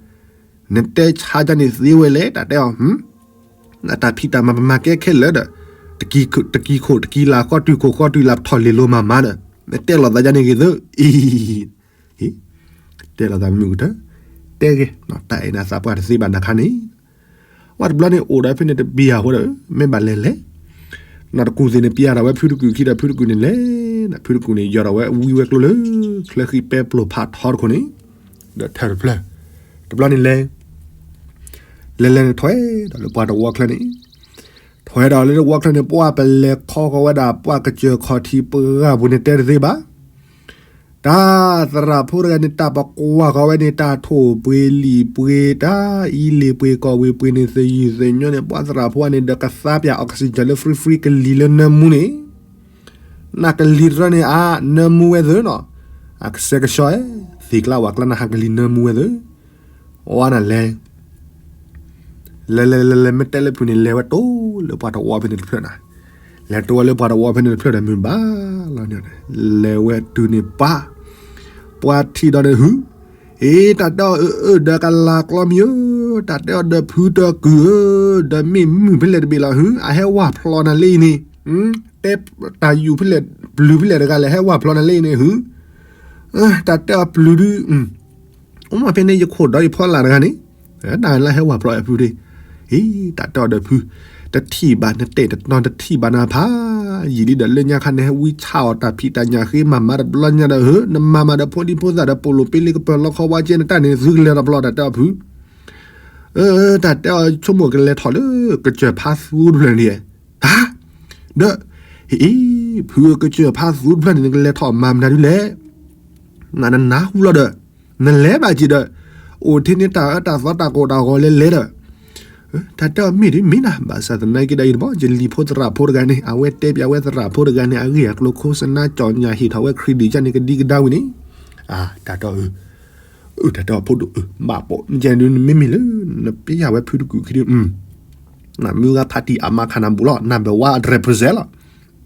နတဲဆါတၢ်န့ၣ်သ့ဝဲလဲၣ် တၢ်တဲအီၤ တၢ်ဖံးတၢ်မၤပမၤကဲခဲလၢာ်ဒီး, တကံခိၣ်တကံလၤ ဃီတုၤခိၣ်ဃီတုၤလၤ ပထီၣ်လ့ၤလိၤမၤမၤဒီး, နတဲလိာ်သးဒ်န့ၣ်ဂ့ၤသၢ, အံၤ, တဲလိာ်သးမုာ်ကတၢၢ်, တဲဂ့ၤ, တၢ်အဲၣ်နၤသးပှၢ်တသ့ဘၣ်နၤခါန့ၣ်, ဝဲတဘျီန့ၣ်အိၣ်ဒီးဖဲန့ၣ်တဘံၤဧါဃိဒီး, မ့ၢ်ဘၣ်လဲၤလဲၤ နီၢ်တကူၣ်သ့ၣ်န့ၣ် ပျဲထီၣ်ဝဲဖုတကူၣ်ခံဒီး ဖုတကူၣ်န့ၣ်လဲၤ, ဖုတကူၣ်န့ၣ် ယီၤထီၣ်ဝဲဝံဝဲကျိလၢ ချၢဃံပဲပျိၢ်ဖးထီတခိၣ်န့ၣ်, ဒီးထၢၣ်တဖျၢၣ်, တဘျီန့ၣ်လဲၤ, လဲၤလဲၤန့ၣ်ထွဲဒီးလၢပှၤတဝီချၢန့ၣ်, ထွဲဒီးလၢတဝီချၢန့ၣ် ပှၢ်ပလဲၤခီဃီၤဝဲဒၣ် ပှၢ်ကစၢၢ်ခီၣ်ထံးပှၢ်ပူၤန့ၣ်တဲတသ့ဘၣ် တၢ်သရၣ်ဖိတဂၤန့ၣ် တၢ်ပကွၢ်ဃီၤဝဲန့ၣ် တၢ်ထိၣ်ပှ့ၤလံာ်ပှ့ၤ တၢ်အံလ့ၤပှ့ၤကီၢ်ဝ့ၤပှ့ၤန့ၣ် သယုၢ်သညိန့ၣ် ပှၤသရၣ်ဖိန့ၣ် ဒီးကသါပၠး oxygen လၢ free free ကလံၤလၢနၢမူန့ၣ်, နကလံၤတရၢန့ၣ် အနၢမူဝဲသၢနီၤ, အကစဲကဆှီ, သ့ၣ်ကျါဝၣ်ကျါ နဟးကလံၤနၢမူဝဲသၢ, ဝါနၤလဲၤ လဲၤလဲၤလဲၤလဲၤ မ့ၢ်တဲလၢဖုန့ၣ် လဲၤဝဲတိၢ်လၢပှၤတဝီဖဲန့ၣ်တဖျၢၣ်နၤ, လဲၤတိၢ်ဝဲလၢပှၤတဝီဖဲန့ၣ်တဖျၢၣ်ဒီးမုၢ်ဘၣ်လီၤန့ၣ်, လဲၤဝဲတုၤန့ၣ်ပှၤ, ပှၤထံၣ်ဒီးန့ၣ်ဟု, အ့ တၢ်တဲအီၤအၢအၢ ဒီးကလၤကျီမံၤဧၢ, တၢ်တဲအီၤဒီးဖုတကူၣ်ဧၢ, ဒီးမ့ၢ်မုၢ်ဖဲလဲၣ်တဘ့ၣ်လီၤဟု, အဟဲဝၢ်ဖျီနၤလၢအံၤန့ၣ်, တဲတၢ်ယူၢ်ဖဲလဲၣ် ပျုၤဖဲလဲၣ်တဂၤလဲၣ် ဟဲဝၢ်ဖျီနၤလၢအံၤန့ၣ်ဟု, တၢ်တဲအီၤပျုၤဒု အိၣ်မးဖဲန့ၣ်ယခိၣ်ဒီးယဖီလာ်တဂၤန့ၣ်, တၢ်လၢဟဲဝၢ်ဖျီအဖုဒၣ်, အံၤ တၢ်တဲအီၤဒီးဖု, တထံၣ်ဘၣ်နတဲာ်တနီၤ တထံၣ်ဘၣ်နဖး, ယံာ်လံဒီးလၢညါခါန့ၣ် ဟဲဝံဆါအီၤတၢ်ဖံးတၢ်ညၣ်ဃ့မၤမၤတဘျီညါဒီးဧၢ, နမၤမၤဒီးဖိဒံဖိသၣ်ဒီးပိာ်လိာ်ပ့လ့ကပၢၤလီခီဝါကဲနတၢ်န့ၣ် သုကလဲၤတဘျီ တၢ်တဲအီၤဖု တၢ်တဲအီၤဆိကမိၣ်ကလဲၤထီၣ်လၢကစၢၢ်ဖးသူတဖျၢၣ်န့ၣ်, ဟါ, ဒီး, ဟ့ၣ်, ဖုကစၢၢ်ဖးသူတဖျၢၣ်န့ၣ် နကလဲၤထီၣ်မၤမနုၤဒ်လဲၣ်, နနနၢ်ဟူလီၤဒီး, နလဲၤဘၣ်က့ၤဒီး, အိၣ်ထဲန့ၣ်တၢ်အၢတၢ်သီတၢ်ကိၢ်တၢ်ဂီၤလဲၤလဲၤဒီး, တၢ်တဲအီၤမ့ၢ်ဒ်မ့ၢ်နၤ ဘၣ်ဆၣ်သနာ်က့ဒီးအံၤတဘျီ ယလံၤဖိသရၣ်ဖိတဂၤန့ၣ် အဝဲတဲပၠးဝဲသရၣ်ဖိတဂၤန့ၣ် အဂ့ၢ်အကျိၤ ခိၣ်စနါကၠီၣ်ညၣ်ဟ့ၣ်ထီၣ်ဝဲခရံာ်ဒံၣ်ကၢ်န့ၣ် ကဒံကဒါဝံၤန့ၣ်, တၢ်တဲအီၤ အၢ, တၢ်တဲအီၤဖိဒိၣ် ဘၣ်ပိာ် နကဲဒုးနမ့မ့ၢ်လၢ နပျဲယၤဝဲဖုတကူၣ်ခံဒုး, နမုၢ်ဂၤဖးတံၢ်အမါခါနၤဘူးလီၤ နဘၣ်ဝါအဒြဲၣ်ပစဲလီၤ,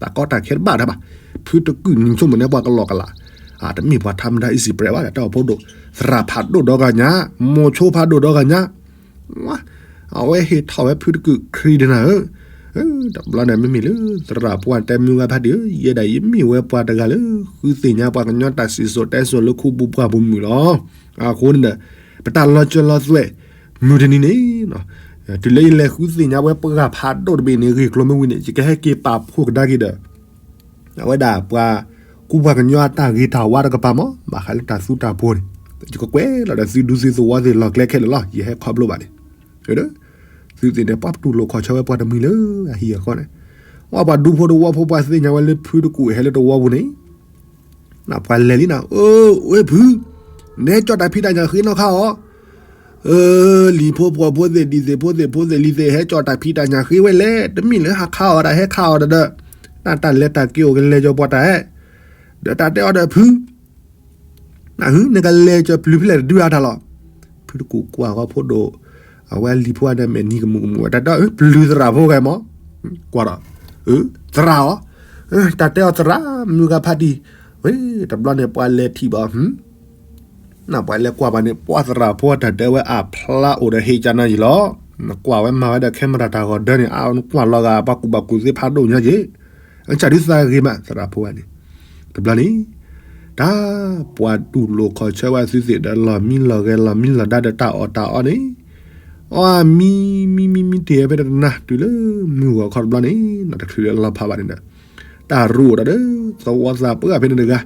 တၢ်ကီတၢ်ခဲတဘၣ်တၢ်ဘၣ်, ဖုတကူၣ်နဆိကမိၣ်န့ၣ်ပှၤကလီကလး, တမ့ၢ်ပှၤထါမတၤအံၤစံးပြဲးဘၣ် တၢ်တဲအီၤဖိဒိၣ်, သရၣ်ဖးဒိၣ်ဒီဂၤညါ, မိၤဆိဖးဒိၣ်ဒီဂၤညါ အဝဲဟ့ၣ်ထီၣ်ဝဲဖုတကူၣ်ခရံာ်ဒံၣ်နၤဧၢ, တဘျီန့ၣ်မ့မ့ၢ်လၢ သရၣ်ဖိတဲမုၢ်ဂၤဖးတံၢ်ဧၢ, ယဲဒၣ်ယမ့ၢ်ဝဲပှၤတဂၤလၢ ဃုသ့ၣ်ညါပှၤကညီတၢ်စံၣ်စိၤတဲစိၤလၢခူပူၤပှၢ်ပူၤမုၢ်လီၤ. အဃိန့ၣ်ဒီး ပတၢ်လီၤစၢၤလီၤသွဲၣ် မုၢ်တနံၤန့ၣ် တုၤလၢယလဲၤဃုသ့ၣ်ညါဝဲပှၤဖးဒိၣ်တဘ့ၣ်န့ၣ် ဂ့ၢ်ကျိၤမ့ၢ်ဝံၤန့ၣ် ယကဟဲက့ၤပာ်ဖှိၣ်ကဒါက့ၤဒီး အဝဲဒၣ်ပှၤကူပှၤကညီအတၢ်ဂ့ၤတၢ်ဝါတကပၤမး ဘၣ်ဃးလၢတၢ်သူတၢ်ပှီၤန့ၣ် ယကကွဲးလီၤဒီးသုဒူသုသဝီသ့ၣ်လီၢ်ကျဲခဲလၢာ်လီၤ. ယဟဲခီဖျိဘၣ်န့ၣ် သုသ့ၣ်န့ၣ် ပှၤတူၢ်လိာ်ခီၣ်ဆၢဝဲပှၤတမှံၤလၢအဟံၣ်အဃီန့ၣ်, ပှၤဒူဖိတဝီဖိပှၤသ့ၣ်ညါဝဲလၢဖုတကူၣ်ဟဲလၢတဝီပူၤန့ၣ် ပှၤလဲၤလံနၤ အိၣ်ဝဲဖု, နဟဲကၠီၣ်တၢ်ဖံးတၢ်ညၣ်ဃ့နီၢ်ခါအီၤ, လံၤဖိဖှီၣ်ဖိသ့ၣ်ဒံၣ်သ့ၣ်ဖိသ့ၣ်ဖိသ့ၣ်လံၤသ့ၣ် ဟဲကၠီၣ်တၢ်ဖံးတၢ်ညၣ်ဃ့ဝဲလဲၣ်, တမ့ၢ်လၢဟးခးအီၤဒၣ် ဟဲခးအီၤဒီး, တၢ်တၢ်လဲၤတၢ်က့ၤအိၣ်ကလဲၤကၠီၣ်ပှၤတၢ်ဟဲ, ဒီးတၢ်တဲအီၤဒီးဖု နကလဲၤကၠီၣ်ပျုၤဖဲလဲၣ်တဒုအါတၢ်လီၤ. ဖုတကူၣ်ကွၢ်ဃီဖိဒိၣ်, အဝဲလံၤဖိအဒၣ်မဲာ်နံၤကမူးကမူး တၢ်တဲအီၤ ပျုၤသရၣ်ဖိဂၤမး, ကွၢ်ဒီး, သရၣ်အီၤ, တၢ်တဲအီၤသရၣ် မုၢ်ဂၤဖးတံၢ်, ဝဲ, တဘျီန့ၣ် ပှၤလဲၤထံၣ်ဘၣ် ပှၤလဲၤကွၢ်ဘၣ်န့ၣ် ပှၤသရၣ်ဖိတၢ်တဲဝဲအဖျါအိၣ်ဒီးဟ့ၣ်ကၢနၤယံၤလီၤ. နကွၢ်ဝဲမၤဝဲဒီး camera တၢ်ဂီၤဒၢန့ၣ် အနကွၢ်လီၤဂာ်ပှၤကူၣ်ဘၣ်ကူၣ်သ့ဖးဒိၣ်ညါက့ၤ, အကၢ်ဒုးသးဂ့ၤမး သရၣ်ဖိဂၤန့ၣ်, တဘျီန့ၣ်, တၢ်ပှၤတူၢ်လိာ်ခီၣ်ဆၢဝဲသုသ့ၣ်ဒီး လီၤမံလီၤဂဲၤလီၤမံလီၤဒါဒီးတၢ်အီၣ်တၢ်အီန့ၣ်, အီၣ်မံမံမံမံတ့ၢ်ဖဲတနၤ တုၤလၢမုၢ်ဂီၤခီတဘျီန့ၣ် တချုးလၢလီၤဖးဘၣ်န့ၣ်ဒီး, တၢ်ရူးအိၣ်ဒီး သဝီသးပှၢ်ဖဲန့ၣ်တဂၤ,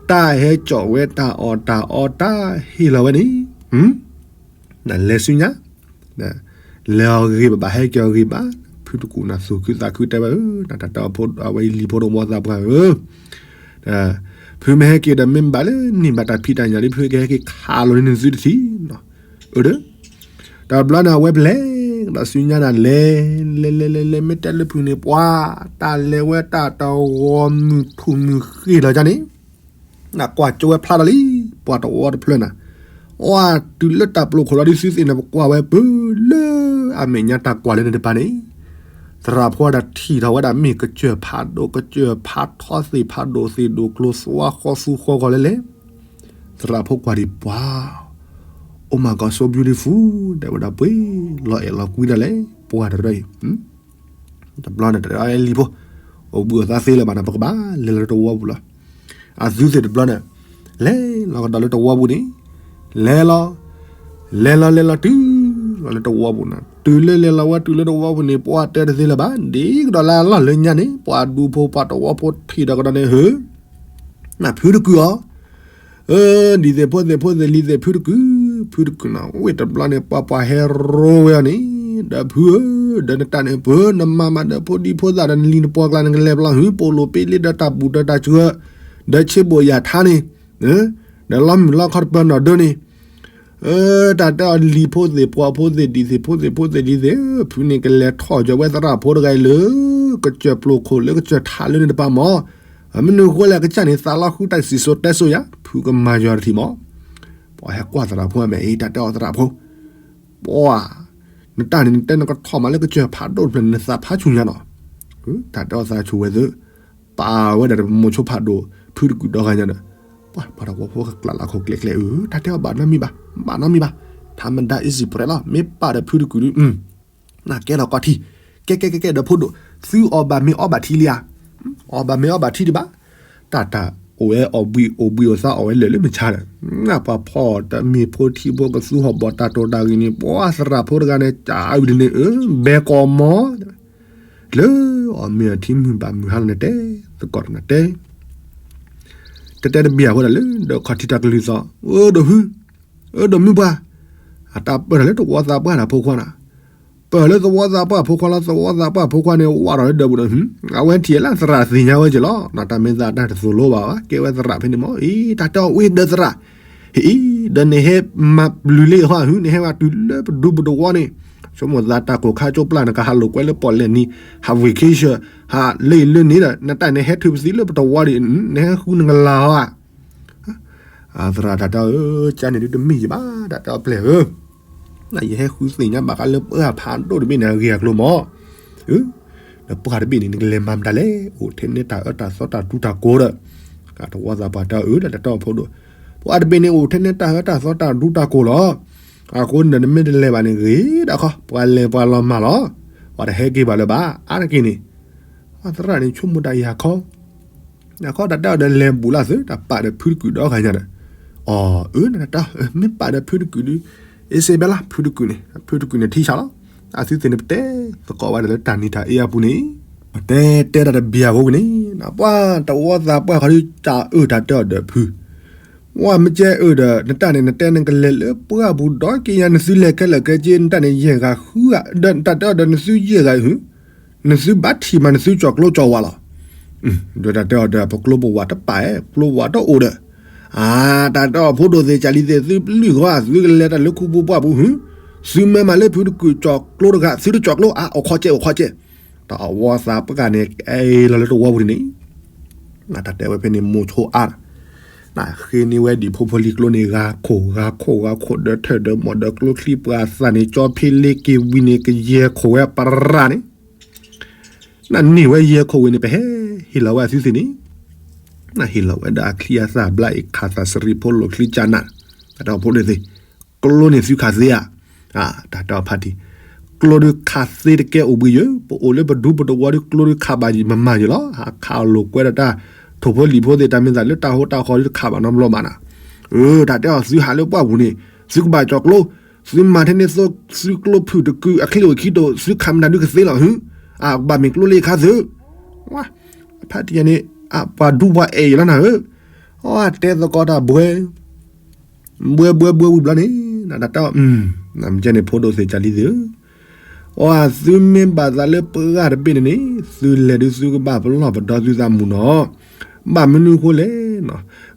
တၢ်ဟဲကၠီၣ်ဝဲတၢ်အီၣ်တၢ်အီတၢ်ဟ့ၣ်လီၤဝဲန့ၣ်, နလဲၤဆူညါ, လဲၤအီၤဂ့ၤဘၣ်ဘၣ် ဟဲက့ၤအီၤဂ့ၤဘၣ်, ဖုတကူၣ်နၤသူၣ်ခုသးခုတဲဝဲဧၢ, တၢ်တၢ်တဲအီၤဖိအဝဲလံၤဖိတဝီသးပှၢ်ဧၢ, ဖုမ့ၢ်ဟဲက့ၤဒီးမ့ၢ်ဘၣ်လၢန့ၢ်ဘၣ်တၢ်ဖံးတၢ်ညၣ်လံ ဖုကဟဲက့ၤခးလီၤန့ၢ်သုတထံၣ်, အၢဒီး, တဘျီန့ၣ်အဝဲပလဲၤကဒီးဆူညါနၤလဲၤ, လဲၤလဲၤလဲၤလဲၤ မ့ၢ်တဲလၢဖုန့ၣ် ပှၤ, တၢ်လဲၤဝဲတၢ်တဂီၤမုၢ်ထူၣ်မုၢ်ဃ့ၢ်လီၤကန့ၣ် နကွၢ်ကၠိဝဲဖျါထီၣ်လံ, ပှၤတဝီတဖျၢၣ်နၤ, အီ တုၤလၢတၢ်ပျိခိၣ်လီၤဒ် သုသ့ၣ်န့ၣ် ပကွၢ်ဝဲပၢၢ်လၢအမဲာ်ညါတၢ်ကွၢ်လၢန့ၣ်တပၤန့ၣ်, သရၣ်ဖိဒီးထံၣ်ထီၣ်ဝဲဒၣ်မ့ၢ်ကစၢၢ်ဖးဒိၣ် ကစၢၢ်ဖးထီ သ့ၣ်ဖးဒိၣ် သ့ၣ်ဒိၣ်ကျိၤ သွါဃီသူဃီဂီၤလဲၣ်လဲၣ်, သရၣ်ဖိကွၢ်ဒံးပှၤ Oh my God, so beautiful တဲဝဲဒၣ်ပှ့ၤ လီၤအဲၣ်လီၤကွံဒၣ်လဲၣ် ပှၤတရၢအံၤ, တဘျီန့ၣ် တၢ်အဲၣ်လံၤဖိ အိၣ်ဘှံးအိၣ်သါသ့လၢၤဘၣ်န့ၣ် ပကဘၣ်လဲၤလီၤလၢတဝီပူၤလီၤ. အသုသ့ၣ်တဘျီန့ၣ် လဲၤလီၤကဒီးလၢတဝီပူၤန့ၣ်, လဲၤလီၤ, လဲၤလီၤလဲၤလီၤတုၤလီၤလၢတဝီပူၤန့ၣ်, တုၤလၢလဲၤလီၤဝဲတုၤလၢတဝီပူၤန့ၣ် ပှၤတဲတသ့လၢၤဘၣ် ဒ်ကဒီးလၢအလီၢ်လၢညါန့ၣ် ပှၤဒူဖိပှၤတဝီဖိထံၣ်ဒီးကဒီးန့ၣ် ဟၢ နဖုတကုာ်အီၤ အၢ ဒ်သိးဖိသ့ၣ်ဖိသ့ၣ်လံၤသ့ၣ်ဖုတကုာ်, ဖုတကုာ်နီၤ ဝ့ၢ်တဘျီန့ၣ် ပှၤပှၤဟဲရိဝဲအီၤန့ၣ်, ဒီးဖုဧၢ, ဒီးနတၢ်န့ၣ်ပၢၢ် နမၤမးဒီးဖိဒံဖိသၣ်ဒီးနလံၤနပှီၢ်ကျါ နကလဲၤဘျီဟု ပိာ်လိာ်ပ့လ့ဒီးတၢ်ဘူၣ်ဒီးတၢ်စှၢၤ, ဒီးဆ့ဘိၣ်ယၣ်ထါန့ၣ်, ဒီးလီမုၢ်လီခီတပၢၤနီၢ်ဒၢန့ၣ် အၢ တၢ်တဲအီၤလံၤဖိသ့ၣ်ပှီၢ်ဖိသ့ၣ်ဒံးသ့ၣ်ဖိသ့ၣ်ဖိသ့ၣ်ဒံးသ့ၣ်, ဖုန့ၣ်ကလဲၤထီၣ်ကၠီၤဝဲသရၣ်ဖိတဂၤအံၤလၢ ကစၢၢ်ပျိခိၣ်လၢကစၢၢ်ထးလၢန့ၣ်တပၤမၢ်, မနုၤဃိလဲၣ်ကစၢ်န့ၣ် သးလီၤဃုတၢ်စံၣ်စိၤတဲစိၤယၤ ဖုကမၤယွၤတထံၣ်မၢ်. ပှၤဟဲကွၢ်သရၣ်ဖိအမဲာ်အံၤ တၢ်တဲအီၤသရၣ်ဖိ, ပှၤ နတၢ်န့ၣ် နတဲနကထီၣ်မးလၢကစၢၢ်ဖးဒိၣ်တဖျၢၣ်န့ၣ် နသးဖးဆူၣ်ညါနီၤ, တၢ်တဲအီၤသးဆူၣ်ဝဲသ့ၣ် ပာ်ဝဲဒၣ်တမိၤဆိဖးဒိၣ် ဖုတကုာ်ဒီဂၤညါဒီး, ပှၤပှၤတဝီဖိကကျးလၢခိၣ်ကျဲကျဲအၢ တၢ်တဲအီၤဘၣ်နီတမံၤဘၣ်, ဘၣ်နီတမံၤဘၣ်, ထါမဒါ easy ပြဲးလီၤ မ့ၢ်ပာ်ဒီးဖုတကုာ်ဒုး, နကဲထီၣ်ကီၢ်ထံ, ကဲကဲကဲကဲဒီးဖိဒိၣ်, သုအီၣ်ဘၣ်မ့ၤအီဘၣ်ထံလံဧါ, အီၣ်ဘၣ်မ့ၤအီဘၣ်ထံဒံးဘၣ်, တၢ်တၢ်အိၣ်ဝဲအီၣ်ဘှံးအိၣ်ဘှံးအိၣ်သါအီၣ်ဝဲလၢာ်လၢမုၢ်ဆါဒီး, ပှၤဖီၣ်တၢ်မ့ၤဖိထံဖိကသူဟီၣ်ဘီၣ်တၢ်တိာ်တၢ်ဂ့ၤန့ၣ် ပှၤသရၣ်ဖိတဂၤန့ၣ် ကးအုးဒ်န့ၣ် အၢ ဘဲကီၢ်မီၢ် လၢအီၣ်မ့ၤအထံမုၢ်ဘၣ်မုၢ်ဟါလီၤန့ၣ်တဲ, သကိးတနၤတဲ, တဲတဲတဘံၣ်အဃိဒၣ်လၢ ဒီးခီၣ်ထံးတၢ်ကလုၢ်သီ, အၢ ဒီးဟု, အၢ ဒီးမုၢ်ပှၢ်, အတၢ်ပၢၢ်ထီၣ်လၢသဝီသးပှၢ်တၢ်ဖိခွါနၤ, ပၢၢ်လၢသဝီသးပှၢ်ဖိခွါလီၤ သဝီသးပှၢ်ဖိခွါန့ၣ် ဝးထီၣ်လၢဒၢးပူၤဒီး, အဝဲထံၣ်လၢသရၣ်သ့ၣ်ညါဝဲက့ၤလီၤ, နတၢ်မ့ၢ်သးတၢ်တသိၣ်လိဘၣ်ဘၣ် ကဲဝဲသရၣ်ဖဲန့ၣ်မၢ်, အံၤ တၢ်တဲအီၤဝ့ၢ်ဒီးသရၣ် ဟ့ၣ်အံၤ ဒီးနဟဲမၤပျုၤလံဟီဧါဟု နဟဲဝဲတုၤလၢပဒူပတဝီန့ၣ်, ဆိကမိၣ်သးတၢ်ကိၢ်ခါကၠိပျၢ် နကဟးလိာ်ကွဲလၢပီၣ်လဲၣ်နံၤ ဟး vacation ဟးလၢအံၤလၢန့ၣ်ဒီး နတၢ်န့ၣ်ဟဲထုးပသံလၢပတဝီဒံး နဟဲဃုနကလၤဟီဧါ. သရၣ်တၢ်တဲအီၤ ကန့ၣ်ဒုးတမ့ၢ်ယဘၣ် တၢ်တဲအီၤပျဲၢ်ဧၢ ယဟဲဃုသ့ၣ်ညါဘၣ်ဃးလၢပှၢ်ဖးဒိၣ်တဘ့ၣ်န့ၣ် အဂ့ၢ်အကျိၤမၢ်, ဒီးပှၢ်တဘ့ၣ်န့ၣ် နကလဲၤမၤမတၤလဲၣ် အိၣ်ထဲန့ၣ်တၢ်အၢတၢ်သီတၢ်ဒူတၢ်ကိးဒီး, သဝီသးပှၢ်တဲအီၤ အၢ လၢတၢ်တဲအီၤဖိဒိၣ်, ပှၢ်တဘ့ၣ်န့ၣ် အိၣ်ထဲန့ၣ်တၢ်အၢတၢ်သီတၢ်ဒူတၢ်ကိးလီၤ, အဃိန့ၣ်ဒီး နမ့ၢ်တလဲၤဘၣ်န့ၣ်ဂ့ၤဒၣ်ခီ ပှၤလဲၤပှၤလီၤမၢ်လီၤ, ပှၤတဟဲက့ၤဘၣ်လၢၤဘၣ် အါတက့ၢ်န့ၣ်, သရၣ်န့ၣ်ဆိကမိၣ်တၢ်အံၤဟးခီ အဃိတၢ်တဲအီၤဒီးလဲၤဘူးလၢ်သု တၢ်ပာ်ဒီးဖုတကုာ်ဒီဂၤညါဒီး, အီၤ အၢ နတၢ် မ့ၢ်ပာ်ဒီးဖုတကုာ်ဒုး, အ့စ့ဘဲလၢ် ဖုတကုာ်န့ၣ် ဖုတကုာ်န့ၣ်ထံဆးလီၤ, အသုသ့ၣ်န့ၣ်ပတဲသကိးဝဲဒၣ်လၢတၢ်နံၤတၢ်အ့အပူၤန့ၣ်, ပတဲတဲတၢ်တဘံၣ်အဃိန့ၣ်, ပှၤတဝီသးပှၢ်ခီဒုးတၢ်အၢတၢ်တဲအီၤဒီးဖု ဝဲမ့ၢ်ကဲအၢဒီး နတၢ်န့ၣ် နတဲနကလဲၤလၢပှၢ်ပူၤဒီးက့ၤညါ နသုလဲၤခဲလၢာ်ခဲဆ့ နတၢ်န့ၣ် ယဲၢ်ဂၤဃုဂၤ ဒီးတၢ်တဲအီၤဒီး နသုယဲၢ်ဂၤဟု နသုဘၣ်ထံၣ်မး နသုကၠီၤကျိကၠီၤဝါလီၤ. ဒီးတၢ်တဲအီၤဒီး ပကျိပဝးတပာ်ဧါ ကျိပဝးတအိၣ်ဒီး, အါ တၢ်တဲအီၤဖိဒိၣ်သ့ၣ် ကၢ်လံၤသ့ၣ် သုပလုၢ်ဃီ သုကလဲၤတၢ်လၢခူပူၤပှၢ်ပူၤဟု သုမၢမးလၢဖုတကုာ်ကၠီၤကျိတဂၤ သုတကၠီၤကျိ အါ အိၣ်ခီကဲ အိၣ်ခီကဲ တၢ်အဝီသးပှၢ်န့ၣ် အဲၣ်လီၤလၢတဝီပူၤန့ၣ်, တၢ်တဲဝဲဖဲန့ၣ် မိၤဆိအါ, ဃ့န့ၢ်ဝဲဒံးဖိဖိလံၤကျိန့ၣ် ဂၤခိၣ်ဂၤခိၣ်ဂၤခိၣ် ဒီးထၢၣ်ဒီးမီၢ်ဒီးကျိချံပှၤသၣ်န့ၣ် ကၠီဖ့လ့က့ၤဝံၤန့ၣ် ကယဲၢ်ခိၣ်ဝဲပရၣ်န့ၣ်, နန့ၢ်ဝဲယဲၢ်ခိၣ်ဝံၤန့ၣ် ပဟဲဟ့ၣ်လီၤဝဲအသုသ့ၣ်န့ၣ်, နဟ့ၣ်လီၤဝဲဒၣ်အချံအသၣ်ဘျါအံၤ ခးသးစရံဖိလိာ်ချံကၢနၢ်, တၢ်တဲအီၤဖိဒိၣ်သ့ၣ် ကျိန့ၣ်သုခးသ့ဧါ, တၢ်တဲအီၤဖါတံၢ်, ကျိဒုးခးသ့တကဲအိၣ်ဘှံးယဲၢ် ပအိၣ်လၢပဒူပတဝီဒီးကျိဒုးခးဘၣ်ယံၤမမၤယဲၢ်လီၤ, ဟးခးအီၤလိာ်ကွဲဒီးတၢ် ထိၣ်ဖိလံၣ်ဖိသ့ၣ် တၢ်မ့ၢ်သးလၢတၢ်ဟိတၢ်ဃီဒုးတခးဘၣ်နီတဘျီဘၣ်နၤ, တၢ်တဲအီၤသုဟးလၢပှၢ်ပူၤန့ၣ် သုကဘၣ်ကၠီၤကျိ, သုမၤထဲန့ၣ်သိး သုကျိဖုၣ်တကုာ်အချံအိၣ်ခံတိာ် သုခးမတၤဒုးကသ့လီၤဟု, အကဘၣ်မ့ၢ်ကျိလၢယခါသု, ဖါတံၢ်န့ၣ် ပှၤဒူပှၤအဲၣ်ယဲၢ်လီၤနၤဧၢ, အတဲသကိးတၢ်ဘှဲ ဘှဲဘှဲဘှဲဝံၤဘျီန့ၣ်, နတၢ်တဲအီၤ, နမ့ၢ်ကဲန့ၣ် ဖိဒိၣ်သ့ၣ်ကၢ်လံၤသ့ၣ်ဧၢ, အီ သုမ့ၢ်ဘၣ်သးလၢပှၢ်တဘ့ၣ်န့ၣ်န့ၣ် သုလဲၤဒုးသုကဘၣ်ပလီၢ်ပဒီသုသးမုၢ်နီၤ, ဘၣ်မနုၤအဃိလဲၣ်,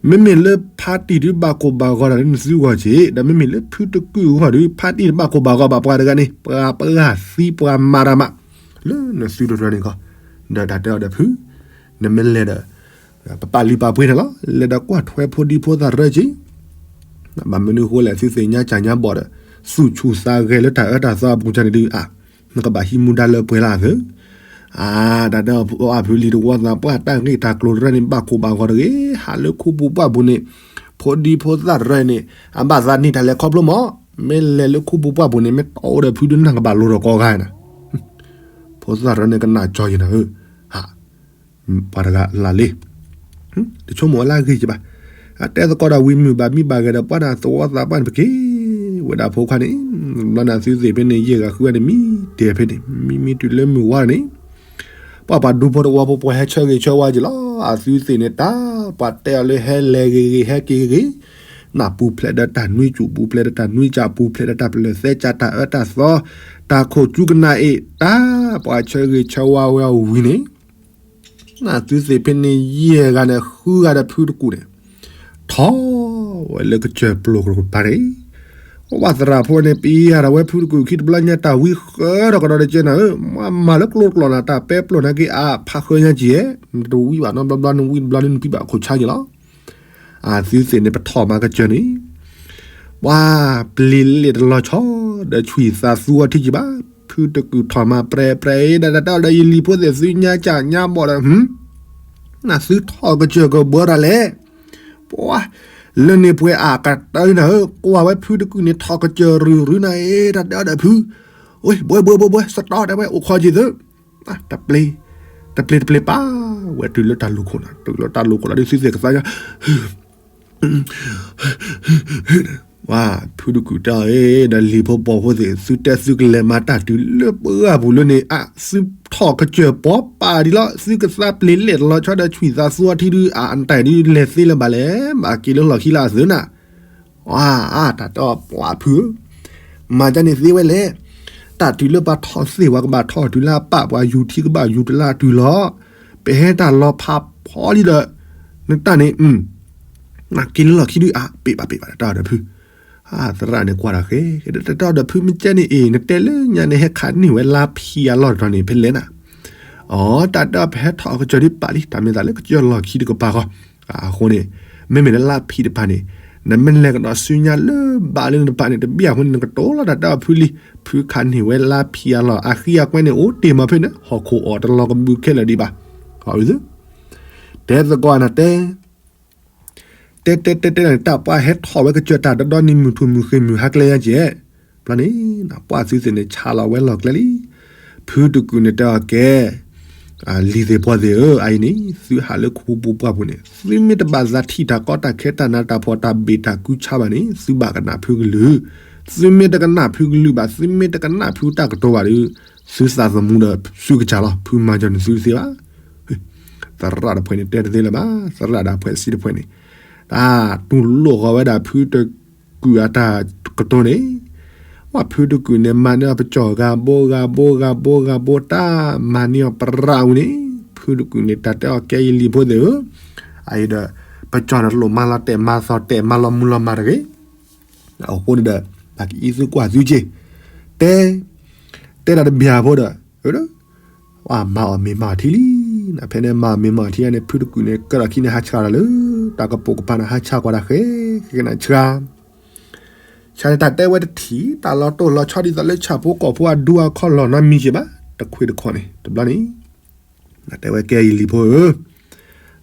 မ့မ့ၢ်လၢဖါတံၢ်ဒုးဘၣ်ကိၢ်ဘၣ်ဂီၤတၢ်လၢနသုဂီၢ်က့ၤ ဒီးမ့မ့ၢ်လၢဖုတကုာ်အဂီၢ်ဒုး ဖါတံၢ်တဘၣ်ကိၢ်ဘၣ်ဂီၤဘၣ်ပှၤတဂၤန့ၣ် ပှၤပှၤသံပှၤမၤတၢ်မး လၢနသုတရၢန့ၣ်ကီး, ဒီးတၢ်တဲအီၤဒီးဖု, နမ့ၢ်လဲၤဒီး ပပာ်လုၢ်ပာ်ပှ့ၤန့ၣ်လီၤ. လဲၤဒီးကွၢ်ထွဲဖိဒံဖိသၣ်ရၢက့ၤ, ဘၣ်မနုၤဃိလဲၣ် သုသ့ၣ်ညါကၢ်ညါဘီၣ်ဒီး သူၣ်ဆူၣ်သးဂဲၤလၢတၢ်အၢတၢ်သီအပူၤန့ၣ်ဒုး အါ, နကဘၣ်ဟံးမူဒါလၢပှဲၤလၢအသၢ, အါ, တၢ်တဲအဖုလံၤတဝီသးပှၢ် တၢ်ဂ့ၢ်တၢ်ကျိၤတရၢန့ၣ် ဘၣ်ကိၢ်ဘၣ်ဂီၤတဂ့ၤ, ဟးလၢခူပူၤပှၢ်ပူၤန့ၣ် ဖိဒံဖိသၣ်ရၢန့ၣ် အဘၣ်သးန့ၢ်တၢ်လဲၤခီဖျိမး, မ့ၢ်လဲၤလၢခူပူၤပှၢ်ပူၤန့ၣ် မ့ၢ်တအိၣ်ဒီးဖုဒုး နၢ်ကဘၣ်လိၤဒီးကိးဂၤနၤ, ဖိသၣ်ရၢန့ၣ်ကနၣ်ကၠီယနၤဧၢ, ဟး ပှၤတဂၤလၢ်လံ, တဆိကမိၣ်ဝဲလၢအဂ့ၢ်က့ဘၣ်, အတဲသကိးဒီးဝံၤမုၢ်ဘၣ်မံဘၣ်ဂဲၤဒီးပှၤနၤသဝီသးပှၢ်န့ၣ် ပက့ၤဝဲဒၣ်ဖိခွါန့ၣ်, ဘျီန့ၣ်သုသ့ၣ်ဖဲန့ၣ် ယဲၢ်ဂၤဃုဂၤန့ၣ်မံတဲဖဲန့ၣ် မံမံတုၤလၢမုၢ်ဝါန့ၣ်, ပှၤပှၤဒူဖိတဝီဖိ ပှၤဟဲဆၢဂ့ၤဆၢဝါက့ၤလီၤ. အသုသ့ၣ်န့ၣ် တၢ်ပှၤတဲအီၤလၢဟဲလဲၤဂ့ၤဂ့ၤ ဟဲက့ၤဂ့ၤဂ့ၤ, နၢ်ပူၤဖျဲးဒီးတၢ်နွံကၠူၣ် ပူၤဖျဲးဒီးတၢ်နွံကၠၢ် ပူၤဖျဲးဒီးတၢ်ပလၢၢ်သဲကၠၢ် တၢ်အၢတၢ်သီ တၢ်ခိၣ်ကၠူကနၣ်အ့ၣ် တၢ်ပှၤဆၢဂ့ၤဆၢဝါဝဲအီၤဝံၤန့ၣ်, နသုသ့ၣ်ဖဲန့ၣ် ယဲၢ်ဂၤန့ၣ် ဃုဂၤဒီးဖုတကူၣ်န့ၣ် ထီၣ်ဝဲလၢကစၢၢ်ပျိၤကပၤန့ၣ်, ဝဲသရၣ်ဖိန့ၣ် ပံၤယၤဒီးဝဲဖုတကူၣ်ခံတဘျီညါ တၢ်ဝံဃၢထီၣ်ကဒီးတကဲနၤဧၢ, မၤမၤလၢကျိတကျိာ်နၤ တၢ်ပဲပျိာ်နၤက့ၤအါ ဖးဃၢညါက့ၤ, နတဝံဘၣ်နီတဘျီဘျီ နဝံတဘျီန့ၣ် နဖံးဘၣ်ခိၣ်ဆါက့ၤလီၤ. အသုသ့ၣ်န့ၣ် ပထီၣ်မၤကစၢၢ်န့ၣ် ပှၤပျ့ၤလဲၣ်တလီၤဆီ ဒီးဆွံၣ်သးသူအီထံက့ၤဘၣ်, ဖုတကူၣ်ထီၣ်မၤပြဲးပြဲးဒီး တၢ်တဲအီၤဒီး ယလံၤဖိသ့ၣ် သုညါကၢ်ညါဘီၣ်ဒီး နသုထီၣ်ကစၢၢ်ကဘှီတၢ်လဲၣ်, ပှၤလၢန့ၣ်ပှဲၤအါကတၢၢ်နၤဧၢ, ကွၢ်ဝဲဖုတကူၣ်န့ၣ် ထီၣ်ကစၢၢ်ရုၢ်ရုၢ်နၤအ့ၣ်, တၢ်တဲအီၤဒီးဖု, ဝဲဘှဲဘှဲဘှဲဘှဲ စတီၢ် တဲဝဲ အိၣ်ခိးက့ၤသု, တပျ့ၤ တပျ့ၤတပျ့ၤပာ်ဝဲတုၤလၢတၢ်လူၢ်ခိၣ်နၤ, တုၤလၢတၢ်လူၢ်ခိၣ်လီၤဒုး သုသ့ၣ်ကသါညါ ဝဲဖုတကူၣ်တဲအီၤ ဒီးလံၤဖိပိာ်ဖိသ့ၣ် သုတဲသုကလဲၤမၤတၢ်တုၤလၢပှၢ်ပူၤလၢန့ၣ် အါ သုထီၣ်ကစၢၢ်ပီပာ်ဒံးလီၤ, သုကသါပျ့ၤလဲၣ်တလီၤဆီဒီး ဆွံၣ်သးသူအီထံဒုး အါ အတၢ်ဒုးလဲၤသ့လၢၤဘၣ်လဲၣ်, ဘၣ်က့ၤလၢလီၢ်ခံလၢအသုးနၤ, အါ တၢ်တဲအီၤ ပှၤဖုဧၢ မၤဒ်န့ၣ်သ့ဝဲလဲၣ်, တၢ်တုၤလၢပှၤထီၣ်သ့ၣ် ပှၤကဘၣ်ထီၣ်တုၤလၢအပၢ် ပှၤယူၤထံကဘၣ်ယူၤတုၤလၢအတုၤလီၤ, ပဟဲတၢ်လီၤဖးဖီလံဒီး နတၢ်န့ၣ် က့ၤလၢလီၢ်ခံဒုး အါ ပ့ၢ်ဘၣ်ပ့ၢ်ဘၣ် တၢ်တဲအီၤဒီးဖု, သရၣ်န့ၣ်ကွၢ်တၢ်ဃဲ တၢ်တဲအီၤဒီးဖု မ့ၢ်ကဲန့ၣ်အံၤ နတဲလၢညါန့ၣ် ဟဲခးန့ၢ်ဝဲလါဖံအလီၢ်တတီၤန့ၣ် ဖဲလဲၣ်နၤ, အီ တၢ်တဲအီၤ ပဟဲထီၣ်ကစၢၢ်ဒုးပာ်လံ တၢ်မ့ၢ်သးလၢကစၢၢ်လီၢ်ခံတကပၤဃီ, အဃိန့ၣ် မ့မ့ၢ်လၢလါဖံတဖၣ်န့ၣ် နမ့ၢ်လဲၤကဒီးဆူညါလၢဘၣ်လၢနတဖၣ်န့ၣ် တဘၣ်အဃိန့ၣ် နကတိၤလီၤတၢ်တဲအီၤဖုလံ, ဖုခးန့ၢ်ဝဲလါဖံအလီၢ် အဃံအကွဲန့ၣ် အိၣ်တ့ၢ်မးဖဲန့ၣ် ဟီၣ်ခိၣ်အီၣ်တလီၤကဘုးခဲလၢာ်ဒံးဘၣ်, တဲသကိးနၤတဲ တဲတဲတဲတဲန့ၣ် တၢ်ပှၤဟဲထီၣ်ဝဲကစၢၢ်တၢ်ဒီဒီ နံၤမုၢ်ထူၣ်မုၢ်ဃ့ၢ်မုၢ်ဟါကျဲညါကဲ, ဘျီန့ၣ် ပှၤသုသ့ၣ်န့ၣ် ဆါလီၤဝဲလီၢ်ကျဲလံ, ဖုတကူၣ်န့ၣ်တဲအီၤကဲ, လံၤသ့ၣ်ပှၢ်သ့ၣ်ဧၢ, အအံၤန့ၣ် သုဟးလၢခူပူၤပှၢ်ပူၤန့ၣ် သုမ့ၢ်တဘၣ်သးထံၣ်တၢ်ကီတၢ်ခဲတၢ်နးတၢ်ဖှီၣ်တၢ်ဘ့ၣ်တၢ်ကူဆါဘၣ်န့ၣ် သုဘၣ်ကနၣ်ဖုကလုၢ်, သုမ့ၢ်တကနၣ်ဖုကလုၢ်ဘၣ် သုမ့ၢ်တကနၣ်ဖုတၢ်ကတိၤဘၣ်ဒီး သုသးသမူဒီးသုကစၢ်လီၤ, ဖုမၤစၢၤန့ၣ်သုတသ့ဘၣ်. သရၣ်တဖှဲးန့ၣ်တဲတသ့လၢၤဘၣ်, သရၣ်ဒၣ်ဖှဲးစံတဖှဲးန့ၣ်, တၢ်တူၢ်လိာ်ဃီၤဝဲဒၣ်ဖုတကူၣ်အတၢ်ကတိၤန့ၣ်, ဝဲဖုတကူၣ်န့ၣ် မၤန့ၢ်အီၤပစီၢ်ဂၤဘိဂၤဘိဂၤဘိဂၤဘိ တၢ်မၤန့ၢ်အီၤပရၣ်ဝံၤန့ၣ်, ဖုတကူၣ်န့ၣ် တၢ်တဲအီၤကဲယလံၤဖိသ့ၣ်ဧၢ, အအံၤဒီး ပစီၢ်န့ၣ်တလိၣ်မၤလီၤတဲာ်မၤသီၣ်တဲာ်မၤလီၤမုၢ်လီၤမၢ်တဂ့ၤ အဃိန့ၣ်ဒီး ပကအံးသုကွၢ်သုက့ၤ, တဲ, တဲဒၣ်တဘျီဖိဒီး, မၤအီၣ်မ့ၤမၤအီၣ်ထံလံ, ဖဲန့ၣ်မၤအီၣ်မ့ၤမၤအီၣ်ထံန့ၣ် ဖုတကူၣ်န့ၣ် ကၢထီၣ်ခံန့ၣ် ဟးဆှၢဒီးလၢ တၢ်ကပိာ်ကပၤန့ၣ် ဟးဆှၢကွၢ်တၢ်ဃဲ ကနၣ်ဆှၢ, ဆှၢန့ၣ် တၢ်တဲဝဲတထံၣ် တၢ်လီၤတိၢ်လီၤဆီဒ်သိးလၢဆၣ်ဖိကီၢ်ဖိအဒူအခီၣ်လီၢ်နီတမံၤက့ၤဘၣ်, တခွ့တခီၣ်န့ၣ် တဘျီန့ၣ် တဲဝဲကဲယလံၤဖိဧၢ,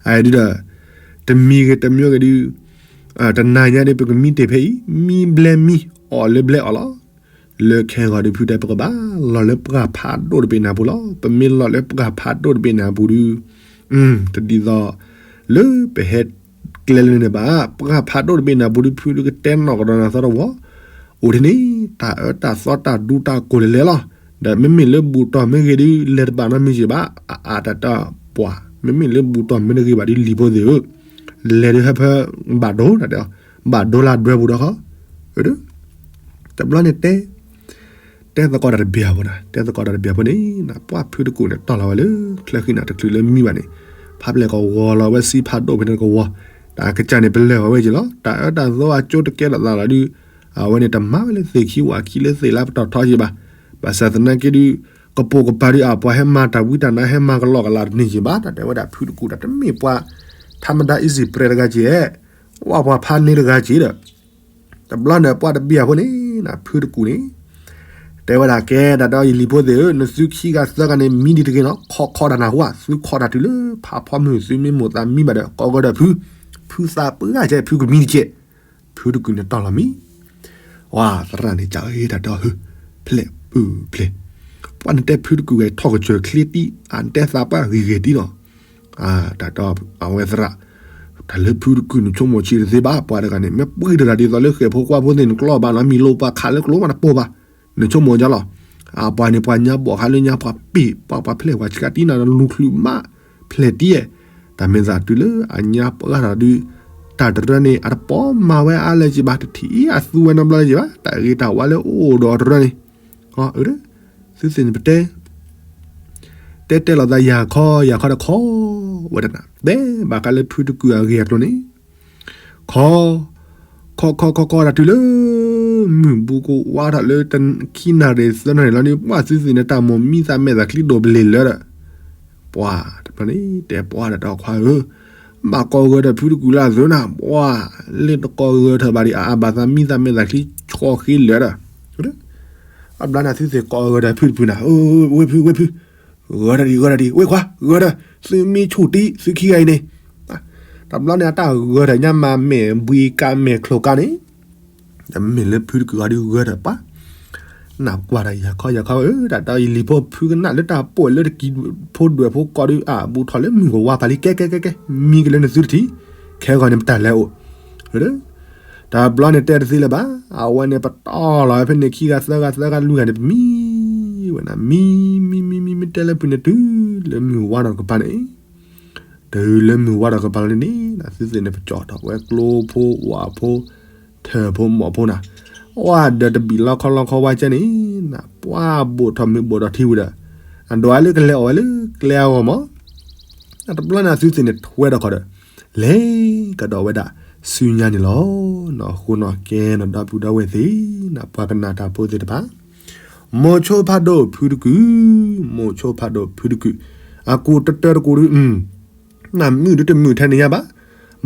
အဒုဒီး တမံၤဂ့ၤတမံၤဂ့ၤဒုး, တနၤညါဒုး ပကမံတ့ၢ်ဖဲအံၤ မံဘျဲမံ အီၣ်လၢဘျဲအီၣ်လီၤ, လၢခဲဂီၤဒုး ဖုတဲ ပကဘၣ်လီၤလၢပှၢ်ဖးဒိၣ်တဘ့ၣ်နၤပူၤလီၤ, ပမ့ၢ်လီၤလၢပှၢ်ဖးဒိၣ်တဘ့ၣ်နၤပူၤဒုး, တဒ်သိး လၢပဟဲကျဲလၢန့ၣ်ဘၣ်, ပှၢ်ဖးဒိၣ်တဘ့ၣ်နၤပူၤဒုး ဖုဒုးကတဲနီၢ်ကဒီးနၤသီတဝီ, အိၣ်ဒ်န့ၣ် တၢ်အၢတၢ်သီတၢ်ဒူတၢ်ကိၢ်လဲၤလဲၤလီၤ, ဒီးမ့မ့ၢ်လၢဘူၣ်တီၢ်မ့ၢ်ဂ့ၤဒုး လဲၤတဘၣ်နီတမံၤက့ၤဘၣ်, အအါတၢ်တၢ်ပှၢ် မ့မ့ၢ်လၢဘူၣ်တီၢ်မ့ၢ်တဂ့ၤဘၣ်ဒုး လံၤဖိသ့ၣ်ဧၢ, လဲၤဒုးဟၢဖၢ ဘၣ်ဒိတၢ်တဲအီၤ, ဘၣ်ဒိလၢဒွဲပူၤဒီးဃီ, တဘျီန့ၣ်တဲ တဲသကိးတၢ်တဘျီဖိန့ၣ်, တဲသကိးတၢ်တဘျီဖိန့ၣ် ပှၢ်ဖုတကူၣ်န့ၣ် တီၢ်လီၤဝဲလၢ ချၢဃံနၤတချုးလၢမံဘၣ်န့ၣ်, ဖးပျဲၢ်ကဝီၤလီၤဝဲ စံဖးဒိၣ်ဖဲန့ၣ်တကဝီၤ, တၢ်ကစၢ်န့ၣ် ပလၢၢ်ဝဲက့ၤလီၤ, တၢ်အၢတၢ်သီအကၠိတကဲထီၣ်သးလီၤဒုး, အဝဲန့ၣ်တမၤဝဲလၢသ့ၣ်ခံဝၣ်ခံလၢသ့ၣ်လၢပတီၢ်ထီက့ၤဘၣ်, ဘၣ်ဆၣ်သနာ်က့ဒုး, ကပိာ်ကပၤဒုး အပှၤဟဲမၤတၢ်ဝံတၢ်နါ ဟဲမၤကလီကလီတန့ၢ်က့ၤဘၣ်, တၢ်တဲဝဲဒၣ်ဖုတကူၣ်ဒီး တမ့ၢ်ပှၤ ထါမဒါ easy press တဂၤက့ၤ, ဝဲပှၤဖးန့ၢ်တဂၤက့ၤဒီး, တဘျီန့ၣ် ပှၤတဘ့ၣ်အဖိန့ၣ် ဖုတကူၣ်န့ၣ် တဲဝဲဒၣ် ကဲ တၢ်ဒီးယလံၤဖိသ့ၣ်ဧၢ, နသုခံဂၤသၢဂၤန့ၣ် မံဒံးတဂ့ၤနီၤ, ခိးခိးတၢ်နၢ်ဟူဧါ, သုခိးတၢ်တုၤလၢဖးဖီမုၢ် သုမ့ၢ်မိၣ်သးမံဘၣ်ဒီး ကိးဂၤဒီးဖု, ဖုသးပှၢ်ကဲ ဖုကမံတကဲး, ဖုတကူၣ်န့ၣ်တီၢ်လီၤမံ. ဝဲသရၣ်န့ၣ် ကးအီၤတၢ်ဒီး ဖျဲၣ်ပူၤဖျဲၣ်, ပှၤနတဲဖုတကူၣ်ဂဲၤထီၣ်ကစၢၢ်ချ့တံၢ်, အတဲသးပှၢ်ဂ့ၤဂ့ၤတံၢ်နီၤ. တၢ်ဒီးအဝဲသရၣ်, တၢ်လၢဖုတကူၣ်နဆိကမိၣ်ဆံးတသ့ဘၣ်, ပှၤတဂၤန့ၣ် မ့ၢ်ပှၤတဂၤဒ်သိးလၢဃဲၣ်ဖိကွၢ်ဖိသ့ၣ်နကျီဘၣ်နီၤ, မံၤလိာ်ပှၤခးလၢကျိမးတပိၢ်ဘၣ်, နဆိကမိၣ်ကလီၤ. အပှၤန့ၣ် ပှၤညါဘီၣ်ခါလၢညါပှၤပ့ၢ် ပှၤပှၤဖျဲၣ်ပှၤဆှးတံၢ်နီၤ လူၤချုးမး ဖျဲၣ်တံၢ်, တၢ်မ့ၢ်သးတုၤလၢအညါပှၢ်ထီၣ်ဒီး တၢ်တရၢန့ၣ် အတပိာ်မၤဝဲအါလၢၤက့ၤဘၣ်, တထံၣ်အသူဝဲနီတဘျီလၢၤက့ၤဘၣ်, တၢ်ဂ့ၤတၢ်ဝါလၢအိၣ်ဒီးတရၢန့ၣ်, အၢ, သုသ့ၣ်န့ၣ်ပတဲ တဲတဲလီၤသးယၤခီယၤခီတခီ, ဝဲဒၣ်တဲဘၣ်ဃးလၢဖုတကူၣ်အဂ့ၢ်အကျိၤန့ၣ်, ခီ, ခီခီခီခီတၢ်တုၤလၢ မုၢ်ဘူးကဝါထီၣ်လၢခံနၣ်ရံၣ်သၢနၣ်ရံၣ်လီၤန့ၣ် ပှၤသုသ့ၣ်န့ၣ် တၢ်မိၣ်မံသးမဲာ်သးချံဒိၣ်ပလ့ၤလၢာ်ဒီး, ပှၤတဘျီန့ၣ် တဲပှၤဒီးတၢ်ခွါဧၢ, ဘၣ်ကိးဂၤဒီးဖုတကူၣ်လၢအသၢနၤ, ပှၤလၢတကိးဂၤထီၣ်ဘၣ်ဒံး အဘၣ်သးမံသးမဲာ်သးချံဆှီဃ့လၢာ်ဒီး, အဘျီန့ၣ်သုသ့ၣ်ကိးဂၤဒီးဖုတကူၣ်နၤ, ဝဲဖု ဝဲဖု, ဂဲၤဒီးဒံး ဂဲၤဒီးဒံး ဝဲခွါ ဂဲၤဒီး, သုမ့ၢ်ဆူၣ်တံၢ် သုခံဂၤအံၤန့ၣ်, တဘျီန့ၣ် အတၢ်ဂဲၤထီၣ်ညါမး မဲာ်ဘှံးကါမဲာ်ချိၤကါန့ၣ်, တမ့ၢ်လၢဖုတကူၣ်အီၤဒုးဂဲၤထီၣ်ပှၤ, နၢ်ကွၢ်ဒီးယၤခီယၤခီဧၢ, တၢ်ဒီးယလံၤဖိဖုကနၣ်လၢတၢ်ပိာ်လၢတကံၢ်ဖိဒွဲၣ်ဖိကိးဒုး အဘူးထီၣ်လၢမုၢ်ကဝါပာ်လံ ကဲကဲကဲကဲ, မံကလၢနသုတထံၣ်, ခဲဂီၤန့ၣ်ပတၢ်လဲၤအိၣ်, တဘျီန့ၣ်တဲတသ့လၢၤဘၣ်, အဝဲန့ၣ်ပတီၢ်လီၤဝဲဖဲန့ၣ် ခံဂၤသၢဂၤသၢဂၤလွံၢ်ဂၤန့ၣ် ပမံဝဲနၤ မံ မံ မံ မံ မ့ၢ်တဲလၢပှၤန့ၣ် တုၤလၢမုၢ်ဝါထီၣ်တကပၤန့ၣ်, တုၤလၢမုၢ်ဝါထီၣ်တကပၤလီၤန့ၣ် သုသ့ၣ်န့ၣ် ပကၠီၣ်ထီၣ်ဝဲကျိဖိဝၣ်ဖိ ထၢၣ်ဖိမီၣ်ဖိနၤ, ဝဲဒီးတဘံၣ်လီခီလီခီဝဲကဲန့ၣ်, ပှၤဘိၣ်ထီၣ်မ့ၢ်ဘိၣ်ထီၣ်ထံဝံၤဒီး, အဒိးအါလၢကလဲၤအီၣ်ဝဲလၢကျဲအဂီၢ်မး တဘျီန့ၣ်သုသ့ၣ်န့ၣ်ထွဲဒီးခီဒီး, လဲၤကဒီးဝဲဒၣ်ဆူညါန့ၣ်လီၤ. အဃိနီၣ်ကဲနီၣ်ဒီပုၢ်ဒီဝဲၢ်သ့ၣ်, ပှၤကနၣ်တၢ်ဖိသ့ၣ်တဖၣ်, မိၤဆိဖးဒိၣ်ဖုတကူၣ်, မိၤဆိဖးဒိၣ်ဖုတကူၣ်, အကူးတတၢတကူးဒုး, နမုၣ်ဒုးတမုာ်ထဲန့ၣ်ညါဘၣ်,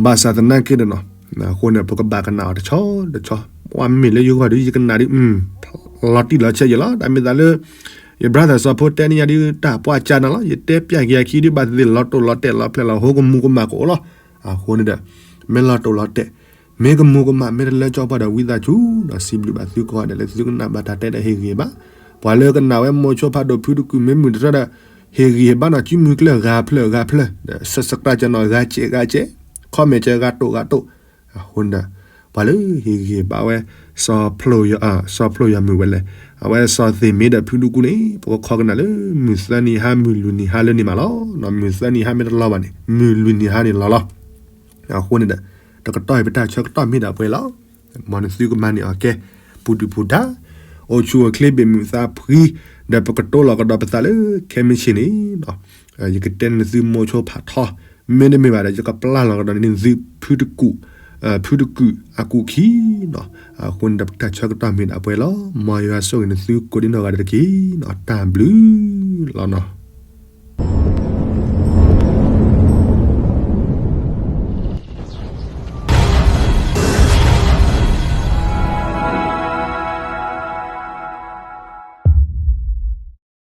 ဘၣ်ဆၣ်သနာ်က့ဒီးနီၣ်, အဃိန့ၣ် ပကဘၣ်ကနၣ်အီၤတဆီတဆီ, ပှၤမ့ၢ်လၢယဂီၢ်ဒုး ယကနၣ်ဒုး, လီၤတံၢ်လီၤဆဲးယဲၢ်လီၤ. တၢ်မ့ၢ်သးလၢ ယ brother စီၤဖိတဲန့ၢ်ယၤဒုး တၢ်ပှၢ်ကၢနၤလီၤ. ယတဲပျၢ်က့ၤအခံဒုး ဘၣ်သ့ၣ်လီၤတိၢ်လီၤတဲာ်လီၤဖျဲၣ်လီၤဟိ ကမူၤကမၣ်ကအိၣ်လီၤ. အဃိန့ၣ်ဒီး မ့ၢ်လီၤတိၢ်လီၤတဲာ်, မ့ၢ်ကမူၤကမၣ် မ့ၢ်တလၢကၠီပှၤဒီးဝံသးစူၤဒီး စံးဘျုးဘၣ်သုကိးဂၤဒဲးလၢသုကနၣ်ဘၣ်တၢ်တဲဒီးဟ့ၣ်ဂံၢ်ဟ့ၣ်ဘါ, ပှၤလၢကနၣ်ဝဲမိၤဆိဖးဒိၣ်ဖုတကူၣ်မ့ၢ်မုာ်တတြၢဒီး ဟ့ၣ်ဂံၢ်ဟ့ၣ်ဘါနီၣ် ကုမုၢ်ကျၢၢ်ဂၤဖျၢၣ်ဂၤဖျၢၣ်, ဒီး subscribe ကနီၣ်ဂၤကဲးဂၤကဲး, comment ကဲးဂၤတိၢ်ဂၤတိၢ်, အဃိန့ၣ်ဒီး ပှၤလၢဟ့ၣ်ဂံၢ်ဟ့ၣ်ဘါဝဲ စီၤဖျိယီၤမုၢ်ဝဲလဲၣ်, အဝဲစီၤသ့ၣ်မ့ၢ်ဒီးဖုတကူၣ်န့ၣ် ပကခီကနၣ်လၢ မုၢ်သၢနံၤဟါ မုၢ်လွံၢ်နံၤဟါလၢန့ၣ်မးလီၤ. မုၢ်သၢနံၤဟါမ့ၢ်တလီၤဘၣ်န့ၣ် မုၢ်လွံၢ်နံၤဟါန့ၣ်လီၤလီၤ. အဃိန့ၣ်ဒီး တကတီၢ်အံၤပတၢ်ဆၢကတီၢ်မ့ၢ်ဒၣ်ပှဲၤလီၤ. မ်နသုကမၤန့ၢ်အီၤကဲ ပူၤဒုၣ်ပူၤဒါ, အိၣ်ဆူၣ်အိၣ်ချ့ဘ့ၣ်မုာ်သးဖှံ, ဒီးပကတိၤလီၤကဒီးပသးလၢခဲမုၢ်ဆ့ၣ်န့ၣ် ယကတဲနသုမိၤဆိဖးထီ, မ့တမ့ၢ်ဘၣ်ဒီး ယကပျၢ်လီၤကဒီးန့ၢ်သုဖုတကူၣ်, ဖုတကူၣ်အကူၣ်ခံနီၤ. အဃိန့ၣ်ဒီး ပတၢ်ဆၢကတီၢ်မ့ၢ်ဒၣ်ပှဲၤလီၤ. မ်ယွၤဆိၣ်ဂ့ၤနသုကိးဒံနီၢ်ဂၤဒဲးတက့ၢ်နီၤ. တၢ်ဘျုးလီၤနီၤ.